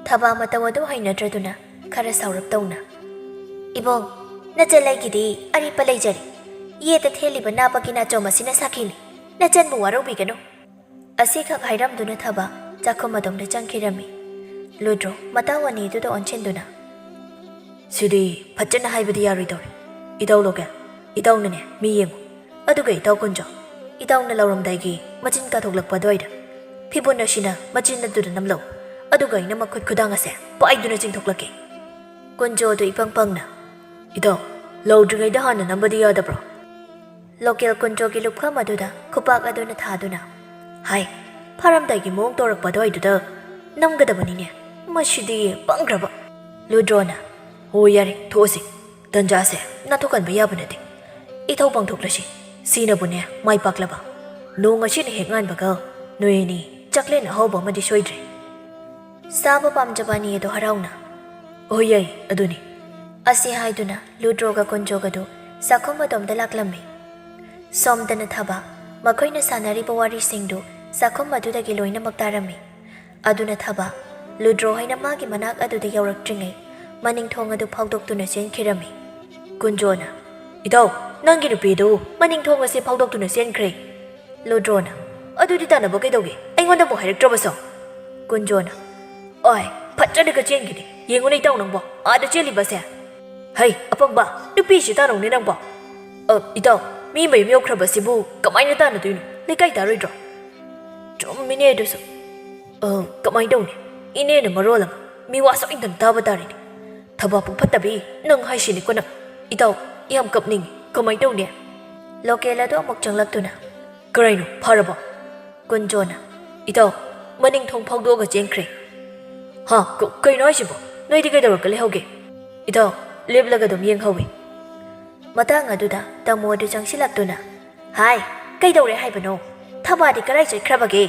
ꯊꯕꯥ ꯃꯇꯧ ꯑꯗꯨ ꯍꯩꯅꯗ꯭ꯔꯗꯨꯅ ꯈꯔ ꯁꯥꯎꯔꯞ ꯇꯧꯅ, "ꯏꯕꯨꯡ, ꯅꯆꯜ ꯑꯩꯒꯤꯗꯤ ꯑꯔꯦꯞꯄ ꯂꯩꯖꯔꯦ꯫ ꯌꯦꯠꯇ ꯊꯦꯜꯂꯤꯕ ꯅꯥꯄꯒꯤ ꯅꯥꯆꯣꯝ ꯑꯁꯤꯅ ꯁꯥꯈꯤꯅꯤ꯫ ꯅꯆꯟꯕꯨ ꯋꯥꯔꯧꯕꯤꯒꯅꯨ꯫ ꯑꯁꯤꯈꯛ ꯍꯥꯏꯔꯝꯗꯨꯅ ꯊꯕ ꯆꯥꯛꯈꯨꯝ ꯑꯗꯣꯝꯗ ꯆꯪꯈꯤꯔꯝꯃꯤ꯫ ꯂꯨꯗ꯭ꯔꯣ ꯃꯇꯥꯎ ꯑꯅꯤꯗꯨꯗ ꯑꯣꯟꯁꯤꯟꯗꯨꯅ, "ꯁꯤꯗꯤ ꯐꯖꯅ ꯍꯥꯏꯕꯗꯤ ꯌꯥꯔꯣꯏꯗꯧꯔꯤ꯫ ꯏꯇꯥꯎ ꯂꯣꯀꯦꯜ, ꯏꯇꯥꯎꯅꯅꯦ ꯃꯤ ꯌꯦꯡꯉꯨ꯫ ꯑꯗꯨꯒ ꯏꯇꯥꯎ ꯀꯨꯟꯖꯣ, ꯏꯇꯥꯎꯅ ꯂꯧꯔꯝꯗꯥꯏꯒꯤ ꯃꯆꯤꯟ ꯀꯥꯊꯣꯛꯂꯛꯄ ꯑꯗꯨꯋꯥꯏꯗ ꯐꯤꯕꯣꯟ ꯑꯁꯤꯅ ꯃꯆꯤꯟ ꯑꯗꯨꯗ ꯅꯝꯂꯧ꯫ ꯑꯗꯨꯒ ꯑꯩꯅ ꯃꯈꯨꯠ ꯈꯨꯗꯥꯡ ꯑꯁꯦ ꯄꯥꯏꯗꯨꯅ ꯆꯤꯡꯊꯣꯛꯂꯛꯀꯦ꯫" ꯀꯨꯟꯖꯣꯗꯨ ꯏꯄꯪ ꯄꯪꯅ, "ꯏꯇꯥꯎ, ꯂꯧꯗ꯭ꯔꯤꯉꯩꯗ ꯍꯥꯟꯅ ꯅꯝꯕꯗꯤ ꯌꯥꯗꯕ꯭ꯔꯣ?" ꯂꯣꯀꯦꯜ ꯀꯨꯟꯖꯣꯒꯤ ꯂꯨꯞꯈꯝ ꯑꯗꯨꯗ ꯈꯨꯄꯥꯛ ꯑꯗꯨꯅ ꯊꯥꯗꯨꯅ, "ꯍꯥꯏ, ꯐꯥꯔꯝꯗꯥꯏꯒꯤ ꯃꯑꯣꯡ ꯇꯧꯔꯛꯄ ꯑꯗꯨꯋꯥꯏꯗꯨꯗ ꯅꯝꯒꯗꯕꯅꯤꯅꯦ꯫ ꯃꯁꯤꯗꯤ ꯄꯪꯈ꯭ꯔꯕ꯫" ꯂꯨꯗ꯭ꯔꯣꯅ, "ꯍꯣ ꯌꯥꯔꯦ, ꯊꯣꯛꯑꯁꯤ꯫ ꯇꯟꯖꯥꯁꯦ ꯅꯥꯟꯊꯣꯛꯍꯟꯕ ꯌꯥꯕ ꯅꯠꯇꯦ꯫ ꯏꯊꯧ ꯄꯥꯡꯊꯣꯛꯂꯁꯤ꯫ ꯁꯤꯅꯕꯨꯅꯦ ꯃꯥꯏ ꯄꯥꯛꯂꯕ꯫ ꯅꯣꯡ ꯑꯁꯤꯅ ꯍꯦꯛ ꯉꯥꯟꯕꯒ ꯅꯣꯏ ꯑꯅꯤ ꯆꯥꯛꯂꯦꯟ ꯑꯍꯥꯎꯕ ꯑꯃꯗꯤ ꯁꯣꯏꯗ꯭ꯔꯦ꯫" ꯆꯥꯕ ꯄꯥꯝꯖꯕ ꯑꯅꯤ ꯑꯗꯣ ꯍꯔꯥꯎꯅ, "ꯍꯣꯏ ꯌꯥꯏ, ꯑꯗꯨꯅꯤ꯫" ꯑꯁꯤ ꯍꯥꯏꯗꯨꯅ ꯂꯨꯗ꯭ꯔꯣꯒ ꯀꯨꯟꯖꯣꯒꯗꯨ ꯆꯥꯛꯈꯨꯝ ꯑꯗꯣꯝꯗ ꯂꯥꯛꯂꯝꯃꯤ꯫ ꯁꯣꯝꯗꯅ ꯊꯕ ꯃꯈꯣꯏꯅ ꯁꯥꯟꯅꯔꯤꯕ ꯋꯥꯔꯤꯁꯤꯡꯗꯨ ꯆꯥꯛꯈꯨꯝ ꯑꯗꯨꯗꯒꯤ ꯂꯣꯏꯅꯃꯛ ꯇꯥꯔꯝꯃꯤ꯫ ꯑꯗꯨꯅ ꯊꯕ ꯂꯨꯗ꯭ꯔꯣ ꯍꯥꯏꯅ ꯃꯥꯒꯤ ꯃꯅꯥꯛ ꯑꯗꯨꯗ ꯌꯧꯔꯛꯇ꯭ꯔꯤꯉꯩ ꯃꯅꯤꯡ ꯊꯣꯡ ꯑꯗꯨ ꯐꯥꯎꯗꯣꯛꯇꯨꯅ ꯆꯦꯟꯈꯤꯔꯝꯃꯤ꯫ ꯀꯨꯟꯖꯣꯅ, "ꯏꯇꯥꯎ, ꯅꯪꯒꯤ ꯅꯨꯄꯤꯗꯨ ꯃꯅꯤꯡ ꯊꯣꯡ ꯑꯁꯤ ꯐꯥꯎꯗꯣꯛꯇꯨꯅ ꯆꯦꯟꯈ꯭ꯔꯦ꯫" ꯂꯨꯗ꯭ꯔꯣꯅ, "ꯑꯗꯨꯗꯤ ꯇꯥꯟꯅꯕ ꯀꯩꯗꯧꯒꯦ? ꯑꯩꯉꯣꯟꯗ ꯑꯃꯨꯛ ꯍꯥꯏꯔꯛꯇ꯭ꯔꯕꯁꯣ?" ꯀꯨꯟꯖꯣꯅ, "ꯑꯣꯏ, ꯐꯠꯇ꯭ꯔꯗꯒ ꯆꯦꯟꯈꯤꯅꯤ꯫ ꯌꯦꯡꯉꯨꯅꯦ ꯏꯇꯥꯎ ꯅꯪꯕꯣ, ꯑꯥꯗ ꯆꯦꯜꯂꯤꯕꯁꯦ꯫ ꯍꯩ, ꯑꯄꯪꯕ, ꯅꯨꯄꯤꯁꯤ ꯇꯥꯟꯅꯧꯅꯦ ꯅꯪꯕꯣ꯫ ꯑ, ꯏꯇꯥꯎ, ꯃꯤ ꯃꯌꯨꯝ ꯌꯧꯈ꯭ꯔꯕꯁꯤꯕꯨ ꯀꯃꯥꯏꯅ ꯇꯥꯟꯅꯗꯣꯏꯅꯣ? ꯂꯩꯀꯥꯏ ꯇꯥꯔꯣꯏꯗ꯭ꯔꯣ?" "ꯆꯨꯝꯃꯤꯅꯦ ꯑꯗꯨꯁꯨ꯫ ꯑ, ꯀꯃꯥꯏꯅ ꯇꯧꯅꯤ? ꯏꯅꯦꯅ ꯃꯔꯣꯜ ꯑꯃ ꯃꯤ ꯋꯥ ꯁꯣꯏꯗꯅ ꯇꯥꯕ ꯇꯥꯔꯤꯅꯦ꯫ ꯊꯕꯥꯛꯄꯨ ꯐꯠꯇꯕꯤ, ꯅꯪ ꯍꯥꯏꯁꯤꯅꯤꯀꯣ ꯅꯪ꯫ ꯏꯇꯥꯎ, ꯌꯥꯝ ꯀꯞꯅꯤꯡꯉꯤ꯫ ꯀꯃꯥꯏꯅ ꯇꯧꯅꯤ?" ꯂꯣꯀꯦꯜ ꯑꯗꯨ ꯑꯃꯨꯛ ꯆꯪꯂꯛꯇꯨꯅ, "ꯀꯔꯥꯏꯅꯣ? ꯐꯔꯕꯣ?" ꯀꯨꯟꯖꯣꯅ, "ꯏꯇꯥꯎ, ꯃꯅꯤꯡ ꯊꯣꯡ ꯐꯥꯎꯗꯣꯛꯑꯒ ꯆꯦꯟꯈ꯭ꯔꯦ꯫" "ꯍꯥ? ꯀ-, ꯀꯩꯅꯣ ꯍꯥꯏꯁꯤꯕꯣ? ꯅꯣꯏꯗꯤ ꯀꯩꯗꯧꯔꯒ ꯂꯩꯍꯧꯒꯦ?" "ꯏꯇꯥꯎ, ꯂꯦꯞꯂꯒ ꯑꯗꯨꯝ ꯌꯦꯡꯍꯧꯋꯤ꯫" ꯃꯇꯥꯡ ꯑꯗꯨꯗ ꯇꯥꯃꯣ ꯑꯗꯨ ꯆꯪꯁꯤꯜꯂꯛꯇꯨꯅ, "ꯍꯥꯏ, ꯀꯩꯗꯧꯔꯦ ꯍꯥꯏꯕꯅꯣ? ꯊꯕꯥꯗꯤ ꯀꯔꯥꯏ ꯆꯠꯈ꯭ꯔꯕꯒꯦ?"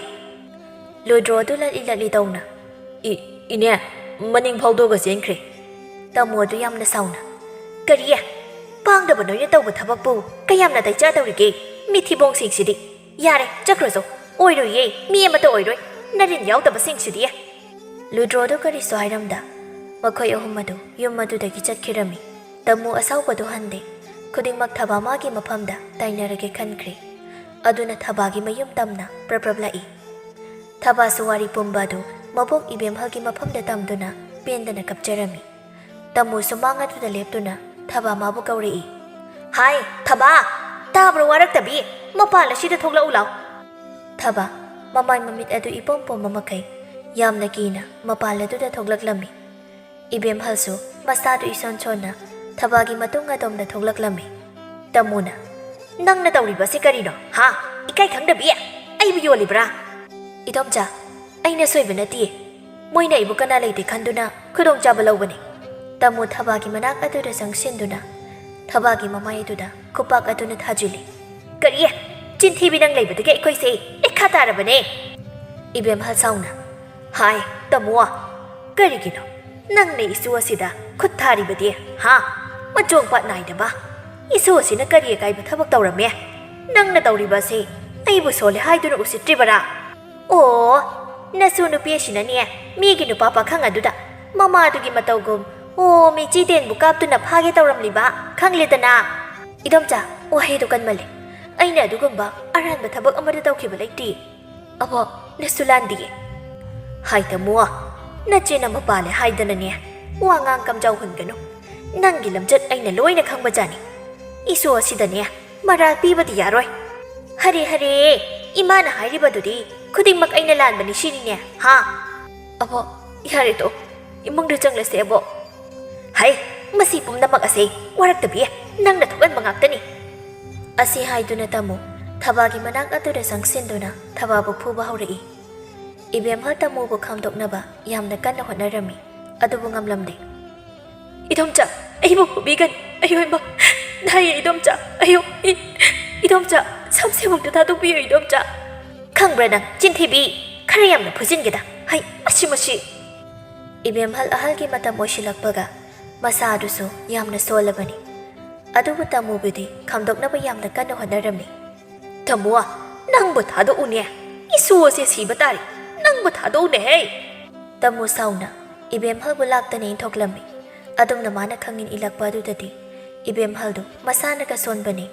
ꯂꯨꯗ꯭ꯔꯣ ꯑꯗꯨ ꯂꯠꯂꯤ ꯂꯠꯂꯤ ꯇꯧꯅ, "ꯏ-, ꯏꯅꯦ, ꯃꯅꯤꯡ ꯐꯥꯎꯗꯣꯛꯑꯒ ꯆꯦꯟꯈ꯭ꯔꯦ꯫" ꯇꯥꯃꯣ ꯑꯗꯨ ꯌꯥꯝꯅ ꯁꯥꯎꯅ, "ꯀꯔꯤ? ꯄꯥꯡꯗꯕ ꯅꯣꯏꯅ ꯇꯧꯕ ꯊꯕꯛꯄꯨ ꯀꯌꯥꯝ ꯅꯥꯇꯩ ꯆꯥꯗꯧꯔꯤꯒꯦ? ꯃꯤꯊꯤꯕꯣꯡꯁꯤꯡꯁꯤꯗꯤ! ꯌꯥꯔꯦ, ꯆꯠꯈ꯭ꯔꯣꯆꯣ꯫ ꯑꯣꯏꯔꯣꯏꯌꯦ, ꯃꯤ ꯑꯃꯠꯇ ꯑꯣꯏꯔꯣꯏ, ꯅꯔꯤꯟ ꯌꯥꯎꯗꯕꯁꯤꯡꯁꯤꯗꯤ!" ꯂꯨꯗ꯭ꯔꯣꯗꯨ ꯀꯔꯤꯁꯨ ꯍꯥꯏꯔꯝꯗ ꯃꯈꯣꯏ ꯑꯍꯨꯝ ꯑꯗꯨ ꯌꯨꯝ ꯑꯗꯨꯗꯒꯤ ꯆꯠꯈꯤꯔꯝꯃꯤ꯫ ꯇꯃꯨ ꯑꯁꯥꯎꯕꯗꯨ ꯍꯟꯗꯦ꯫ ꯈꯨꯗꯤꯡꯃꯛ ꯊꯕꯥ ꯃꯥꯒꯤ ꯃꯐꯝꯗ ꯇꯥꯏꯅꯔꯒꯦ ꯈꯟꯈ꯭ꯔꯦ꯫ ꯑꯗꯨꯅ ꯊꯕꯥꯒꯤ ꯃꯌꯨꯝ ꯇꯝꯅ ꯄ꯭ꯔꯞ ꯄ꯭ꯔꯞ ꯂꯥꯛꯏ꯫ ꯊꯕꯥꯁꯨ ꯋꯥꯔꯤ ꯄꯨꯝꯕ ꯑꯗꯨ ꯃꯕꯣꯛ ꯏꯕꯦꯝꯍꯜꯒꯤ ꯃꯐꯝꯗ ꯇꯝꯗꯨꯅ ꯄꯦꯟꯗꯅ ꯀꯞꯆꯔꯝꯃꯤ꯫ ꯇꯃꯨ ꯁꯨꯃꯥꯡ ꯑꯗꯨꯗ ꯂꯦꯞꯇꯨꯅ ꯊꯕꯥ ꯃꯥꯕꯨ ꯀꯧꯔꯛꯏ꯫ "ꯍꯥꯏ, ꯊꯕꯥ! ꯇꯥꯕ꯭ꯔꯣ ꯋꯥꯔꯛꯇꯕꯤ? ꯃꯄꯥꯟ ꯑꯁꯤꯗ ꯊꯣꯛꯂꯛꯎ ꯂꯥꯎ!" ꯊꯕꯥ, ꯃꯃꯥꯏ ꯃꯃꯤꯠ ꯑꯗꯨ ꯏꯄꯣꯝ ꯄꯣꯝꯕ ꯃꯈꯩ, ꯌꯥꯝꯅ ꯀꯤꯅ ꯃꯄꯥꯟ ꯑꯗꯨꯗ ꯊꯣꯛꯂꯛꯂꯝꯃꯤ꯫ ꯏꯕꯦꯝꯍꯜꯁꯨ ꯃꯁꯥꯗꯨ ꯏꯁꯣꯟ ꯁꯣꯟꯅ ꯊꯕꯥꯒꯤ ꯃꯇꯨꯡ ꯑꯗꯣꯝꯗ ꯊꯣꯛꯂꯛꯂꯝꯃꯤ꯫ ꯇꯃꯨꯅ, "ꯅꯪꯅ ꯇꯧꯔꯤꯕꯁꯤ ꯀꯔꯤꯅꯣ? ꯍꯥ? ꯏꯀꯥꯏ ꯈꯪꯗꯕꯤ? ꯑꯩꯕꯨ ꯌꯣꯜꯂꯤꯕ꯭ꯔꯥ?" "ꯏꯗꯣꯝꯆꯥ, ꯑꯩꯅ ꯁꯣꯏꯕ ꯅꯠꯇꯤꯌꯦ꯫ ꯃꯣꯏꯅ ꯑꯩꯕꯨ ꯀꯅꯥ ꯂꯩꯇꯦ ꯈꯟꯗꯨꯅ ꯈꯨꯗꯣꯡꯆꯥꯕ ꯂꯧꯕꯅꯤ꯫" ꯇꯃꯨ ꯊꯕꯥꯒꯤ ꯃꯅꯥꯛ ꯑꯗꯨꯗ ꯆꯪꯁꯤꯟꯗꯨꯅ ꯊꯕꯥꯒꯤ ꯃꯃꯥꯏ ꯑꯗꯨꯗ ꯈꯨꯄꯥꯛ ꯑꯗꯨꯅ ꯊꯥꯖꯤꯜꯂꯤ꯫ "ꯀꯔꯤ? ꯆꯤꯟꯊꯤꯕꯤ, ꯅꯪ ꯂꯩꯕꯗꯒꯤ ꯑꯩꯈꯣꯏꯁꯦ ꯂꯩꯈꯥ ꯇꯥꯔꯕꯅꯦ!" ꯏꯕꯦꯝꯍꯜ ꯁꯥꯎꯅ, "ꯍꯥꯏ, ꯇꯃꯨ, ꯀꯔꯤꯒꯤꯅꯣ ꯅꯪꯅ ꯏꯁꯨ ꯑꯁꯤꯗ ꯈꯨꯠ ꯊꯥꯔꯤꯕꯗꯤ, ꯍꯥ? ꯃꯆꯣꯡ ꯄꯥꯠ ꯅꯥꯏꯗꯕ꯫ ꯏꯁꯨ ꯑꯁꯤꯅ ꯀꯔꯤ ꯑꯀꯥꯏꯕ ꯊꯕꯛ ꯇꯧꯔꯝꯃꯦ? ꯅꯪꯅ ꯇꯧꯔꯤꯕ ꯑꯁꯤ ꯑꯩꯕꯨ ꯁꯣꯜꯂꯦ ꯍꯥꯏꯗꯨꯅ ꯎꯁꯤꯠꯇ꯭ꯔꯤꯕꯔꯥ?" "ꯑꯣ, ꯅꯁꯨ ꯅꯨꯄꯤ ꯑꯁꯤꯅꯅꯦ ꯃꯤꯒꯤ ꯅꯨꯄꯥ ꯄꯥꯈꯪ ꯑꯗꯨꯗ ꯃꯃꯥꯗꯨꯒꯤ ꯃꯇꯧꯒꯨꯝ, ꯑꯣ, ꯃꯤꯆꯤ ꯇꯦꯟꯕꯨ ꯀꯥꯞꯇꯨꯅ ꯐꯥꯒꯦ ꯇꯧꯔꯝꯂꯤꯕ, ꯈꯪꯂꯦꯗꯅ?" "ꯏꯗꯣꯝꯆꯥ, ꯋꯥꯍꯩꯗꯨ ꯀꯟꯃꯜꯂꯦ꯫ ꯑꯩꯅ ꯑꯗꯨꯒꯨꯝꯕ ꯑꯔꯥꯟꯕ ꯊꯕꯛ ꯑꯃꯠꯇ ꯇꯧꯈꯤꯕ ꯂꯩꯇꯦ꯫" "ꯑꯕꯣ, ꯅꯁꯨ ꯂꯥꯟꯗꯤꯌꯦ꯫" "ꯍꯥꯏ ꯇꯃꯨ, ꯅꯆꯦꯅ ꯃꯄꯥꯜꯂꯦ ꯍꯥꯏꯗꯅꯅꯦ ꯋꯥ ꯉꯥꯡ ꯀꯝꯖꯥꯎ ꯍꯨꯟꯒꯅꯨ꯫ ꯅꯪꯒꯤ ꯂꯝꯆꯠ ꯑꯩꯅ ꯂꯣꯏꯅ ꯈꯪꯕꯖꯥꯠꯅꯤ꯫ ꯏꯁꯨ ꯑꯁꯤꯗꯅꯦ ꯃꯔꯥꯜ ꯄꯤꯕꯗꯤ ꯌꯥꯔꯣꯏ꯫" "ꯍꯔꯦ ꯍꯔꯦ, ꯏꯃꯥꯅ ꯍꯥꯏꯔꯤꯕꯗꯨꯗꯤ ꯈꯨꯗꯤꯡꯃꯛ ꯑꯩꯅ ꯂꯥꯟꯕꯅꯤ ꯁꯤꯅꯤꯅꯦ, ꯍꯥ?" "ꯑꯕꯣ, ꯌꯥꯔꯦ ꯇꯣ, ꯏꯃꯨꯡꯗ ꯆꯪꯂꯁꯦ ꯑꯕꯣ꯫" "ꯍꯩ, ꯃꯁꯤ ꯄꯨꯝꯅꯃꯛ ꯑꯁꯦ ꯋꯥꯔꯛꯇꯕꯤ ꯅꯪꯅ ꯊꯣꯛꯍꯟꯕ ꯉꯥꯛꯇꯅꯤ꯫" ꯑꯁꯤ ꯍꯥꯏꯗꯨꯅ ꯇꯃꯨ ꯊꯕꯥꯒꯤ ꯃꯅꯥꯛ ꯑꯗꯨꯗ ꯆꯪꯁꯤꯟꯗꯨꯅ ꯊꯕꯥꯕꯨ ꯐꯨꯕ ꯍꯧꯔꯛꯏ꯫ ꯏꯕꯦꯝꯍꯜ ꯇꯃꯨꯕꯨ ꯈꯥꯝꯗꯣꯛꯅꯕ ꯌꯥꯝꯅ ꯀꯟꯅ ꯍꯣꯠꯅꯔꯝꯃꯤ, ꯑꯗꯨꯕꯨ ꯉꯝꯂꯝꯗꯦ꯫ "ꯏꯗꯣꯝꯆꯥ, ꯑꯩꯕꯨ ꯐꯨꯕꯤꯒꯅꯨ꯫ ꯑꯌꯣ ꯏꯃꯥ, ꯅꯥꯏꯌꯦ ꯏꯗꯣꯝꯆꯥ꯫ ꯑꯌꯣ, ꯏ-, ꯏꯗꯣꯝꯆꯥ, ꯁꯝꯁꯦꯕꯨꯛꯇ ꯊꯥꯗꯣꯛꯄꯤꯌꯨ ꯏꯗꯣꯝꯆꯥ꯫" "ꯈꯪꯕ꯭ꯔꯥ ꯅꯪ, ꯆꯤꯟꯊꯤꯕꯤ? ꯈꯔ ꯌꯥꯝꯅ ꯐꯨꯖꯤꯟꯒꯦꯗ꯫ ꯍꯩ, ꯃꯁꯤ, ꯃꯁꯤ!" ꯏꯕꯦꯝꯍꯜ ꯑꯍꯜꯒꯤ ꯃꯇꯝ ꯑꯣꯏꯁꯤꯜꯂꯛꯄꯒ ꯃꯁꯥ ꯑꯗꯨꯁꯨ ꯌꯥꯝꯅ ꯁꯣꯜꯂꯕꯅꯤ꯫ ꯑꯗꯨꯕꯨ ꯇꯃꯨꯕꯨꯗꯤ ꯈꯥꯝꯗꯣꯛꯅꯕ ꯌꯥꯝꯅ ꯀꯟꯅ ꯍꯣꯠꯅꯔꯝꯃꯤ꯫ "ꯇꯃꯨ, ꯅꯪꯕꯨ ꯊꯥꯗꯣꯛꯎꯅꯦ꯫ ꯏꯁꯨ ꯑꯁꯦ ꯁꯤꯕ ꯇꯥꯔꯦ꯫ ꯅꯪꯕꯨ ꯊꯥꯗꯣꯛꯎꯅꯦ ꯍꯦ!" ꯇꯃꯨ ꯁꯥꯎꯅ ꯏꯕꯦꯝꯍꯜꯕꯨ ꯂꯥꯛꯇꯅ ꯏꯟꯊꯣꯛꯂꯝꯃꯤ꯫ ꯑꯗꯨꯝꯅ ꯃꯥꯅ ꯈꯪꯏꯟ ꯏꯜꯂꯛꯄ ꯑꯗꯨꯗꯗꯤ ꯏꯕꯦꯝꯍꯜꯗꯨ ꯃꯁꯥꯅꯒ ꯁꯣꯟꯕꯅꯤ꯫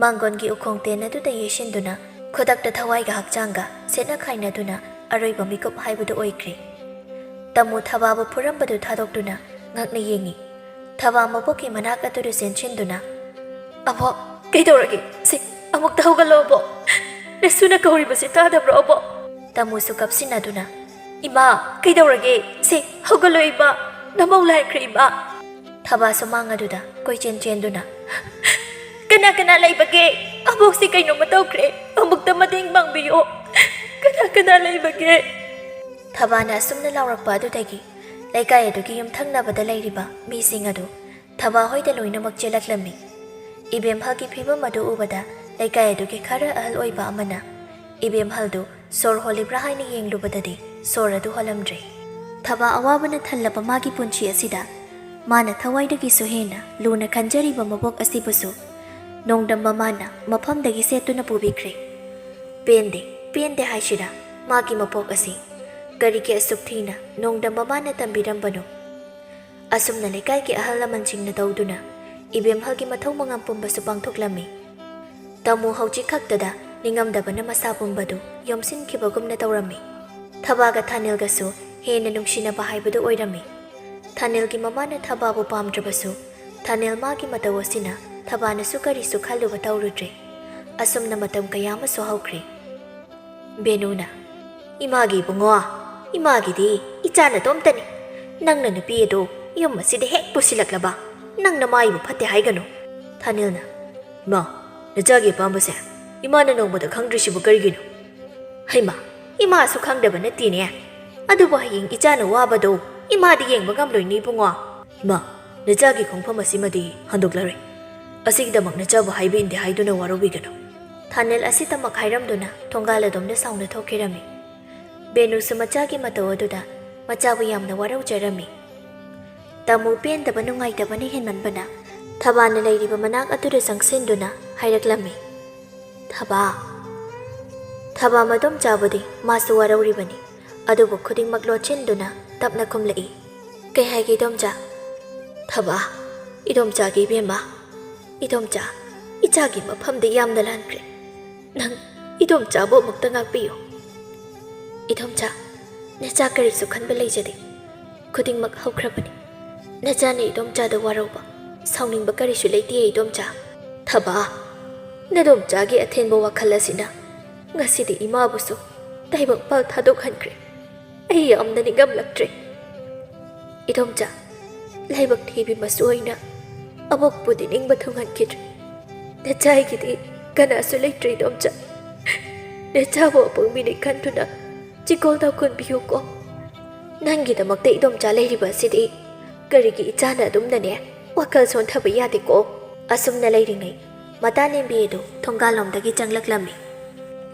ꯃꯥꯡꯒꯣꯟꯒꯤ ꯎꯈꯣꯡ ꯇꯦꯟ ꯑꯗꯨꯗ ꯌꯩꯁꯤꯟꯗꯨꯅ ꯈꯨꯗꯛꯇ ꯊꯋꯥꯏꯒ ꯍꯛꯆꯥꯡꯒ ꯁꯦꯠꯅ ꯈꯥꯏꯅꯗꯨꯅ ꯑꯔꯣꯏꯕ ꯃꯤꯀꯨꯞ ꯍꯥꯏꯕꯗꯨ ꯑꯣꯏꯈ꯭ꯔꯦ꯫ ꯇꯥꯃꯨ ꯊꯕꯥꯕꯨ ꯐꯨꯔꯝꯕꯗꯨ ꯊꯥꯗꯣꯛꯇꯨꯅ ꯉꯛꯅ ꯌꯦꯡꯏ꯫ ꯊꯕꯥ ꯃꯕꯣꯛꯀꯤ ꯃꯅꯥꯛ ꯑꯗꯨꯗ ꯆꯦꯟꯁꯤꯟꯗꯨꯅ, "ꯑꯕꯣꯛ, ꯀꯩꯗꯧꯔꯒꯦ? ꯁꯦ, ꯑꯃꯨꯛꯇ ꯍꯧꯒꯠꯂꯣ ꯑꯕꯣꯛ꯫ ꯅꯁꯨꯅ ꯀꯧꯔꯤꯕꯁꯦ ꯇꯥꯗꯕ꯭ꯔꯣ ꯑꯕꯣꯛ?" ꯇꯥꯃꯨꯁꯨ ꯀꯞꯁꯤꯟꯅꯗꯨꯅ, "ꯏꯃꯥ, ꯀꯩꯗꯧꯔꯒꯦ? ꯁꯦ, ꯍꯧꯒꯠꯂꯣ ꯏꯃꯥ, ꯅꯃꯧ ꯂꯥꯛꯈ꯭ꯔꯦ ꯏꯃꯥ!" ꯊꯕꯥꯁꯨ ꯃꯥꯡ ꯑꯗꯨꯗ ꯀꯣꯏꯆꯦꯟ ꯆꯦꯟꯗꯨꯅ, "ꯀꯅꯥ ꯀꯅꯥ ꯂꯩꯕꯒꯦ? ꯑꯕꯣꯛꯁꯤ ꯀꯩꯅꯣꯝꯃ ꯇꯧꯈ꯭ꯔꯦ, ꯑꯃꯨꯛꯇ ꯃꯇꯦꯡ ꯄꯥꯡꯕꯤꯌꯣ꯫ ꯀꯅꯥ ꯀꯅꯥ ꯂꯩꯕꯒꯦ?" ꯊꯕꯥꯅ ꯑꯁꯨꯝꯅ ꯂꯥꯎꯔꯛꯄ ꯑꯗꯨꯗꯒꯤ ꯂꯩꯀꯥꯏ ꯑꯗꯨꯒꯤ ꯌꯨꯝꯊꯪꯅꯕꯗ ꯂꯩꯔꯤꯕ ꯃꯤꯁꯤꯡ ꯑꯗꯨ ꯊꯕꯥ ꯍꯣꯏꯗ ꯂꯣꯏꯅꯃꯛ ꯆꯦꯜꯂꯛꯂꯝꯃꯤ꯫ ꯏꯕꯦꯝꯍꯜꯒꯤ ꯐꯤꯕꯝ ꯑꯗꯨ ꯎꯕꯗ ꯂꯩꯀꯥꯏ ꯑꯗꯨꯒꯤ ꯈꯔ ꯑꯍꯜ ꯑꯣꯏꯕ ꯑꯃꯅ ꯏꯕꯦꯝꯍꯜꯗꯨ ꯁꯣꯔ ꯍꯣꯜꯂꯤꯕ꯭ꯔꯥ ꯍꯥꯏꯅ ꯌꯦꯡꯂꯨꯕꯗꯗꯤ ꯁꯣꯔ ꯑꯗꯨ ꯍꯣꯜꯂꯝꯗ꯭ꯔꯦ꯫ ꯊꯕꯥ ꯑꯋꯥꯕꯅ ꯊꯜꯂꯕ ꯃꯥꯒꯤ ꯄꯨꯟꯁꯤ ꯑꯁꯤꯗ ꯃꯥꯅ ꯊꯋꯥꯏꯗꯒꯤꯁꯨ ꯍꯦꯟꯅ ꯂꯨꯅ ꯈꯟꯖꯔꯤꯕ ꯃꯕꯣꯛ ꯑꯁꯤꯕꯨꯁꯨ ꯅꯣꯡꯗꯝꯕ ꯃꯥꯅ ꯃꯐꯝꯗꯒꯤ ꯁꯦꯠꯇꯨꯅ ꯄꯨꯕꯤꯈ꯭ꯔꯦ꯫ ꯄꯦꯟꯗꯦ, ꯄꯦꯟꯗꯦ ꯍꯥꯏꯁꯤꯔꯥ ꯃꯥꯒꯤ ꯃꯄꯣꯛ ꯑꯁꯤ? ꯀꯔꯤꯒꯤ ꯑꯁꯨꯛ ꯊꯤꯅ ꯅꯣꯡꯗꯝꯕ ꯃꯥꯅ ꯇꯝꯕꯤꯔꯝꯕꯅꯣ? ꯑꯁꯨꯝꯅ ꯂꯩꯀꯥꯏꯒꯤ ꯑꯍꯜ ꯂꯃꯟꯁꯤꯡꯅ ꯇꯧꯗꯨꯅ ꯏꯕꯦꯝꯍꯜꯒꯤ ꯃꯊꯧ ꯃꯉꯝ ꯄꯨꯝꯕꯁꯨ ꯄꯥꯡꯊꯣꯛꯂꯝꯃꯤ꯫ ꯇꯥꯃꯨ ꯍꯧꯖꯤꯛ ꯈꯛꯇꯗ ꯅꯤꯡꯉꯝꯗꯕꯅ ꯃꯁꯥ ꯄꯨꯝꯕꯗꯨ ꯌꯣꯝꯁꯤꯟꯈꯤꯕꯒꯨꯝꯅ ꯇꯧꯔꯝꯃꯤ꯫ ꯊꯕꯥꯒ ꯊꯥꯅꯤꯜꯒꯁꯨ ꯍꯦꯟꯅ ꯅꯨꯡꯁꯤꯅꯕ ꯍꯥꯏꯕꯗꯨ ꯑꯣꯏꯔꯝꯃꯤ꯫ ꯊꯥꯅꯤꯜꯒꯤ ꯃꯃꯥꯅ ꯊꯕꯥꯕꯨ ꯄꯥꯝꯗ꯭ꯔꯕꯁꯨ ꯊꯥꯅꯤꯜ ꯃꯥꯒꯤ ꯃꯇꯧ ꯑꯁꯤꯅ ꯊꯕꯥꯅꯁꯨ ꯀꯔꯤꯁꯨ ꯈꯜꯂꯨꯕ ꯇꯧꯔꯨꯗ꯭ꯔꯦ꯫ ꯑꯁꯨꯝꯅ ꯃꯇꯝ ꯀꯌꯥ ꯑꯃꯁꯨ ꯍꯧꯈ꯭ꯔꯦ꯫ ꯕꯦꯅꯨꯅ, "ꯏꯃꯥꯒꯤ ꯏꯕꯨꯡꯉꯣ, ꯏꯃꯥꯒꯤꯗꯤ ꯏꯆꯥ ꯅꯇꯣꯝꯇꯅꯤ꯫ ꯅꯪꯅ ꯅꯨꯄꯤ ꯑꯗꯨ ꯌꯨꯝ ꯑꯁꯤꯗ ꯍꯦꯛ ꯄꯨꯁꯤꯜꯂꯛꯂꯕ ꯅꯪ ꯅꯃꯥꯏꯕꯨ ꯐꯠꯇꯦ ꯍꯥꯏꯒꯅꯨ꯫" ꯊꯥꯅꯤꯜꯅ, "ꯏꯃꯥ, ꯅꯆꯥꯒꯤ ꯑꯄꯥꯝꯕꯁꯦ ꯏꯃꯥꯅ ꯅꯣꯡꯃꯗ ꯈꯪꯗ꯭ꯔꯤꯁꯤꯕꯨ ꯀꯔꯤꯒꯤꯅꯣ?" "ꯍꯩꯃꯥ, ꯏꯃꯥꯁꯨ ꯈꯪꯗꯕ ꯅꯠꯇꯦꯅꯦ꯫ ꯑꯗꯨꯕꯨ ꯍꯌꯦꯡ ꯏꯆꯥꯅ ꯋꯥꯕꯗꯣ ꯏꯃꯥꯗꯤ ꯌꯦꯡꯕ ꯉꯝꯂꯣꯏꯅꯦ ꯏꯕꯨꯡꯉꯣ꯫ ꯏꯃꯥ, ꯅꯆꯥꯒꯤ ꯈꯣꯡꯐꯝ ꯑꯁꯤꯃꯗꯤ ꯍꯟꯗꯣꯛꯂꯔꯣꯏ꯫ ꯑꯁꯤꯒꯤꯗꯃꯛ ꯅꯆꯥꯕꯨ ꯍꯥꯏꯕ ꯏꯟꯗꯦ ꯍꯥꯏꯗꯨꯅ ꯋꯥꯔꯧꯕꯤꯒꯅꯨ꯫" ꯊꯥꯅꯤꯜ ꯑꯁꯤꯇꯃꯛ ꯍꯥꯏꯔꯝꯗꯨꯅ ꯊꯣꯡꯒꯥꯜ ꯑꯗꯣꯝꯗ ꯁꯥꯎꯅ ꯊꯣꯛꯈꯤꯔꯝꯃꯤ꯫ ꯕꯦꯅꯨꯁꯨ ꯃꯆꯥꯒꯤ ꯃꯇꯧ ꯑꯗꯨꯗ ꯃꯆꯥꯕꯨ ꯌꯥꯝꯅ ꯋꯥꯔꯧꯖꯔꯝꯃꯤ꯫ ꯇꯥꯃꯨ ꯄꯦꯟꯗꯕ ꯅꯨꯡꯉꯥꯏꯇꯕꯅ ꯍꯦꯟꯃꯟꯕꯅ ꯊꯕꯥꯅ ꯂꯩꯔꯤꯕ ꯃꯅꯥꯛ ꯑꯗꯨꯗ ꯆꯪꯁꯤꯟꯗꯨꯅ ꯍꯥꯏꯔꯛꯂꯝꯃꯤ, "ꯊꯕꯥ꯫" ꯊꯕꯥ ꯃꯗꯣꯝꯆꯥꯕꯨꯗꯤ ꯃꯥꯁꯨ ꯋꯥꯔꯧꯔꯤꯕꯅꯤ, ꯑꯗꯨꯕꯨ ꯈꯨꯗꯤꯡꯃꯛ ꯂꯣꯠꯁꯤꯟꯗꯨꯅ ꯇꯞꯅ ꯈꯨꯝꯂꯛꯏ, "ꯀꯩ ꯍꯥꯏꯒꯦ ꯏꯗꯣꯝꯆꯥ?" ꯊꯕꯥ, ꯏꯗꯣꯝꯆꯥꯒꯤ ꯏꯕꯦꯝꯃ, ꯏꯗꯣꯝꯆꯥ, ꯏꯆꯥꯒꯤ ꯃꯐꯝꯗ ꯌꯥꯝꯅ ꯂꯥꯟꯈ꯭ꯔꯦ꯫ ꯅꯪ ꯏꯗꯣꯝꯆꯥꯕꯨ ꯑꯃꯨꯛꯇ ꯉꯥꯛꯄꯤꯌꯨ꯫ ꯏꯗꯣꯝꯆꯥ, ꯅꯆꯥ ꯀꯔꯤꯁꯨ ꯈꯟꯕ ꯂꯩꯖꯗꯦ꯫ ꯈꯨꯗꯤꯡꯃꯛ ꯍꯧꯈ꯭ꯔꯕꯅꯤ꯫ ꯅꯆꯥꯅ ꯏꯗꯣꯝꯆꯥꯗ ꯋꯥꯔꯧꯕ, ꯁꯥꯎꯅꯤꯡꯕ ꯀꯔꯤꯁꯨ ꯂꯩꯇꯦ ꯏꯗꯣꯝꯆꯥ꯫ ꯊꯕꯥ, ꯅꯗꯣꯝꯆꯥꯒꯤ ꯑꯊꯦꯟꯕ ꯋꯥꯈꯜ ꯑꯁꯤꯅ ꯉꯁꯤꯗꯤ ꯏꯃꯥꯕꯨꯁꯨ ꯇꯥꯏꯕꯪꯄꯥꯜ ꯊꯥꯗꯣꯛꯍꯟꯈ꯭ꯔꯦ꯫ ꯑꯩ ꯌꯥꯝꯅ ꯅꯤꯡꯉꯝꯂꯛꯇ꯭ꯔꯦ꯫ ꯏꯗꯣꯝꯆꯥ, ꯂꯥꯏꯕꯛ ꯊꯤꯕꯤ ꯃꯆꯨ ꯑꯣꯏꯅ ꯑꯕꯣꯛꯄꯨꯗꯤ ꯅꯤꯡꯕ ꯊꯨꯡꯍꯟꯈꯤꯗ꯭ꯔꯦ꯫ ꯅꯆꯥꯒꯤꯗꯤ ꯀꯅꯥꯁꯨ ꯂꯩꯇ꯭ꯔꯦ ꯏꯗꯣꯝꯆꯥ꯫ ꯅꯆꯥꯕꯨ ꯑꯄꯪꯕꯤꯅꯤ ꯈꯟꯗꯨꯅ ꯆꯤꯀꯣꯜ ꯇꯥꯎꯀꯨꯟꯕꯤꯌꯨꯀꯣ꯫ ꯅꯪꯒꯤꯗꯃꯛꯇ ꯏꯗꯣꯝꯆꯥ ꯂꯩꯔꯤꯕ ꯑꯁꯤꯗꯤ ꯀꯔꯤꯒꯤ ꯏꯆꯥꯅ ꯑꯗꯨꯝꯅꯅꯦ ꯋꯥꯈꯜ ꯁꯣꯟꯊꯕ ꯌꯥꯗꯦꯀꯣ꯫ ꯑꯁꯨꯝꯅ ꯂꯩꯔꯤꯉꯩ ꯃꯇꯥ ꯂꯦꯝꯕꯤ ꯑꯗꯨ ꯊꯣꯡꯒꯥꯜꯂꯣꯝꯗꯒꯤ ꯆꯪꯂꯛꯂꯝꯃꯤ꯫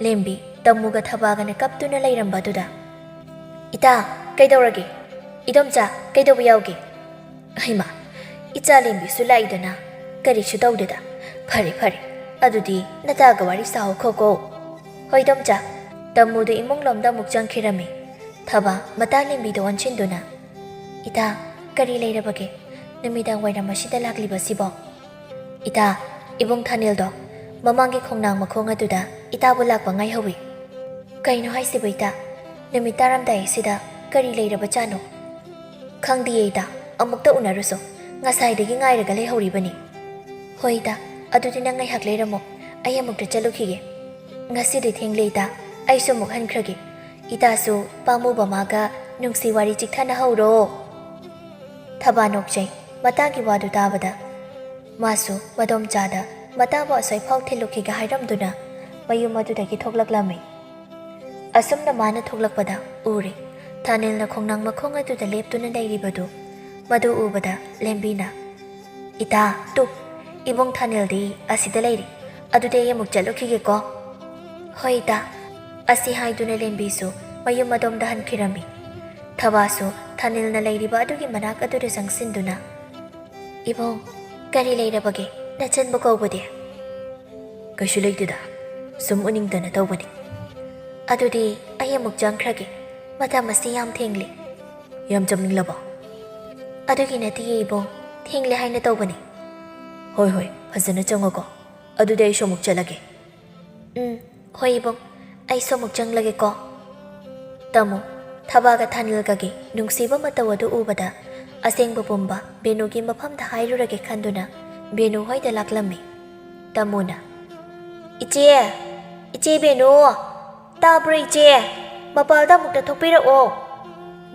ꯂꯦꯝꯕꯤ ꯇꯝꯃꯨꯒ ꯊꯕꯥꯒꯅ ꯀꯞꯇꯨꯅ ꯂꯩꯔꯝꯕ ꯑꯗꯨꯗ, "ꯏꯇꯥ, ꯀꯩꯗꯧꯔꯒꯦ? ꯏꯗꯣꯝꯆꯥ, ꯀꯩꯗꯧꯕ ꯌꯥꯎꯒꯦ?" "ꯍꯩꯃꯥ, ꯏꯆꯥ ꯂꯦꯝꯕꯤꯁꯨ ꯂꯥꯛꯏꯗꯅ, ꯀꯔꯤꯁꯨ ꯇꯧꯗꯦꯗ꯫ ꯐꯔꯦ, ꯐꯔꯦ, ꯑꯗꯨꯗꯤ ꯅꯇꯥꯒ ꯋꯥꯔꯤ ꯁꯥꯍꯧꯈꯣꯀꯣ꯫" "ꯍꯣꯏ, ꯏꯗꯣꯝꯆꯥ꯫" ꯇꯝꯃꯨꯗꯨ ꯏꯃꯨꯡꯂꯣꯝꯗ ꯑꯃꯨꯛ ꯆꯪꯈꯤꯔꯝꯃꯤ꯫ ꯊꯕꯥ ꯃꯇꯥ ꯂꯦꯝꯕꯤꯗ ꯑꯣꯟꯁꯤꯟꯗꯨꯅ, "ꯏꯇꯥ, ꯀꯔꯤ ꯂꯩꯔꯕꯒꯦ? ꯅꯨꯃꯤꯗꯥꯡ ꯋꯥꯏꯔꯝ ꯑꯁꯤꯗ ꯂꯥꯛꯂꯤꯕꯁꯤꯕꯣ?" "ꯏꯇꯥ, ꯏꯕꯨꯡ ꯊꯥꯅꯤꯜꯗꯣ ꯃꯃꯥꯡꯒꯤ ꯈꯣꯡꯅꯥꯡ ꯃꯈꯣꯡ ꯑꯗꯨꯗ ꯏꯇꯥꯕꯨ ꯂꯥꯛꯄ ꯉꯥꯏꯍꯧꯏ꯫" "ꯀꯩꯅꯣ ꯍꯥꯏꯁꯤꯕꯨ ꯏꯇꯥ? ꯅꯨꯃꯤꯠ ꯇꯥꯔꯝꯗꯥꯏ ꯑꯁꯤꯗ ꯀꯔꯤ ꯂꯩꯔꯕꯖꯥꯠꯅꯣ?" "ꯈꯪꯗꯤꯌꯦ ꯏꯇꯥ, ꯑꯃꯨꯛꯇ ꯎꯅꯔꯨꯁꯣ꯫ ꯉꯁꯥꯏꯗꯒꯤ ꯉꯥꯏꯔꯒ ꯂꯩꯍꯧꯔꯤꯕꯅꯤ꯫" "ꯍꯣꯏ ꯏꯇꯥ, ꯑꯗꯨꯗꯤ ꯅꯪ ꯉꯥꯏꯍꯥꯛ ꯂꯩꯔꯝꯃꯣ, ꯑꯩ ꯑꯃꯨꯛꯇ ꯆꯠꯂꯨꯈꯤꯒꯦ꯫ ꯉꯁꯤꯗꯤ ꯊꯦꯡꯂꯦ ꯏꯇꯥ, ꯑꯩꯁꯨ ꯑꯃꯨꯛ ꯍꯟꯈ꯭ꯔꯒꯦ꯫ ꯏꯇꯥꯁꯨ ꯄꯥꯝꯃꯨꯕ ꯃꯥꯒ ꯅꯨꯡꯁꯤ ꯋꯥꯔꯤ ꯆꯤꯛꯊꯅ ꯍꯧꯔꯣ꯫" ꯊꯕꯥ ꯅꯣꯛꯆꯩ꯫ ꯃꯇꯥꯒꯤ ꯋꯥꯗꯨ ꯇꯥꯕꯗ ꯃꯥꯁꯨ ꯃꯗꯣꯝꯆꯥꯗ ꯃꯇꯥꯕꯨ ꯑꯁꯣꯏꯐꯥꯎ ꯊꯤꯜꯂꯨꯈꯤꯒꯦ ꯍꯥꯏꯔꯝꯗꯨꯅ ꯃꯌꯨꯝ ꯑꯗꯨꯗꯒꯤ ꯊꯣꯛꯂꯛꯂꯝꯃꯤ꯫ ꯑꯁꯨꯝꯅ ꯃꯥꯅ ꯊꯣꯛꯂꯛꯄꯗ ꯎꯔꯦ, ꯊꯥꯅꯤꯜꯅ ꯈꯣꯡꯅꯥꯡ ꯃꯈꯣꯡ ꯑꯗꯨꯗ ꯂꯦꯞꯇꯨꯅ ꯂꯩꯔꯤꯕꯗꯨ꯫ ꯃꯗꯨ ꯎꯕꯗ ꯂꯦꯝꯕꯤꯅ, "ꯏꯇꯥ, ꯇꯨ, ꯏꯕꯨꯡ ꯊꯥꯅꯤꯜꯗꯤ ꯑꯁꯤꯗ ꯂꯩꯔꯤ꯫ ꯑꯗꯨꯗꯤ ꯑꯩ ꯑꯃꯨꯛ ꯆꯠꯂꯨꯈꯤꯒꯦꯀꯣ꯫" "ꯍꯣꯏ ꯏꯇꯥ꯫" ꯑꯁꯤ ꯍꯥꯏꯗꯨꯅ ꯂꯦꯝꯕꯤꯁꯨ ꯃꯌꯨꯝ ꯑꯗꯣꯝꯗ ꯍꯟꯈꯤꯔꯝꯃꯤ꯫ ꯊꯕꯥꯁꯨ ꯊꯥꯅꯤꯜꯅ ꯂꯩꯔꯤꯕ ꯑꯗꯨꯒꯤ ꯃꯅꯥꯛ ꯑꯗꯨꯗ ꯆꯪꯁꯤꯟꯗꯨꯅ, "ꯏꯕꯨꯡ, ꯀꯔꯤ ꯂꯩꯔꯕꯒꯦ? ꯅꯆꯟꯕꯨ ꯀꯧꯕꯗꯤ?" "ꯀꯩꯁꯨ ꯂꯩꯇꯦꯗ, ꯁꯨꯝ ꯎꯅꯤꯡꯗꯅ ꯇꯧꯕꯅꯤ꯫" "ꯑꯗꯨꯗꯤ ꯑꯩ ꯑꯃꯨꯛ ꯆꯪꯈ꯭ꯔꯒꯦ, ꯃꯇꯝ ꯑꯁꯤ ꯌꯥꯝ ꯊꯦꯡꯂꯦ꯫" "ꯌꯥꯝ ꯆꯪꯂꯕꯣ?" "ꯑꯗꯨꯒꯤ ꯅꯠꯇꯤꯌꯦ ꯏꯕꯨꯡ, ꯊꯦꯡꯂꯦ ꯍꯥꯏꯅ ꯇꯧꯕꯅꯤ꯫ ꯍꯣꯏ, ꯍꯣꯏ, ꯐꯖꯅ ꯆꯪꯉꯣꯀꯣ꯫ ꯑꯗꯨꯗꯤ ꯑꯩꯁꯨ ꯑꯃꯨꯛ ꯆꯠꯂꯒꯦ꯫ ꯎꯝ, ꯍꯣꯏ ꯏꯕꯨꯡ, ꯑꯩꯁꯨ ꯑꯃꯨꯛ ꯆꯪꯂꯒꯦꯀꯣ꯫ ꯇꯥꯃꯣ, ꯊꯕꯥꯒ ꯊꯥꯅꯤꯜꯒꯒꯤ ꯅꯨꯡꯁꯤꯕ ꯃꯇꯧ ꯑꯗꯨ ꯎꯕꯗ ꯑꯁꯦꯡꯕ ꯄꯨꯝꯕ ꯕꯦꯅꯨꯒꯤ ꯃꯐꯝꯗ ꯍꯥꯏꯔꯨꯔꯒꯦ ꯈꯟꯗꯨꯅ ꯕꯦꯅꯨ ꯍꯣꯏꯗ ꯂꯥꯛꯂꯝꯃꯤ꯫ ꯇꯥꯃꯣꯅ, "ꯏꯆꯦ, ꯏꯆꯦ ꯕꯦꯅꯨ, ꯇꯥꯕ꯭ꯔꯣ ꯏꯆꯦ? ꯃꯄꯥꯜꯗ ꯑꯃꯨꯛꯇ ꯊꯣꯛꯄꯤꯔꯛꯑꯣ꯫"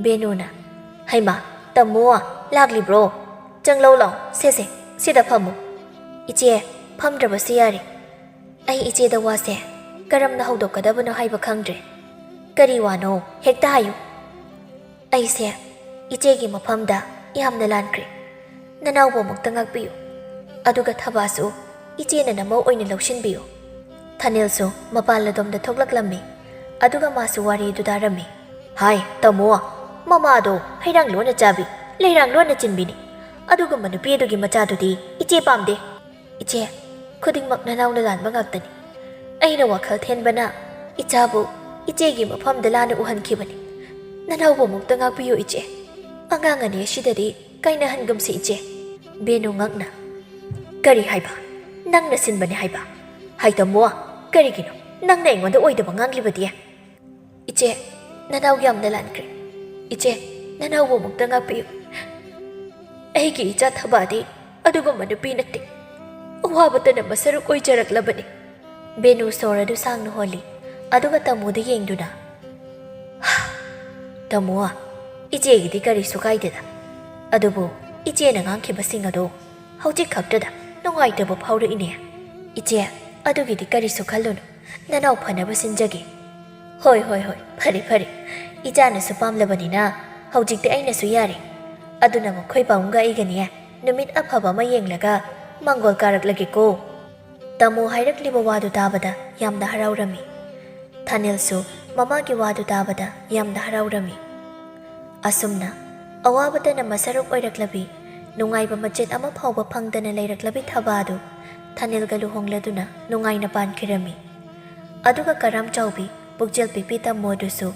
ꯕꯦꯅꯨꯅ, "ꯍꯩꯃꯥ, ꯇꯥꯃꯣ ꯂꯥꯛꯂꯤꯕ꯭ꯔꯣ? ꯆꯪꯂꯧ ꯂꯥꯎ, ꯁꯦ ꯁꯦ, ꯁꯤꯗ ꯐꯝꯃꯨ꯫" "ꯏꯆꯦ, ꯐꯝꯗ꯭ꯔꯕꯁꯨ ꯌꯥꯔꯦ꯫ ꯑꯩ ꯏꯆꯦꯗ ꯋꯥꯁꯦ ꯀꯔꯝꯅ ꯍꯧꯗꯣꯛꯀꯗꯕꯅꯣ ꯍꯥꯏꯕ ꯈꯪꯗ꯭ꯔꯦ꯫ ꯀꯔꯤ ꯋꯥꯅꯣ? ꯍꯦꯛꯇ ꯍꯥꯏꯌꯨ꯫" "ꯑꯩꯁꯦ ꯏꯆꯦꯒꯤ ꯃꯐꯝꯗ ꯌꯥꯝꯅ ꯂꯥꯟꯈ꯭ꯔꯦ꯫ ꯅꯅꯥꯎꯕꯃꯛꯇ ꯉꯥꯛꯄꯤꯌꯨ꯫ ꯑꯗꯨꯒ ꯊꯕꯥꯁꯨ ꯏꯆꯦꯅ ꯅꯃꯧ ꯑꯣꯏꯅ ꯂꯧꯁꯤꯟꯕꯤꯌꯨ꯫" ꯊꯥꯅꯤꯜꯁꯨ ꯃꯄꯥꯟ ꯂꯗꯣꯝꯗ ꯊꯣꯛꯂꯛꯂꯝꯃꯤ꯫ ꯑꯗꯨꯒ ꯃꯥꯁꯨ ꯋꯥꯔꯤꯗꯨ ꯇꯥꯔꯝꯃꯤ꯫ "ꯍꯥꯏ, ꯇꯥꯃꯣ, ꯃꯃꯥꯗꯣ ꯍꯩꯔꯥꯡ ꯂꯣꯟꯅ ꯆꯥꯕꯤ, ꯂꯩꯔꯥꯡ ꯂꯣꯟꯅ ꯆꯤꯟꯕꯤꯅꯤ꯫ ꯑꯗꯨꯒꯨꯝꯕ ꯅꯨꯄꯤ ꯑꯗꯨꯒꯤ ꯃꯆꯥꯗꯨꯗꯤ ꯏꯆꯦ ꯄꯥꯝꯗꯦ꯫" "ꯏꯆꯦ, ꯈꯨꯗꯤꯡꯃꯛ ꯅꯅꯥꯎꯅ ꯂꯥꯟꯕ ꯉꯥꯛꯇꯅꯤ꯫ ꯑꯩꯅ ꯋꯥꯈꯜ ꯊꯦꯟꯕꯅ ꯏꯆꯥꯕꯨ ꯏꯆꯦꯒꯤ ꯃꯐꯝꯗ ꯂꯥꯟꯅ ꯎꯍꯟꯈꯤꯕꯅꯤ꯫ ꯅꯅꯥꯎꯕꯃꯛꯇ ꯉꯥꯛꯄꯤꯌꯨ ꯏꯆꯦ꯫ ꯑꯉꯥꯡ ꯑꯅꯤ ꯑꯁꯤꯗꯗꯤ ꯀꯥꯏꯅꯍꯟꯒꯨꯝꯁꯤ ꯏꯆꯦ꯫" ꯕꯦꯅꯨ ꯉꯛꯅ, "ꯀꯔꯤ ꯍꯥꯏꯕ? ꯅꯪꯅ ꯁꯤꯟꯕꯅꯤ ꯍꯥꯏꯕ? ꯍꯥꯏ ꯇꯥꯃꯣ, ꯀꯔꯤꯒꯤꯅꯣ ꯅꯪꯅ ꯑꯩꯉꯣꯟꯗ ꯑꯣꯏꯗꯕ ꯉꯥꯡꯂꯤꯕꯗꯤ?" "ꯏꯆꯦ, ꯅꯅꯥꯎ ꯌꯥꯝꯅ ꯂꯥꯟꯈ꯭ꯔꯦ꯫ ꯏꯆꯦ, ꯅꯅꯥꯎꯕꯨ ꯑꯃꯨꯛꯇ ꯉꯥꯛꯄꯤꯌꯨ꯫ ꯑꯩꯒꯤ ꯏꯆꯥ ꯊꯕꯥꯗꯤ ꯑꯗꯨꯒꯨꯝꯕ ꯅꯨꯄꯤ ꯅꯠꯇꯦ꯫ ꯑꯋꯥꯕꯇꯅ ꯃꯁꯔꯨꯛ ꯑꯣꯏꯖꯔꯛꯂꯕꯅꯤ꯫" ꯕꯦꯅꯨ ꯁꯣꯔ ꯑꯗꯨ ꯁꯥꯡꯅ ꯍꯣꯜꯂꯤ, ꯑꯗꯨꯒ ꯇꯥꯃꯣꯗ ꯌꯦꯡꯗꯨꯅ, "ꯇꯥꯃꯣ, ꯏꯆꯦꯒꯤꯗꯤ ꯀꯔꯤꯁꯨ ꯀꯥꯏꯗꯦꯗ꯫ ꯑꯗꯨꯕꯨ ꯏꯆꯦꯅ ꯉꯥꯡꯈꯤꯕꯁꯤꯡ ꯑꯗꯣ ꯍꯧꯖꯤꯛ ꯈꯛꯇꯗ ꯅꯨꯡꯉꯥꯏꯇꯕ ꯐꯥꯎꯔꯛꯏꯅꯦ꯫" "ꯏꯆꯦ, ꯑꯗꯨꯒꯤꯗꯤ ꯀꯔꯤꯁꯨ ꯈꯜꯂꯨꯅꯨ, ꯅꯅꯥꯎ ꯐꯅꯕ ꯁꯤꯟꯖꯒꯦ꯫" "ꯍꯣꯏ, ꯍꯣꯏ, ꯍꯣꯏ, ꯐꯔꯦ, ꯐꯔꯦ꯫ ꯏꯆꯥꯅꯁꯨ ꯄꯥꯝꯂꯕꯅꯤꯅ ꯍꯧꯖꯤꯛꯇꯤ ꯑꯩꯅꯁꯨ ꯌꯥꯔꯦ꯫ ꯑꯗꯨꯅ ꯃꯈꯣꯏ ꯄꯥꯕꯨꯡꯒ ꯑꯩꯒꯅꯦ ꯅꯨꯃꯤꯠ ꯑꯐꯕ ꯑꯃ ꯌꯦꯡꯂꯒ ꯃꯥꯡꯒꯣꯜ ꯀꯥꯔꯛꯂꯒꯦꯀꯣ꯫" ꯇꯥꯃꯣ ꯍꯥꯏꯔꯛꯂꯤꯕ ꯋꯥꯗꯨ ꯇꯥꯕꯗ ꯌꯥꯝꯅ ꯍꯔꯥꯎꯔꯝꯃꯤ꯫ ꯊꯥꯅꯤꯜꯁꯨ ꯃꯃꯥꯒꯤ ꯋꯥꯗꯨ ꯇꯥꯕꯗ ꯌꯥꯝꯅ ꯍꯔꯥꯎꯔꯝꯃꯤ꯫ ꯑꯁꯨꯝꯅ ꯑꯋꯥꯕꯇꯅ ꯃꯁꯔꯨꯛ ꯑꯣꯏꯔꯛꯂꯕꯤ, ꯅꯨꯡꯉꯥꯏꯕ ꯃꯆꯦꯠ ꯑꯃ ꯐꯥꯎꯕ ꯐꯪꯗꯅ ꯂꯩꯔꯛꯂꯕꯤ ꯊꯕꯥꯗꯨ ꯊꯥꯅꯤꯜꯒ ꯂꯨꯍꯣꯡꯂꯗꯨꯅ ꯅꯨꯡꯉꯥꯏꯅ ꯄꯥꯟꯈꯤꯔꯝꯃꯤ꯫ ꯑꯗꯨꯒ ꯀꯔꯥꯝ ꯆꯥꯎꯕꯤ, ꯄꯨꯛꯆꯦꯜ ꯄꯤꯛꯄꯤ ꯇꯥꯃꯣꯗꯨꯁꯨ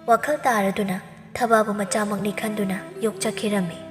ꯋꯥꯈꯜ ꯇꯥꯔꯗꯨꯅ ꯊꯕꯥꯕꯨ ꯃꯆꯥꯃꯛꯅꯤ ꯈꯟꯗꯨꯅ ꯌꯣꯛꯆꯈꯤꯔꯝꯃꯤ꯫